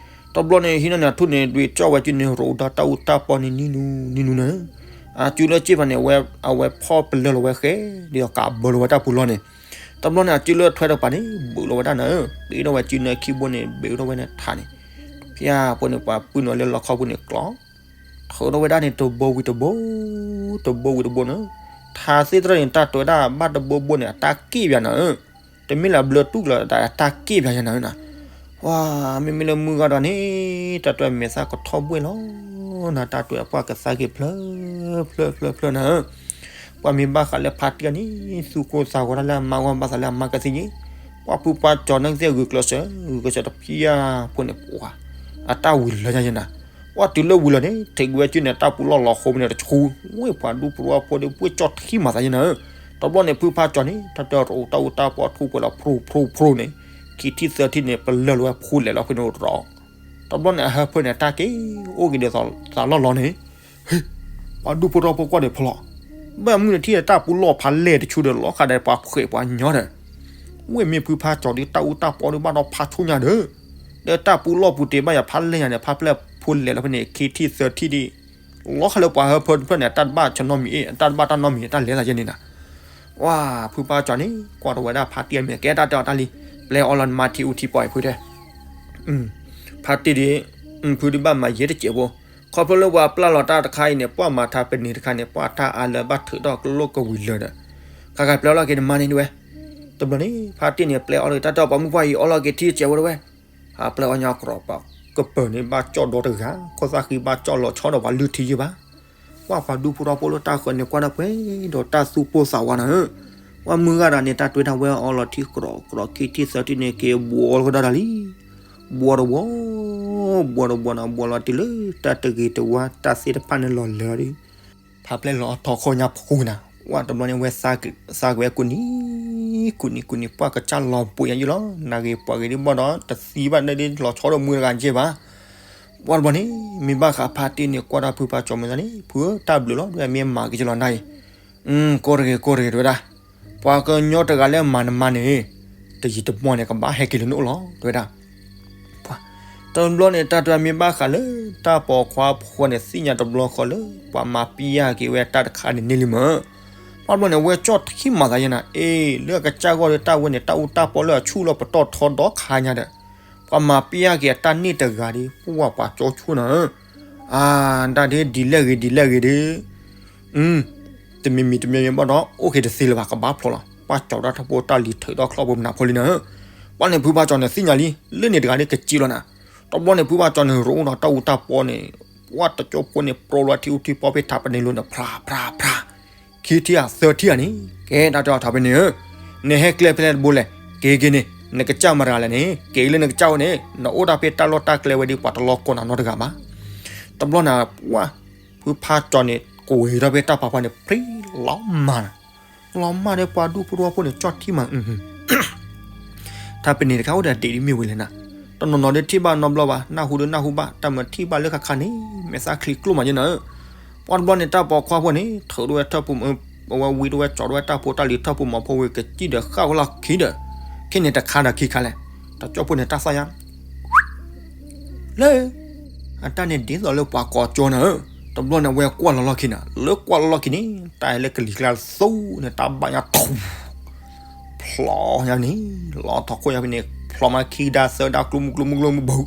တဘျီန့ၣ် ဟံးန့ၢ်န့ၣ် ထူၣ်န့ၣ် ဒွဲကၠီၣ်ဝဲစုန့ၣ် ရိးဒီတၢ်အူတၢ်ပီၢ်န့ၣ် နံၤနူၤ နံၤနူၤနၤဧၢ, အစုလၢစ့ၢ်ဖးန့ၣ် အဝဲဖီၣ်ပလၢၢ်လီၤဝဲဃဲ, ဒ်သိးကးဘၢလီၤဝဲတၢ်ပူၤလီၤန့ၣ်, တဘျီန့ၣ် အစုလၢထွဲတပၤန့ၣ် ဘုးလီၤဝဲဒၣ်နၤဧၢ, ဘ့းထီၣ်ဝဲစုန့ၣ်ခံဘိန့ၣ် ဘ့းထီၣ်ဝဲန့ၣ်ထးန့ၣ်, ဖၠါဖိန့ၣ် ပှၤပုၢ်နုာ်လၢလီခီပူၤန့ၣ်ကျီ ထုးထီၣ်ဝဲဒၣ်န့ၣ် တဘိဝံၤတဘိ, တဘိဝံၤတဘိန့ၣ်, ထါသ့ၣ်တဖၣ်န့ၣ် တၢ်တွဲဒၣ်ဘၣ်တဘိဘိန့ၣ် အတၢ်က့ၣ်ပၠးနၤဧၢ, တမ့ၢ်လၢဘျၢတူၢ်ကျၢၤ တၢ်က့ၣ်ပၠးယဲနၤဧၢနၤ, ပှၤမ့မ့ၢ်လၢမုၢ်ဂၤဒီးန့ၣ် တၢ်တွဲမဲာ်သၣ်ကထီၣ်ဘှဲၣ်လီၤ, နၤတၢ်တွဲအပှၢ်ကသါက့ၤဖျၢၣ် ဖျၢၣ်ဖျၢၣ်ဖျၢၣ်နၤဧၢ, ပှၤမ့ၢ်ဘၣ်ဃးလၢဖါတံၢ်န့ၣ် သူၣ်ကိၢ်သးဂီၤတၢ်လၢအမါဂီၢ် ဘၣ်သးလၢအမါကသံၣ်ညါ, ပှၤဖုဖးကၠီၤန့ၣ်ကသ့ၣ်ဂုာ်ကျဲးစၢး ဂုာ်ကျဲးစၢးတပျၢ်ဖိန့ၣ် ပှၤ အတၢ်ဝံၤလၢညါယဲနၤ, ပှၤတုၤလၢဝံၤလီၤန့ၣ် ထံးကွံာ်ဝဲစုန့ၣ် တၢ်ပူၤလီၢ်လီၤဃိန့ၣ်တဆူ, ဝဲပှၤဒူဖိတဝီဖိဒီး ပှ့ၤကၠီၣ်ထံမၤသးယဲနၤဧၢ, တဘျီန့ၣ် ဖုဖးကၠီၤန့ၣ် တၢ်တရိးတၢ်အူတၢ်ပီၢ်ထူၣ်ပှဲၤလီၤ ဖြူဖြူဖြူန့ၣ်, ခံထံၣ်သၢထံၣ်န့ၣ် ပလၢၢ်လီၤဝဲဖှူလဲၤလီၤဖဲန့ၣ်ရီး, တဘျီန့ၣ် အဟၢဖၢန့ၣ် အတၢ်က့ၣ်အိၣ်က့ၤဒီးသးလီၢ်လီၤန့ၣ် ပှၤဒူဖိတဝီဖိကွၢ်ဒီးဖီလီၤ, ဘၣ်မနုၤန့ၣ်ထံၣ်တၢ်ပူၤလီၢ်ဖးလဲၢ်တဆူဒီး လီၤဃာ်ဒီးပှၤဖှဲးပှၤညီဒီး, ဝဲမ့ၢ်ဖုဖးကၠီၤဒီး တၢ်အူတၢ်ပီၢ်ဒီးဘၣ်ဒီးဖးဆူညါဒီး, ဒီးတၢ်ပူၤလီၢ်ပူၤတ့ၢ်ဘၣ်ယၤဖးလဲၢ်ညါန့ၣ် ဖးပျဲၢ်ဖိလဲၤလီၤဖဲန့ၣ် ခံထံၣ်သၢထံၣ်ဒီး, လီၤဃာ်လၢပှၤဟၢဖၢတဖျၢၣ်န့ၣ် အတၢ်တဘၣ်ဆၢနီတမံၤအ့ၣ် အတၢ်တဘၣ်တၢ်နီတမံၤ တၢ်လဲၤသးယဲန့ၣ်နၤ. ဝါ ဖုဖါကၠီန့ၣ် ကွၢ်တဝဲဒၣ်ဖါတံၢ်အမဲာ် ကဲတၢ်တဲအီၤတၢ်လံ, ပျဲအီၤလီၤနမါထံအူထံပီၣ်အံၤဖုတဲ. ဖါတံၢ်ဒ် ဖုဒ်ဘၣ်မၤယဲတစဲးဖိ, ခီဖျိလၢပှၤပျၢ်လီၤတၢ်တခါအံၤန့ၣ် ပှၤမၤထါပန့ၢ်တခါန့ၣ် ပှၤတၢ်အါလၢဘၣ်ထုးထီၣ်ကလိာ်ကဝံၤလၢာ်ဒီး ခါခါပျဲအီၤလီၤက့ၤနမါန့ၣ်တဝဲ. တဘျီန့ၣ် ဖါတံၢ်န့ၣ် ပျဲအီၤလီၤက့ၤတၢ်တဲအီၤ ပှၤမုၣ်ပှၢ်အံၤအီၣ်လီၤက့ၤထံတစဲးဖိတဝဲ. ဟးပျဲအီၤညါကြီပၤ ကပၢၤန့ၣ်ဘၣ်ကၠီၣ်ဒီတဂၤ ခိၣ်သၣ်ဃံဘၣ်ကၠီၣ်လီၤဆီဒီး ပှၤလုၢ်ထံယုၢ်ဘၣ်. ပှၤပှၤဒူဖိထီဖိလၢတၢ်ဃၢၤန့ၣ် ကွၢ်တၢ်ပှဲၤဒီးတၢ်သူၣ်ပိၢ်သးဝးနၤဧၢ. ပှၤမုၢ်ဂၤဒၣ်န့ၣ် တၢ်တွဲတၢ်ဝဲအီလီၤထံကြီကြီခံထံသၢထံန့ၣ် က့ၤဘှီလီၤကဒီးတၢ်လံ. ဘှီတဝီ ဘှီတဝီနၤ ဘှီလီၤတုၤလၢတၢ်တဂ့ၤတဝါ တၢ်သ့ၣ်တဖၣ်န့ၣ်လီၤလၢာ်ဒီး ဖးပျဲၢ်လီၤထီၣ်ခိၣ်ညါဖှူနၤ. ဝဲတဘျီန့ၣ် ဝဲသးကွံာ်ဝဲကူးနံၤ ကူးနံၤကူးနံၤ ပှၤကစၢ်လီၤဘှံးညါယုၢ်လီၤ. နဂ့ၤပှၤဂ့ၤဒ်ဘၣ်ဒီး တသံဘၣ်န့ၣ်ဒ်လီၤဆီဒီးမုၢ်တဂၤကဲဘၣ်. ပှၤတဘျီန့ၣ် မ့ၢ်ဘၣ်ဃးဖါတံၢ်န့ၣ် ကွၢ်တၢ်ဖုဖါကၠီမ့ၢ်သးန့ၣ် ဖုဧၢ တၢ်ဘျုးလီၤ ဒ်မ့ၢ်မၤက့ၤကလီၤနၤအံၤ ကိးတဂ့ၤ ကိးတဂ့ၤ တဝဲဒၣ်. ပှၤကညီတဂၤလၢမၤနမါန့ၣ် တယံာ်တမီၢ်န့ၣ် ကဘၣ်ဟဲက့ၤလၢနအိၣ်လီၤ တဝဲဒၣ်. တဘျီန့ၣ် တၢ်တဝဲမ့ၢ်ဘၣ်ဃးလၢ တၢ်ပိာ်ခွါဖိန့ၣ် သ့ၣ်ညါတဘျီဃီလၢ ပှၤမၤပျဲက့ၤဝဲတၢ်တခါန့ၣ်န့ၢ်လံမၢ်. ပှၤတဘျီန့ၣ် ဝဲကၠီၣ်ထံမၤသးယဲနၤ အ့ လၢအကစၢ်ဂီၢ်ဒီးတၢ်ဝဲန့ၣ် တၢ်အူတၢ်ပီလၢအဆူၣ်လီၤပတီၢ်ထီဒီခါညါဒီး ပှၤမၤပျဲက့ၤအတၢ်န့ၢ်တဂၤဒီး ပှၤပှၤကၠီဆိနၤ အၢၣ်ဒၣ်ဒ်ဒ်လဲၣ်ဂ့ၤဒ်လဲၣ်ဂ့ၤဒီး တမံၤမံၤတမံၤမံၤဘၣ်ဒီး အိၣ်က့ၤတသ့လၢၤဘၣ် ကဘၣ်ဖျိးလီၤ. ပှၤကၠီတၢ်ထီၣ်ဖိတၢ်လံၤထုးထီၣ်ချီၣ်ဖိမနုၤဖိလံနၤ. ပှၤန့ၣ်ဖုဖါကၠီန့ၣ်သ့ၣ်ညါလံ လၢန့ၣ်တဂၤဒ်ကစ့လီၤနၤ. တဘျီန့ၣ်ဖုဖါကၠီန့ၣ် ရိအိၣ်ဒီးတၢ်အူတၢ်ပီန့ၣ် ပှၤတကၠိဖိန့ၣ် ပြီလီၤထံအူထံပီဖဲထးပန့ၢ်လိၤန့ၣ် ဖြးဖြးဖြး ခံထံၣ်ဧါသၢထံၣ်ဧါန့ၣ် ကဲတၢ်တဲအီၤထးပန့ၢ်ဧၢ နဟဲကျဲဖဲလဲၣ်တဘိလဲၣ် က့ၤက့ၤန့ၣ် နကစၢ်မတၤလဲၣ်န့ၣ် က့ၤလၢနကစၢ်အိၣ်န့ၣ် နအိၣ်တၢ်ဖဲတၢ်လီၢ်တၢ်ကျဲဝဲဒ်ပှၤတလီၢ်ကိးနၤနီတဂၤဘၣ်. တဘျီန့ၣ် ပှၤ ဖုဖါကၠီန့ၣ် ကွံာ်ထီၣ်ဖဲတၢ်ဖးဖီန့ၣ် ဖျံလီၤမၢ်နၤ လီၤမၢ်ဒီးပှၤဒူဖိထီဖိန့ၣ် ကၠီၣ်ထံမၤ ထးပန့ၢ်တခါအိၣ်ဒီးဒံးဒ်မ့ၢ်ဝဲလဲၣ်နၤ. တနီၤနီၤဒ်ထံၣ်ဘၣ်နီတဘျီဘၣ် နၢ်ဟူဒ်နၢ်ဟူဘၣ် တၢ်မၤထံၣ်ဘၣ်လၢခါခါန့ၣ် မဲာ်သၣ်ချံကျိၣ်မးယဲနၤဧၢ. ပှၤတဘျီန့ၣ် တၢ်ပိာ်ခွါဖိန့ၣ် ထုးထီၣ်ဝဲထၢၣ်ပူၤ အဝဲဝံထီၣ်ဝဲကၠီထီၣ်ဝဲတၢ်ဖိတၢ်လံၤထၢၣ်ပူၤမီၤဖိဝံၤ ကစံၣ်ဒီးဃၣ်ဝဲလီၢ်ခံဒီး ခဲန့ၣ်တခါဒီးခံခါလဲၣ် တကၠိဖိန့ၣ် တၢ်သၣ်ယါ လၢ အတၢ်န့ၣ်ဒ်သိးလၢပှၤကိးကၠီနၤဧၢ. တဘျီန့ၣ် အဝဲကွၢ်လီၤလီၢ်ခံနၤ လၢကွၢ်လီၤလီၢ်ခံန့ၣ် တၢ်ဟဲလၢကလံၤကျါသူန့ၣ် တၢ်ဘၣ်ညါထူ ဖျိညါန့ၣ် လီၤထီၣ်ခိၣ်ညါဖဲန့ၣ် ဖျိမးခံကဒါသၢဒါကျိမုၢ်ကျိမုၢ်ကျိမုၢ်ဘု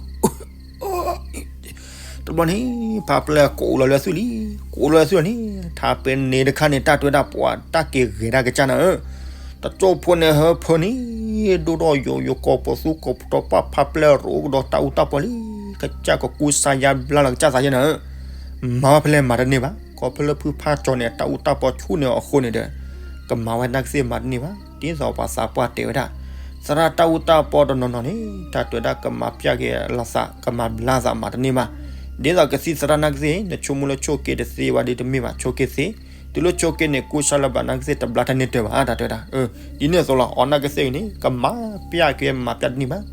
တဘျီန့ၣ် ဖးပျဲၢ်ကိးလီၤလၢသွံၣ်လံ ကိးလီၤလၢသွံၣ်လံ ထးပန့ၢ်တခါန့ၣ် တၢ်တွဲဒၣ်ပှၤ တၢ်က့ၤဂဲၤဒၣ်ကစၢ်နၤဧၢ. တကၠိဖိန့ၣ်ဟၢဖၢန့ၣ် ဒိၣ်ထီၣ်ယိာ်ယိာ် ကိးပသူကိးပတီၢ် ပာ်ဖးပျဲၢ်ရိကဒီးတၢ်အူတၢ်ပီလံ ကစၢ်ကကူစါယါဘျါလီၤကစၢ်သးယဲနၤဧၢ. မၤဝဲဖဲလဲၣ်မၤတန့ၢ်ဘၣ် ခီဖျိလၢဖုဖါကၠီန့ၣ် တၢ်အူတၢ်ပီဆူၣ်န့ၢ်အီၤအဃိန့ၣ်ဒီး ကမၤဝဲနာ်ကသ့ၣ်မၤတန့ၢ်ဘၣ် ဒ်သိးပှၤသးပှၢ်တဲဝဲဒၣ် သရၣ်တၢ်အူတၢ်ပီတနီၤနီၤန့ၣ် တၢ်တဲဝဲဒၣ်ကမၤပျဲက့ၤလီၤသး ကမၤဘျါသးမၤတန့ၢ်ဘၣ်. ဒ်သိးကသံၣ်သရၣ်နာ်ကသ့ၣ် နဆိကမိၣ်လၢဆိက့တသ့ဘၣ်ဒီးတမ့ၢ်ဘၣ် ဆိက့သ့ တုၤလၢဆိက့န့ၣ် ကူစါလၢၤဘၣ်နာ်ကသ့ၣ် တဘျါတၢ်န့ၢ်တၢၤဘၣ် တၢ်တဲဝဲဒၣ် ဒ်န့ၣ်အသိးလီၤ အီၤနာ်ကသ့ၣ်အံၤန့ၣ် ကမၤပျဲက့ၤမၤပျဲတန့ၢ်ဘၣ်.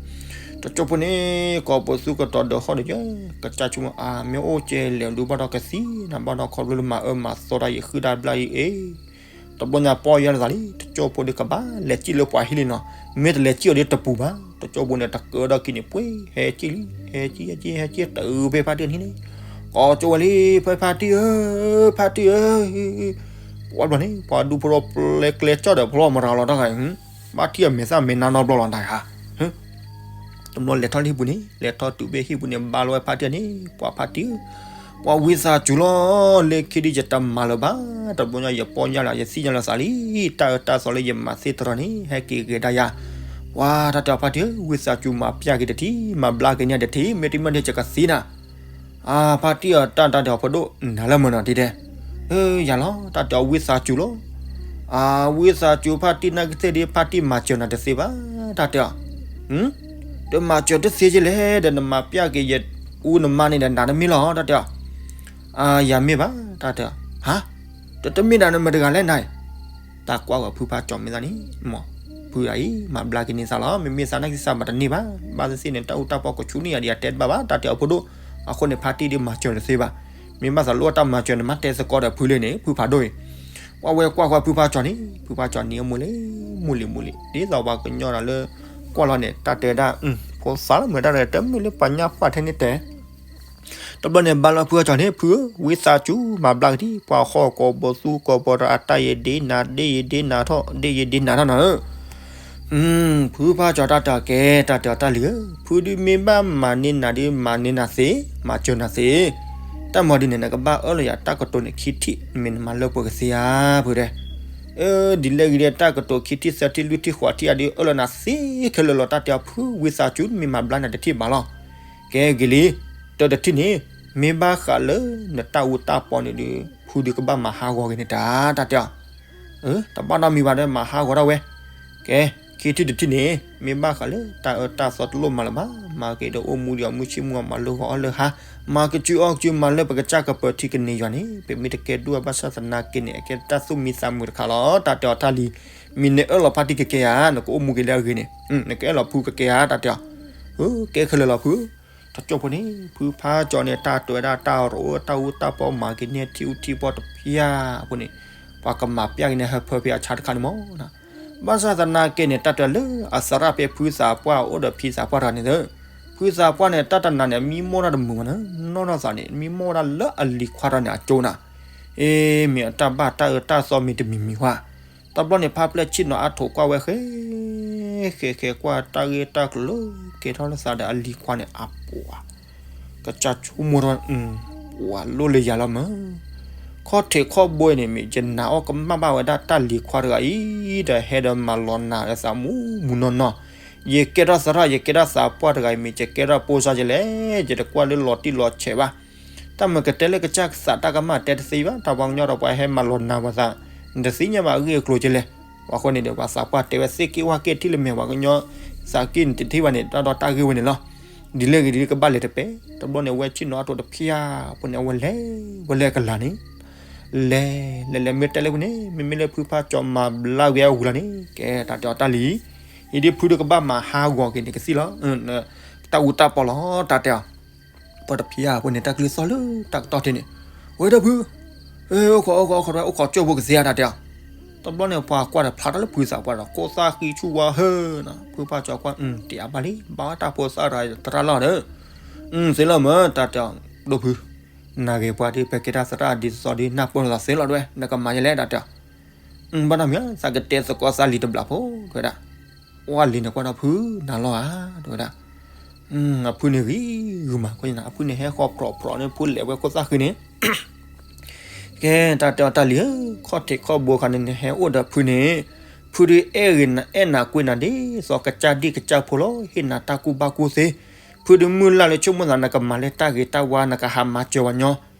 တကၠိဖိန့ၣ် ကိးပသူကတီၤဒီးဟီၣ်ဒီးယဲ ကစၢ်ဆိကမိၣ် အါ မ့ၢ်အိၣ်ကဲလဲၣ်ဒုးဘၣ်ဒီးကသံၣ်နၤဘၣ်ဒီး ခီဖျိလၢမၤအၢမၤသီတၢ်ယံာ်ဃုာ်တၢ်ဘျါအံၤအ့ တဘျီညါပီၢ်ယါလၢသးလံ တကၠိဖိဒီးကဘၣ်လဲၤစံၣ်လၢပှၤဟံၣ်လံနီၤ မ့ၢ်တလဲၤစံၣ်အီၤဒီးတပူၤဘၣ် တကၠိဖိန့ၣ် တကၢထီၣ်ခံန့ၣ် ပှ့ၤ ဟဲစံၣ်လံ ဟဲစံၣ် ဟဲစံၣ် ဟဲစံၣ် တုၤဖဲဖါတံၢ်နံၤန့ၣ် ကိးကၠိဝဲလံ ဖဲဖါတံၢ်ဧၢ ဖါတံၢ်ဧၢ ပှၤတဘျီန့ၣ် ပှၤဒူဖိထီဖိလဲၤကျဲကၠီၣ်ဒီးဖျီမရၤလီၤတၢ်ဂၤ ဘၣ်ထံၣ်အမဲာ်သၣ်မဲာ်နါနီတဘျီလီၤတၢ်ဂၤ တဘျီလဲၤထီၣ်လၢဟံၣ်ပူၤန့ၣ် လဲၤထီၣ်တုၤဖဲဟံၣ်ပူၤန့ၣ် ဘါလီၤဝဲဖါတံၢ်န့ၣ် ပှၤဖါတံၢ်ဧၢ ပှၤဝံသးစူၤလီၤ လၢခံဒုးယတမၤလၢၤဘၣ် တဘျီညါယပီၢ်ယါလၢယသံၣ်ညါလၢသးလံ တၢ်အၢတၢ်သီလၢယမၤသ့တရီန့ၣ် ဟဲက့ၤဂဲၤဒၣ်ယၤ ပှၤတၢ်တဲအီၤဖါတံၢ်ဧၢ ဝံသးစူၤမၤပျဲက့ၤတထံၣ် မၤဘျါက့ၤန့ၢ်တထံၣ် မ့တမ့ၢ်ဒီးယကသံၣ်နၤ အၢ ဖါတံၢ်ဧၢ တၢ်တၢ်တဲအီၤဖိဒိၣ် နၤလၢမနုၤဒ်တဲ အၢ ယၤလီၤ တၢ်တဲအီၤဝံသးစူၤလီၤ အၢ ဝံသးစူၤဖါတံၢ်နာ်ကသ့ၣ်ဒ် ဖါတံၢ်မၤစၢၤနၤတသ့ဘၣ် တၢ်တဲအီၤ တမၤစၢၤတသ့က့လဲၣ်ဒီး နမၤပျဲက့ၤယအူနမါန့ၣ်ဒီး နၤတမ့ၢ်လီၤ တၢ်တဲအီၤ အၢ ယၤမ့ၢ်ဘၣ် တၢ်တဲအီၤ ဟါ တမ့ၢ်ဒၣ်နမတဂၤလဲၣ်နၤ တၢ်ကွၢ်ဝဲဖုဖါကၠီမ့ၢ်သးန့ၣ် မ့ၢ်ဖုအံၤ မၤဘျါက့ၤန့ၢ်သးလီၤ မ့မ့ၢ်သးနာ်က့သးမၤတန့ၢ်ဘၣ် ဘၣ်သ့ၣ်သ့ၣ်န့ၣ် တၢ်အူတၢ်ပီကဆူၣ်န့ၢ်ယၤဒီး ယတဲတဘၣ်ဘၣ် တၢ်တဲအီၤဖိဒိၣ် အဃိန့ၣ် ဖါတံၢ်ဒ်မၤစၢၤတသ့ဘၣ် မ့ၢ်ဘၣ်သးလိၣ်တၢ်မၤစၢၤန့ၣ် မၤတဲသကိးဒီးဖုလၢန့ၣ် ဖုဖးဒိၣ်အံၤ ပှၤဝဲကွၢ်ကွၢ်ဖုဖါကၠီန့ၣ် ဖုဖါကၠီန့ၣ်အမူလံ မူလံ မူလံ ဒ်သိးပှၤကညီဒီးလၢ ကွၢ်လီၤန့ၣ် တၢ်တဲဒၣ် ဖိသၣ်လၢမုၢ်တၢ်တဲ တမ့ၢ်လၢပှၤညါပှၢ်ထဲန့ၣ်တဲ တဘျီန့ၣ် ဘါလၢဖုဖါကၠီန့ၣ် ဖုဧၢ, ဝံသးစူၤ မၤဘျါက့ၤဒံး ပှၤဟီၣ်ကိးဘီသူကိးဘီဒီးအတၢ်ယဲၢ်ဒ့နၤ ဒ့ယဲၢ်ဒ့နၤထီၣ် ဒ့ယဲၢ်ဒ့နၤထီၣ်နၤဧၢ. ဖုဖါကၠီတၢ်တဲအီၤကဲ တၢ်တဲအီၤတၢ်လံၤဧၢ, ဖုဒုးမ့ၢ်ဘၣ်မၤန့ၢ်နၤဒုး မၤန့ၢ်နၤသ့, မၤစၢၤနၤသ့. တၢ်မၤဒ်န့ၣ် နကဘၣ်အၢၣ်လီၤယၤတၢ်ကတိၤန့ၣ်ခံထံၣ် မ့ၢ်နမၤလၢပှဲၤကသ့ဧါ ဖုတဲ. အၢ ဒ်လဲၣ်ဂ့ၤဒ်တၢ်ကတိၤခံထံၣ်သၢထံၣ်လွံၢ်ထံၣ်ဃိးထံၣ်အဒုး အၢၣ်လီၤနၤသ့ခဲလၢာ်လီၤ တၢ်တဲအီၤ ဖုဝံသးစူၤ မ့ၢ်မၤဘျါနၤတထံၣ်ဘၣ်လီၤ. ကဲဂ့ၤလံ, တၢ်တထံၣ်န့ၣ် မ့ၢ်ဘၣ်ဃးလၢနတၢ်အူတၢ်ပီန့ၣ်ဒီး ဖုဒုးကဘၣ်မၤဟးဂီၤက့ၤန့ၣ်တၢ် တၢ်တဲအီၤ. အၢ တဘၣ်နီတမံၤဘၣ်ဒီး မၤဟးဂီၤဒၣ်ဝဲ. ကဲ ခံထံၣ်တထံၣ်န့ၣ် မ့ၢ်ဘၣ်ဃးလၢတၢ်အၢတၢ်သီတလိၣ်မၤလၢၤဘၣ်, မၤက့ၤဒီးအိၣ်မူဒီးအမုၢ်ဆ့ၣ်မုၢ်ဂီၤ မၤလၢဂီၤအီၣ်လၢဟါ, မၤကစုအီၣ်ကစုမၤလၢပကစၢ်ကပၢၤထံကန့ၢ်ယွၤန့ၣ် ပမ့ၢ်တကဲဒိၣ်ဘၣ်ဆၣ်သနာ်က့န့ၣ် အကဲတၢ်သူၣ်မံသးမုာ်တခါလီၤ တၢ်တဲအီၤတၢ်လံၤ. မ့ၢ်နအၢၣ်လီၤဖါတံၢ်ကကဲဧါ, နကအိၣ်မူက့ၤလၢအဂ့ၤန့ၣ် နကအဲၣ်လီၤဖုကကဲဧါ တၢ်တဲအီၤ. အၢ ကဲခဲလၢာ်လီၤဖု. တကၠိဖိန့ၣ် ဖုဖါကၠီန့ၣ် တၢ်တဲဝဲဒၣ်တၢ်ရိတၢ်အူတၢ်ပီ မၤက့ၤန့ၢ်ထံအူထံပီတဖၣ်အဃိန့ၣ် ပှၤကမၤပျၢ်က့ၤန့ၢ်ဟၢဖၢဖဲအဆါတခါန့ၣ်မး. ဘၣ်ဆၣ်သနာ်က့န့ၣ် တၢ်တဲလၢအသရၣ်ဖဲဖုသးပှၢ်အိၣ်ဒီးဖံသးပှၢ်တဂၤန့ၣ်သၢ, ဖုသးပှၢ်န့ၣ် တၢ်တနၤန့ၣ် မံမီၢ်တၢ်တမုာ်ဘၣ်န့ၣ် နီၢ်နီၢ်သးန့ၣ် မံမီၢ်ဝဲဒၣ်လၢအလံၤခွါတဂၤန့ၣ်အကၠိနၤ. အ့ မ့ၢ်အတၢ်ဘၣ်တၢ်အၢတၢ်သီမ့ၢ်တမံၤမံၤဃီ တဘျီန့ၣ် ဖါပျဲၢ်ဆ့ၣ်နီၤအါထိးကွၢ်ဝဲဃဲ ဃဲဃဲကွၢ်တၢ်ဂ့ၢ်တၢ်ကျိၤလၢကဲထီၣ်လၢသးဒီးအလံၤခွါန့ၣ်အပူၤဧါ, ကစၢ်ဆိကမိၣ်ထီၣ် ပှၤလိၣ်လၢယၤလီၤမး. ခီၣ်ထံးခီၣ်ဘိန့ၣ် မ့ၢ်ယနာ်အီၣ်ကမၣ်ဘၣ်ဝဲဒၣ်တၢ်လံၤခွါတဂၤအံၤ ဒီးဟဲဒီးမၤလီၤနၤဒီးသးမူမူနီၢ်နီၢ်, ယကဲထီၣ်သရၣ် ယကဲထီၣ်သးပှၢ်တဂၤအံၤ မ့ၢ်ယကဲထီၣ်ပိစါယလဲၣ်, ယတကွၢ်လၢလီၤတံၢ်လီၤဆဲးဘၣ်. တၢ်မ့ၢ်ကတဲလၢကစၢ်သးတၢ်ကမၣ်တဲတသ့ဘၣ်, တၢ်ပှၤကညီဒီးပှၤဟဲမၤလီၤနၤပှၤသး, နတသ့ၣ်ညါဘၣ်အဂ့ၢ်အကျိၤကလဲၣ်. အဃိန့ၣ်ဒီး ပှၤသးပှၢ်တဲဝဲသ့ၣ်က့ၢ်ဝၢ်က့ၢ်ထံၣ်လၢမဲာ်ပှၤကညီသးက့ၢ်န့ၣ်တထံၣ်ဘၣ်န့ၣ် တၢ်ဒီးတၢ်ဂ့ၢ်ဝဲန့ၣ်လီၤ. ဒ်လဲၣ်ဂ့ၤဒ်ကဘၣ်လဲၤတပဲ, တဘျီန့ၣ် ဝဲဆ့ၣ်နီၤအါထိးတဖျၢၣ်ဖိန့ၣ် အဝဲလဲၤဝဲလၢကလၤန့ၣ် လဲၤလဲၤလဲၤမ့ၢ်တဲလၢဖဲန့ၣ် မ့မ့ၢ်လၢဖုဖါကၠီမၤဘျါဝဲအဝံၤလီၤန့ၣ် ကဲတၢ်တဲအီၤတၢ်လံၤ, အံၤဒ်ဖုဒုး ကဘၣ်မၤဟးဂီၤက့ၤန့ၣ်ကသံၣ်လီၤ, တၢ်အူတၢ်ပီလီၤ တၢ်တဲအီၤ. ပှၤတဖျၢၣ်ဖိန့ၣ် တၢ်ကလုၢ်သီၣ်လၢတၢ်ကတီၢ်ထံးန့ၣ်, ဝဲဒၣ်ဖု, အိၣ်ခိးအိၣ်ခိးအိၣ်ခိး အိၣ်ခိးကၠိဖိကသ့ဧါ တၢ်တဲအီၤ. တဘျီန့ၣ် ပှၤကွၢ်ဒီးဖျါထီၣ်လၢဖုသးပှၢ်ဒီး ကိးသၣ်ဃံဆူၣ်ဝါဟၢနၤ, ဖုဖါကၠီကွၢ် တ့ၢ်အါဘၣ်လံ, ဘၣ်တၢ်ဖိသၣ်တဂၤသရၣ်လီၤဒီး သ့လီၤမး တၢ်တဲအီၤ, ဒိၣ်ဖု, နဂ့ၤပှၤဒ် ပကဲတၢ်သရၣ်ဒ်သိးဒ် နၢ်ပၢၢ်လိာ်သးသ့လီၤတဝဲ, နကမၤယလဲၣ် တၢ်တဲအီၤ. ဘၣ်နီတမံၤ သးကတဲသကိးသးလံၤတဘျီဖိ တဝဲဒၣ်, ဝဲလံၤန့ၣ်ကွၢ်ဒီးဖုနၤလီၤဧါ တဝဲဒၣ်. အဖုန့ၣ်ဂံၤဂုာ်မး အဖုန့ၣ်ဟဲဃီၤပြီၤပြီၤန့ၣ် ဖုလဲၤဝဲခိၣ်သၣ်ဃံန့ၣ် ကဲတၢ်တဲအီၤတၢ်လံၤဧၢ, ခီၣ်ထံးခီၣ်ဘိခါန့ၣ် နဟဲအိၣ်ဒီးဖုန့ၣ်, ဖုဒုးအဲၣ်ဂ့ၤနအဲၣ်နၤကွံနၤဒ်သိးကစၢ်ဒံၣ်ကစၢ်ဖိလီၤ, ဟ့ၣ်နၤတၢ်ကူၣ်ဘၣ်ကူၣ်သ့, ဖုဒုးမုၢ်လၢ်လၢဆိကမိၣ်သး နကမၤလၢတၢ်ဂ့ၤတၢ်ဝါ နကဟးမၤစၢၤပှၤညီ,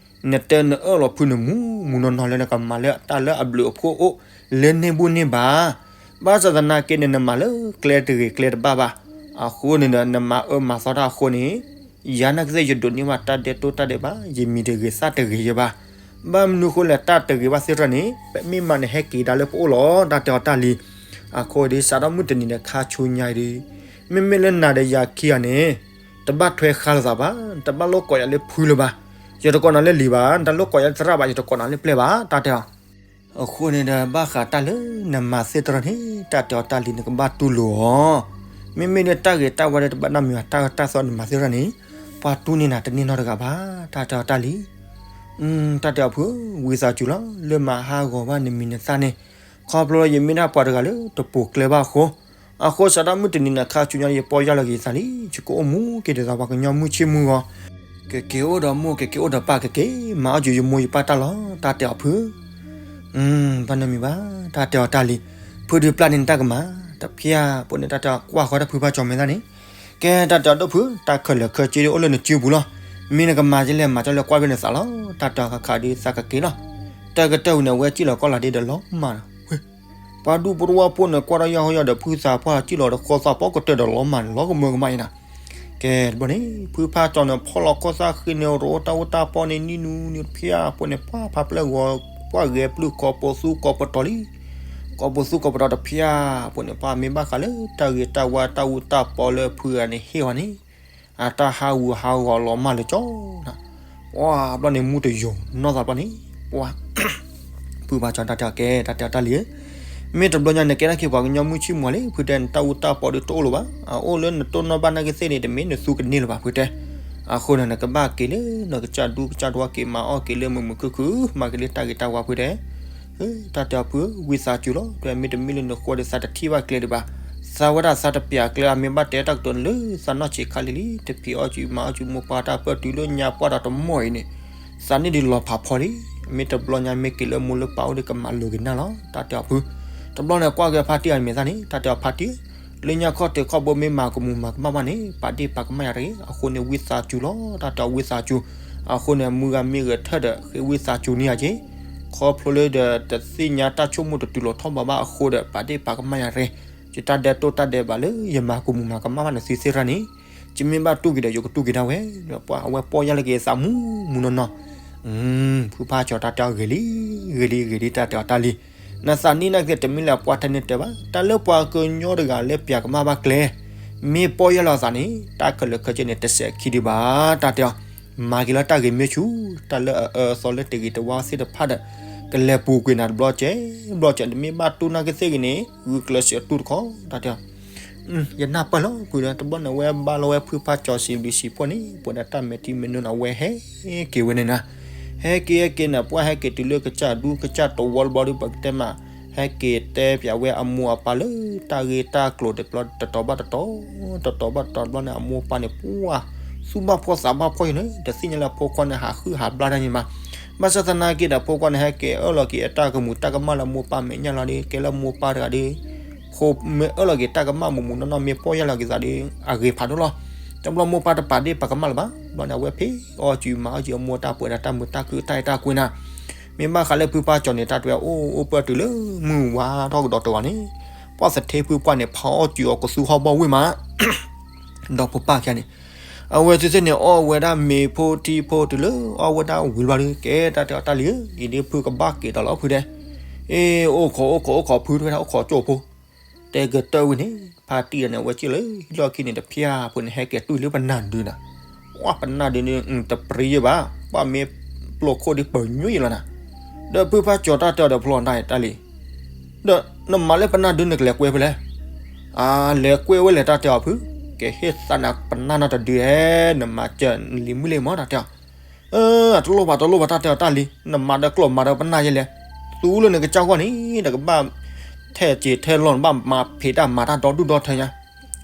နတဲနအၢၣ်လီၤဖုန့ၣ်မူမူနီၢ်နီၢ်လၢနကမၤလၢတၢ်လၢအဘျုးအဖှိၣ်အိၣ်လၢန့ၢ်ဘူၣ်န့ၢ်ဘါ ဘၣ်ဆၣ်သနာ်က့န့ၣ် နမၤလၢကျဲတဂ့ၤကျဲတဘၣ်ဘၣ်. အဃိန့ၣ်ဒီး နမၤအၢမၤသီတၢ်အဃိန့ၣ်, ယၤနာ်က့သ့ၣ် ယဒိးန့ၢ်ဘၣ်တၢ်ဒဲးတိၢ်တၢ်ဒဲးဘး ယမံၤတဂ့ၤသၣ်တဂ့ၤယဘၣ်. ဘၣ်မနုၤဃိလဲၣ် တၢ်တဂ့ၤဘၣ်သ့ၣ်တဖၣ်န့ၣ် ပမ့ၢ်မၤန့ၣ် ဟဲက့ၤဒၣ်လၢပအိၣ်လီၤ တၢ်တဲအီၤတၢ်လံၤ. အဃိဒီး စးထီၣ်မုၢ်တနံၤဒီးခါဆူညါဒီး မ့မ့ၢ်လၢနၤဒီးယၤခံဂၤန့ၣ် တဘၣ်ထွဲဃါလိာ်သးဘၣ်, တဘၣ်လိၣ်ကိးယၤလၢဖုလၢၤဘၣ်. ယတကိးနၤလၢလံၤဘၣ်, တလိၣ်ကိးယၤလၢသရၣ်ဘၣ်, ယတကိးနၤလၢပျဲၢ်ဘၣ် တၢ်တဲအီၤ. အဃိန့ၣ်ဒီး ဘၣ်ဃးတၢ်လၢနမၤသ့ၣ်တဖၣ်န့ၣ် တၢ်တဲအီၤတၢ်လံၤ နကဘၣ်တူၢ်လိာ်အီၤ. မ့မ့ၢ်လၢတၢ်ဂ့ၤတၢ်ဝါဒီး တဘၣ်နီတမံၤဘၣ်, တၢ်အၢတၢ်သီနမၤသ့ၣ်တဖၣ်န့ၣ် ပှၤတူၢ်န့ၢ်နၤတန့ၢ်နီတဂၤဘၣ် တၢ်တဲအီၤတၢ်လံၤ. တၢ်တဲအီၤဖု ဝံသးစူၤလီၤ လၢမၤဟးဂီၤဘၣ်နမံၤနသၣ်န့ၣ်, ခီဖျိလၢယမ့ၢ်ဒၣ်ပှၤတဂၤလၢတပိာ်ကျဲဘၣ်အဃိ, အဃိစးထီၣ်မုၢ်တနံၤန့ၣ် ခါဆူညါ ယပီၢ်ယၢ်လီၤက့ၤယသးလံ, ယကအိၣ်မူက့ၤဒ်သိးပှၤကညီမုၢ်ဆ့ၣ်မုၢ်ဂီၤ, ကက့ၤအိၣ်ဒီးမိၢ် ကက့ၤအိၣ်ဒီးပၢ် ကက့ၤမၤအီၣ်က့ၤယမိၢ်ယပၢ်တၢ်လီၤ တၢ်တဲအီၤဖု ဘၣ်နီတမံၤဘၣ် တၢ်တဲအီၤတၢ်လံၤ. ဖုဒုးပျၢ်န့ၢ်နတၢ်ကမၣ် တဖၣ်ဖိန့ၣ် တၢ်တဲအီၤကွၢ်ဃီတၢ်ဖုဖါကၠီမဲာ်သၣ်န့ၣ်, ကဲတၢ်တဲအီၤဒိၣ်ဖု တၢ်ခဲလၢာ်ခဲဆ့ဒ်အိၣ်လၢနစုပူၤလီၤ. မ့ၢ်နကမၤကလဲၣ် မၤကလဲၣ် ကွၢ်ဖဲနသးလီၤ တၢ်တဲအီၤခါခါဒီးသးကက့ၤလီၤ. တၢ်ကတၢၢ်ဝံၤန့ၣ် အဝဲစံၣ်လီၤကီၢ်လီၤဒ့ဒီးလီၤမၢ်လီၤ ပှၤဒူၣ်ပရူၢ်ဖိန့ၣ် ကွၢ်ဒီးယၢ်ဟီယၢ်ဒီး ဖုသးပှၢ်စံၣ်လီၤဒီးဃီသးပီကတၢၢ်ဒီးလီၤမၢ်န့ၣ် လီၤကမၢကမၣ်အံၤနၤ. ကဲတဘျီန့ၣ် ဖုဖါကၠီန့ၣ် ဖီၣ်လီၤကီၢ်သၣ်ဃံန့ၣ် ရိတၢ်အူတၢ်ပီန့ၣ် နံၣ်နူနံၣ်တဖၣ်ဖိန့ၣ် ပှၤဖးပျဲၢ်ဂီၤ ပှၤဂဲၤပျုၢ်ကိးပသူကိးပတီၤလံ. ကိးပသူကိးပတီၤတဖၣ်ဖိန့ၣ် ပှၤမ့ၢ်ဘၣ်ဃးလၢတၢ်ဂ့ၤတၢ်ဝါတၢ်အူတၢ်ပီလၢဖုဂၤန့ၣ်ဟ့ၣ်ဝဲန့ၣ် အတၢ်ဟးဂူာ်ဟးဂီၤလီၤမၢ်လၢကၠီနၤ. ပှၤဘျီန့ၣ် မူတယိာ်နီၢ်သးဘျီန့ၣ် ပှၤ ဖုဖါကၠီတၢ်တဲအီၤကဲ တၢ်တဲအီၤတၢ်လံၤဧၢ, မ့ၢ်တဘျီညါန့ၣ် ကဲထီၣ်က့ၤပှၤကညီမုၢ်ဆ့ၣ်မုၢ်လံ ဖုတဲ နတၢ်အူတၢ်ပီဒီးတအိၣ်လၢၤဘၣ်. အအိၣ်လၢနတိၢ်နီၣ်ဘၣ်နာ်က့သ့ၣ်န့ၣ် တမ့ၢ်နသူကန့ၢ်လၢၤဘၣ် ဖုတဲ. အဃိန့ၣ် နကဘၣ်က့ၤလၢနကစၢ်ဒူကစၢ်ဒွါက့ၤမၤအီၣ်က့ၤလၢမုာ်မုာ်ခုၣ်ခုၣ် မၤက့ၤလၢတၢ်ဂ့ၤတၢ်ဝါဖုတဲ. တၢ်တဲအီၤဖု ဝံသးစူၤလီၤ ဖဲမ့ၢ်တမ့ၢ်လၢနဃိဒီးသးတထံၣ်ဘၣ်ကျဲဒံးဘၣ်. သးဝဲဒၣ်သးတပျၢ်ကျဲ အမ့ၢ်ဘၣ်တဲတၢ်ကတိၤန့ၣ်လၢသးနီၢ်ဆံးခါလံလံ တဖံးအီၣ်စုမၤအီၣ်စုမိၢ်ပၢ်တၢ်ပၢၢ်တုၤလၢညါပှၢ်ဒီးတမီၢ်အံၤန့ၣ် သးန့ၣ်ဒုးလီၤဖးဖီလံ. မ့ၢ်တဘျီညါမ့ၢ်က့ၤလၢမိၢ်လၢပၢ်အိၣ်ဒီးကမၤလိၤက့ၤနၢ်လီၤ တၢ်တဲအီၤဖု. တဘျီန့ၣ်ကွၢ်က့ၤဖါတံၢ်အမံၤသၣ်န့ၣ် တၢ်တဲအီၤဖါတံၢ်ဧၢ, လၢညါခီၣ်ထံးခီၣ်ဘိမ့ၢ်မၤကမူၤမၤကမၣ်ဘၣ်န့ၣ် ပာ်ဒ့ၣ်ပာ်ကမၣ်ယၤတဂ့ၤ. အဃိန့ၣ်ဝံသးစူၤလီၤ တၢ်တဲအီၤဝံသးစူၤ. အဃိန့ၣ် မုၢ်ဂၤမ့ၢ်ဂဲၤထၢၣ်ဒီး ဃ့ဝံသးစူၤန့ၢ်ယၤက့ၤ ခီဖျိလၢဒီးတသ့ၣ်ညါတၢ်ဆိကမိၣ်တတုၤလီၤထီၣ်ဘးဘၣ်အဃိဒီး ပာ်ဒ့ၣ်ပာ်ကမၣ်ယၤတဂ့ၤ. ယတၢ်ဒဲးတိၢ်တၢ်ဒဲးဘးလၢယမၤကမူၤမၤကမၣ်ဘၣ်န့ၣ်သ့သ့ရၣ်န့ၣ် ယမ့ၢ်ဘၣ်တူၢ်က့ၤဒီးယကတူၢ်က့ၤဒၣ်ဝဲ. ဒီးပှၤအဝဲပီၢ်ယၢ်လီၤက့ၤသးမူမူနီၢ်နီၢ်. ဖုဖါကၠီတၢ်တဲအီၤဂ့ၤလံ ဂ့ၤလံ ဂ့ၤလံ တၢ်တဲအီၤတၢ်လံ. နသးနံၣ်နာ်က့ၤတမ့ၢ်လၢအပှၢ်ထဲန့ၣ်တဲဘၣ် တၢ်လၢပှၤကညီတဂၤလၢပျၢ်ကမၣ်ဘၣ်ကျဲ မ့ၢ်ပီၢ်ယၢ်လီၤသးန့ၣ် တၢ်ခဲလၢာ်ခဲဆ့န့ၣ် တစဲးခံဒံးဘၣ် တၢ်တဲအီၤ. မၤက့ၤလၢတၢ်ဂ့ၤမ့ၢ်ဆူၣ် တၢ်လၢအအၢအသီလၢတဂ့ၤတဝါသ့ၣ်တဖၣ်ဒီး ကလဲၤပူၤကွံာ်နၤတဘျီကဲ ဘျီကဲ နမ့ၢ်ဘၣ်တူၢ်နာ်က့ၤသ့ၣ်ဂ့ၤန့ၣ် ဂုာ်ကျဲးစၢးတူၢ်တခီ တၢ်တဲအီၤ. ယနၢ်ပၢၢ်လီၤဖုဒီး တဘျီန့ၣ် အဝဲဘါလီၤဝဲဖုဖါကၠီစံးဘျုးစံးဖှိၣ်န့ၣ် ပှဲၤဒီးတၢ်မဲာ်ထံမဲာ်နိန့ၣ် အဝဲဟဲက့ၤဝဲန့ၣ်နၤ. ဟဲက့ၤဟဲက့ၤန့ၣ် ပှၤဟဲက့ၤတုၤလၢကစၢ်ဒူကစၢ်တဝီတဘျီဒီး ပကတဲမး ဟဲက့ၤတဲပၠးဝဲအမိၢ်အပၢ်လၢတၢ်ဂ့ၢ်တၢ်ကျိၤတဘျီ တတီၤဘၣ်တတီၤ တတီၤဘၣ်တတီၤတဘျီန့ၣ် အမိၢ်အပၢ်န့ၣ် ပှၤ သူၣ်ဘၣ်ဖှီၣ်သးဘၣ်ဖှီၣ်ယိာ်န့ၣ် တသ့ၣ်ညါလၢအဖိခွါန့ၣ် ဟးဟုၣ်ဟးဘျါတၢ်န့ၣ်မး. ဘၣ်ဆၣ်သနာ်က့ဒီး ဖိခွါန့ၣ် ဟဲက့ၤအၢၣ်လီၤက့ၤအတၢ်ကမူးတၢ်ကမၣ်လၢမိၢ်ပၢ်မဲာ်ညါလီၤဒီး ကဲလၢမိၢ်ပၢ်တဂၤဒီး ဖိမ့ၢ်အၢၣ်လီၤက့ၤတၢ်ကမၣ်မူးမူးနီၢ်နီၢ် မ့ၢ်ပီၢ်ယၢ်လီၤက့ၤသးဒီး အဂ့ၤဖးဒိၣ်လီၤ. တဘျီမိၢ်ပၢ်တပာ်ဒ့ၣ်ပာ်ကမၣ်လၢၤဘၣ် ဘျီန့ၣ် အဝဲဖံးအီၣ်စုမၤအီၣ်စုအမိၢ်တၢ်ပှဲၤဒီးတၢ်မုာ်တၢ်ခုၣ်တၢ်အဲၣ်တၢ်ကွံနၤ. မ့ၢ်ဘၣ်ဃးလၢဖုဖါကၠီန့ၣ် တၢ်တဲအိၣ်အိၣ်ပၢၢ်တုၤလၢမုၢ်ဝါထီၣ်ကဒီးတဝီန့ၣ် ပှၢ်သထ့ဖုပှၢ်န့ၣ် ဖးအီၣ်စုအီၤကသူဟီၣ်ဘီၣ်ဝ့ၢ်မး ဒီးဖိပၢ်ခံဂၤန့ၣ် အဝဲသ့ၣ်သ့ၣ်န့ၣ် အီၣ်ဝဲဒၣ်မ့ၤဖိထံဖိတုၤလၢအီၣ်ဝဲဒၣ်ဝံၤဘျီဒီး ကဲတၢ်တဲအီၤတၢ်လံၤဧၢ, အံၤဒ်ဖုကဘၣ်က့ၤဒီးလီၤဖုတဲ, အ့ အိၣ်ခိးအိၣ်ခိးအိၣ်ခိးဖုတဲဝဲဒၣ် အိၣ်ခိးကၠိဖိ, တဲကတၢၢ်ဝံၤန့ၣ် ဖါတံၢ်န့ၣ် အဝဲစံၣ်လၢဟံၣ်လီၢ်ခံန့ၣ် တဖျၢၣ်ဖိန့ၣ် ဟဲက့ၤတုၤလၢပနၢ်ဒုနၤ, ပှၢ်ပနၢ်ဒုန့ၣ် တပြံယဲၢ်ဘၣ်, ပှၢ်မ့ၢ်ပျိၢ်ခိၣ်ဒ်ပညွံယဲၢ်လီၤနၤ, ဒီးဖုဖါကၠီတၢ်တဲအီၤဒီးဖျီနၤတၢ်လံၤ ဒီးနမၤလၢပနၢ်ဒုန့ၣ် ကလဲၤကွဲဖဲလဲၣ်, အါ လဲၤကွဲဝဲလဲၣ်တၢ်တဲအီၤဖု, ကဟ့ၣ်သးနၤပနၢ်နီတဒုဧဲ, နမၤစၢၤလံၤမုၢ်လံၤမီၢ်တၢ်တဲအီၤ, အၢ တလိၣ်ဘၣ်တလိၣ်ဘၣ်တၢ်တဲအီၤတၢ်လံၤ, နမၤဒီးကျိာ်မၤဒီးပနၢ်ယဲလဲၣ်, သူလၢနကစၢ်ဂီၢ်န့ၣ် နကဘၣ်ထဲးစ့ထဲးလီၤ နဘၣ်မၤဖံးတၢ်မၤတၢ်ဒီဒူၣ်ဒီထၢညါ,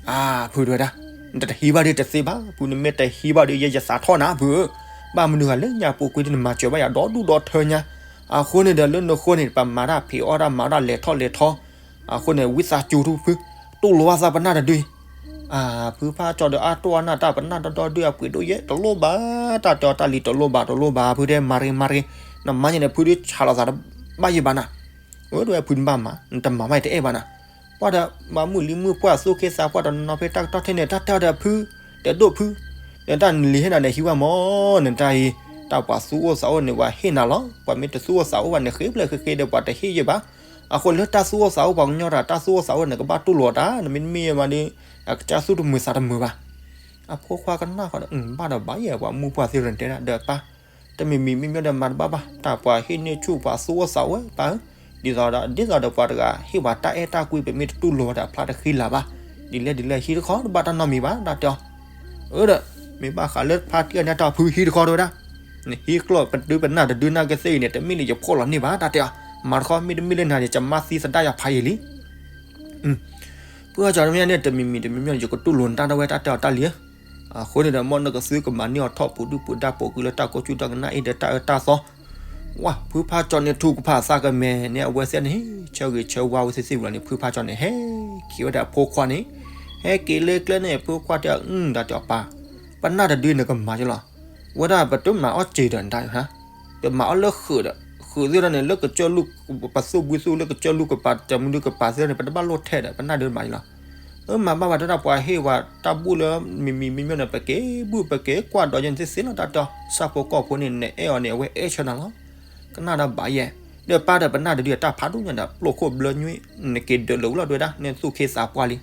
အါ ဖုတဲဝဲဒၣ်, နတဟံးဘၣ်ဒ်တသ့ဘၣ်, ဖုနမ့ၢ်တဟံးဘၣ်ဒ်ယဲယသးထီၣ်နၤဖုဧၢ, ဘၣ်မနုၤဂၤလၢညါပူၤကွံာ်ဒ်နမၤစၢၤဘၣ်ယၤဒီဒူၣ်ဒီထၢညါ, အဃိန့ၣ်ဒီးလၢနဃိန့ၣ် ပမၤတၢ်ဖံးအီၣ်တၢ်မၤတၢ်လဲၤထီၣ်လဲၤထီ, အဃိန့ၣ် ဝံသးစူၤထူဖု, တူၢ်လိာ်ဘၣ်သးပနၢ်တဒုအံၤ, အါ ဖုဖါကၠီဒီးအါတိၢ်အနၢ်တၢ်ပနၢ်ဒီဒီဒုအပှ့ၤဒိၣ်ယဲ တလိၣ်ဘၣ်, တၢ်တဲအီၤတၢ်လံၤတလိၣ်ဘၣ်တလိၣ်ဘၣ် ဖုတဲမၤရ့မၤရ့, နမၤညါန့ၣ် ဖုဒုဆးလီၤသးတဘၣ်ယဲဘၣ်နၤ, အၢ တဲဝဲဖုနဘၣ်မၤ, နတမၤဘၣ်ယဲတအဲၣ်ဘၣ်နၤ, ပှၢ်ဒီးမၤမုၢ်လံမုၢ်ပှၢ်သူၣ်ခ့သးပှၢ်တနီၤဖဲတၢ်ကတီၢ်ထဲန့ၣ် တၢ်တဲအီၤဒီးဖု, တဲဒိၣ်ဖု, နတၢ်နလံၤဟ့ၣ်နၤန့ၣ်ဟံးဝဲမီၢ်, နတၢ်အံၤ, တၢ်ပှၤသူၣ်အိၣ်သးအိၣ်န့ၣ် ပှၤဟ့ၣ်နၤလီၤ, ပှၤမ့ၢ်တသူၣ်အိၣ်သးအိၣ်ဘၣ်န့ၣ် ဃ့ဖျၢၣ်ဃ့ဃ့ဒီးပှၤတဟ့ၣ်ယဲဘၣ်, အဃိလၢတၢ်သူၣ်အိၣ်သးအိၣ်ပှၤကညီတၢ် တၢ်သူၣ်အိၣ်သးအိၣ်န့ၣ် ကဘၣ်တူၢ်လိာ်တၢ်, နမ့တမ့ၢ်ယဲမးဒီး, အကစၢ်သူၣ်တမုာ်သးတမုာ်ဘၣ် အဖိခွါကနၣ်ဃီဒီး ဘၣ်ဒီးဘၣ်ယဲ ပှၤမုၢ်ပှၢ်သ့ၣ်တဖၣ်န့ၣ်တဲဒၣ်ဒီးပၢ်, တမံၤမံၤမ့မ့ၢ်ဒီးမၤတဘၣ်ဘၣ် တၢ်ပှၤဟ့ၣ်န့ၢ်ဆူၣ်ပှၤသူၣ်အိၣ်သးအိၣ်ဝဲပၢ်ဧၢ, ဒ်သိးဒီး ဒ်သိးဒီးပှၤတဂၤဟ့ၣ်ပှၤတၢ်အဲၣ်တၢ်ကွံ ပမ့ၢ်တတူၢ်လိာ်ဝဲဒီးအဖျါတဃံလၤဘၣ်, ဒ်လဲၣ်ဒ်လဲၣ်ဟံးတခီတဘၣ်တၢ်နီတမံၤဘၣ် တၢ်တဲအီၤ, အၢဒီး, မ့ၢ်ဘၣ်ဃးလၢဖါတံၢ်အန့ၣ်တၢ်ဖုဟံးတခီတဲဝဲဒၣ်, နဟံးကျိာ်ပဒုပနၢ်တဒုနၢ်ကသ့ၣ်အံၤန့ၣ် တမ့ၢ်လၢယဖှီၣ်လီၤန့ၢ်ဘၣ် တၢ်တဲအီၤ, မၤတခီမ့တမ့ၢ်လၢနၤန့ၣ် ယမါသံသဒၣ်ယၤဖးယံာ်လံ ပှၢ်ကၠီတမ့ၢ်န့ၣ် တမံၤမံၤတမံၤမံၤန့ၣ် ယကတူၢ်လိာ်နတၢ်ဒၣ်ဝဲတၢ်တဲအီၤတၢ်လံၤဧၢ, အဃိန့ၣ်ဒီး မ်နကသုကမၤန့ၢ်အီၤထီၣ်ပူၤဒုၣ်ပူၤဒါ ပိာ်ကွံာ်လၢတၢ်ကိၢ်ဆူၣ်တၢ်ကနၣ်အံၤဒီးတၢ်အၢတၢ်သီ, ဝါ ဖုဖါကၠီန့ၣ်ထူကဖၣ်သးကမဲာ်န့ၣ် အဝဲသ့ၣ်န့ၣ် ဆၢဂ့ၤဆၢဝါဝဲသ့ၣ်သ့ၣ်ဝံၤလီၤန့ၣ် ဖုဖါကၠီန့ၣ် ဟဲက့ၤဝဲဒၣ်အဖိခွါန့ၣ်, ဟဲက့ၤလၢကျဲန့ၣ် ဖိခွါတဲအီၤ တၢ်တဲအီၤပၢ်, ပနၢ်တဒုန့ၣ်ကမၤက့ၤလီၤ, ဝဲဒၣ်ပတမၤအီၣ်စ့ၤဒီးနတၢ်ဧါ ပမၤအီၣ်လၢဃုာ်ဒီး, ဃုာ်သ့ၣ်ဒီးန့ၣ် လၢကစၢၢ်လူၢ်, ပသူၣ်ဘှံးသူၣ်လၢကစၢၢ်လူၢ်ကပၤ တမုၢ်ဒုကပၤသ့ၣ်ဒီးန့ၣ် ပတဘၣ်လိၣ်ထဲဒီး ပနၢ်ဒုမၤလီၤ, အၢ မၤဘၣ်ဘၣ်တၢ်ပှၤဟ့ၣ်ဝဲတၢ်ဘူၣ်လၢ မံၤမံၤမံၤမံၤန့ၣ် ပက့ၤဘူၣ် ပက့ၤကွၢ်ဒီးယဲန့ၣ်သ့ၣ်သ့ၣ်လီၤ တၢ်တဲအီၤ ဆၣ်ဖိကီၢ်ဖိန့ၣ် နအဲၣ်အီၤန့ၣ် အဝဲအဲၣ်ဆၢနၤလီၤ, ကနၣ်ဒီးဘၣ်ယဲ, ဒီးပၢ်ဒီးပနၢ်တဒုအတၢ်ဖးဒိၣ်ညါဒီး ပျိၢ်ခိၣ်ဘျၢညွံ နက့ၤဒၢးလိာ်ဝဲလီၤ တဲဝဲဒၣ် နသူၣ်ခ့သးပှၢ်လံ,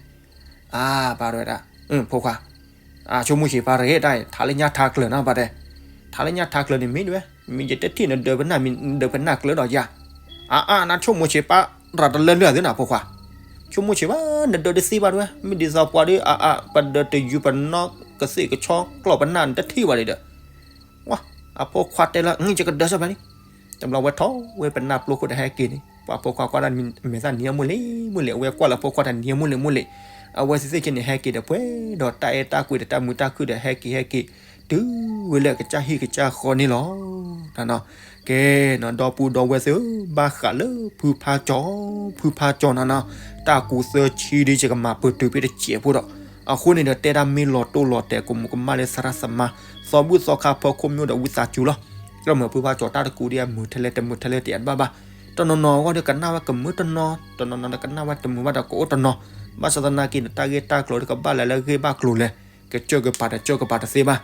အါ ပၢ်တဲဝဲဒၣ်, ဖိခွါ အဆိကမိၣ်ဆံးပၢ်တဂ့ၤတၢ်အံၤ ထးလၢညါထးကျၢၤနီၤ ပၢ်တဲ, ထးလၢညါထးကျၢၤန့ၣ်မ့ၢ်တဲဝဲ, မ့ၢ်ယတထံၣ်နဒၢးပနၢ် မ့ၢ်နဒၢးပနၢ်ကျၢၤဒီးယၤ, အါအါ နဆိကမိၣ်ဆံးပၢ် ရၤတလၢလၢာ်သ့နီၤ ဖိခွါ, ဆိကမိၣ်ဆံးဘၣ် နဒၢးတသ့ဘၣ်တဲဝဲ, မ့ၢ်ဒ်သိးပှၤဒီး အါအါ ပဒၢးတယူၤပနီၣ် ကသ့ၣ်ကဆီကျီၢ်ပနၢ်န့ၣ်တထံၣ်ဘၣ်ဒံးဒီး ဝါ, အဖိခွါတဲလၢ ယကဒၢစၢၤဖဲန့ၣ်, တဘျီဝဲထီၣ်ဝဲပနၢ်ပျိခိၣ်ဒီးဟဲက့ၤန့ၣ် ပှၤဖိခွါကွၢ်ဒၣ် မဲာ်သၣ်နံၤအမိၢ်လ့ၣ်မိၢ်လ့ၣ်, အဝဲကွၢ်လၢဖိခွါတၢ်နံၤအမိၢ်လ့ၣ်မိၢ်လ့ၣ်, အဝဲသ့ၣ်သ့ၣ်က့န့ၣ် ဟဲက့ၤဒီးပှဲၤဒီးတၢ်အဲၣ်တၢ်ကွံဒီးတၢ်မုာ်တၢ်ခုၣ်ဒီးဟဲက့ၤဟဲက့ၤ တုၤဝဲလၢကစၢ်ဟံၣ်ကစၢ်ဃီန့ၣ်လီၤ. ကဲနီၤ ဒီပုၢ်ဒီဝဲၢ်သ့ၣ်ဧၢ, ဘၣ်ဃးလၢဖုဖါကၠီ, ဖုဖါကၠီနီၤနီၤ, တၢ်ကူးသၢဆံဒ်ယကမၤပတုာ်ဖဲတစဲးဖိဒီး, အဃိန့ၣ်ဒီးတဲဒၣ်မ့ၢ်လီၤတိၢ်လီၤတဲာ် ကမူးကမၣ်လၢသရၣ်သမါ, သီဘူၣ်သီခါဖီခိၣ်မ့ၢ်အိၣ်ဒီးဝံသးစူၤလီၤ. ကမၢဖုဖါကၠီတၢ်တကူးဒ်အမုာ်ထဲလဲၣ်တမုာ်ထဲလဲၣ်တအဲၣ်ဘၣ်ဘၣ်, တနီၤနီၤအဂီၢ်ဒီးကနၣ်ဝဲကမုာ်တနီၤ, တနီၤနီၤဒီးကနၣ်ဝဲတမုာ်ဘၣ်ဒီးကအိၣ်တနီၤ, ဘၣ်ဆၣ်သနာ်က့န့ၣ် တၢ်ဂ့ၢ်တၢ်ကျိၤဒီးကဘၣ်လဲၤလၢဂ့ၢ်ဘၣ်ကျိၤလဲၣ်, ကစၢၢ်ကပၤဒီးစၢၢ်ကပၤတသ့ဘၣ်.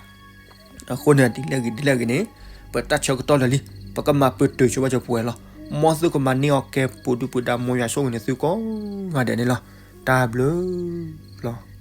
အဃိန့ၣ် ဒ်လဲၣ်ဂ့ၤဒ်လဲၣ်ဂ့ၤန့ၣ်, ပတၢ်ဆၢကတီၢ်လၢာ်လံ, ပကမၤပတုာ်ဆိဝဲကၠီပဝဲလီၤ. မ်သုကမၤန့ၢ်အီၤကဲပူၤဒုၣ်ပူၤဒါ မ်ယွၤဆိၣ်ဂ့ၤန့ၢ်သုကိးဂၤဒဲးန့ၣ်လီၤ. တၢ်ဘျုးလီၤ.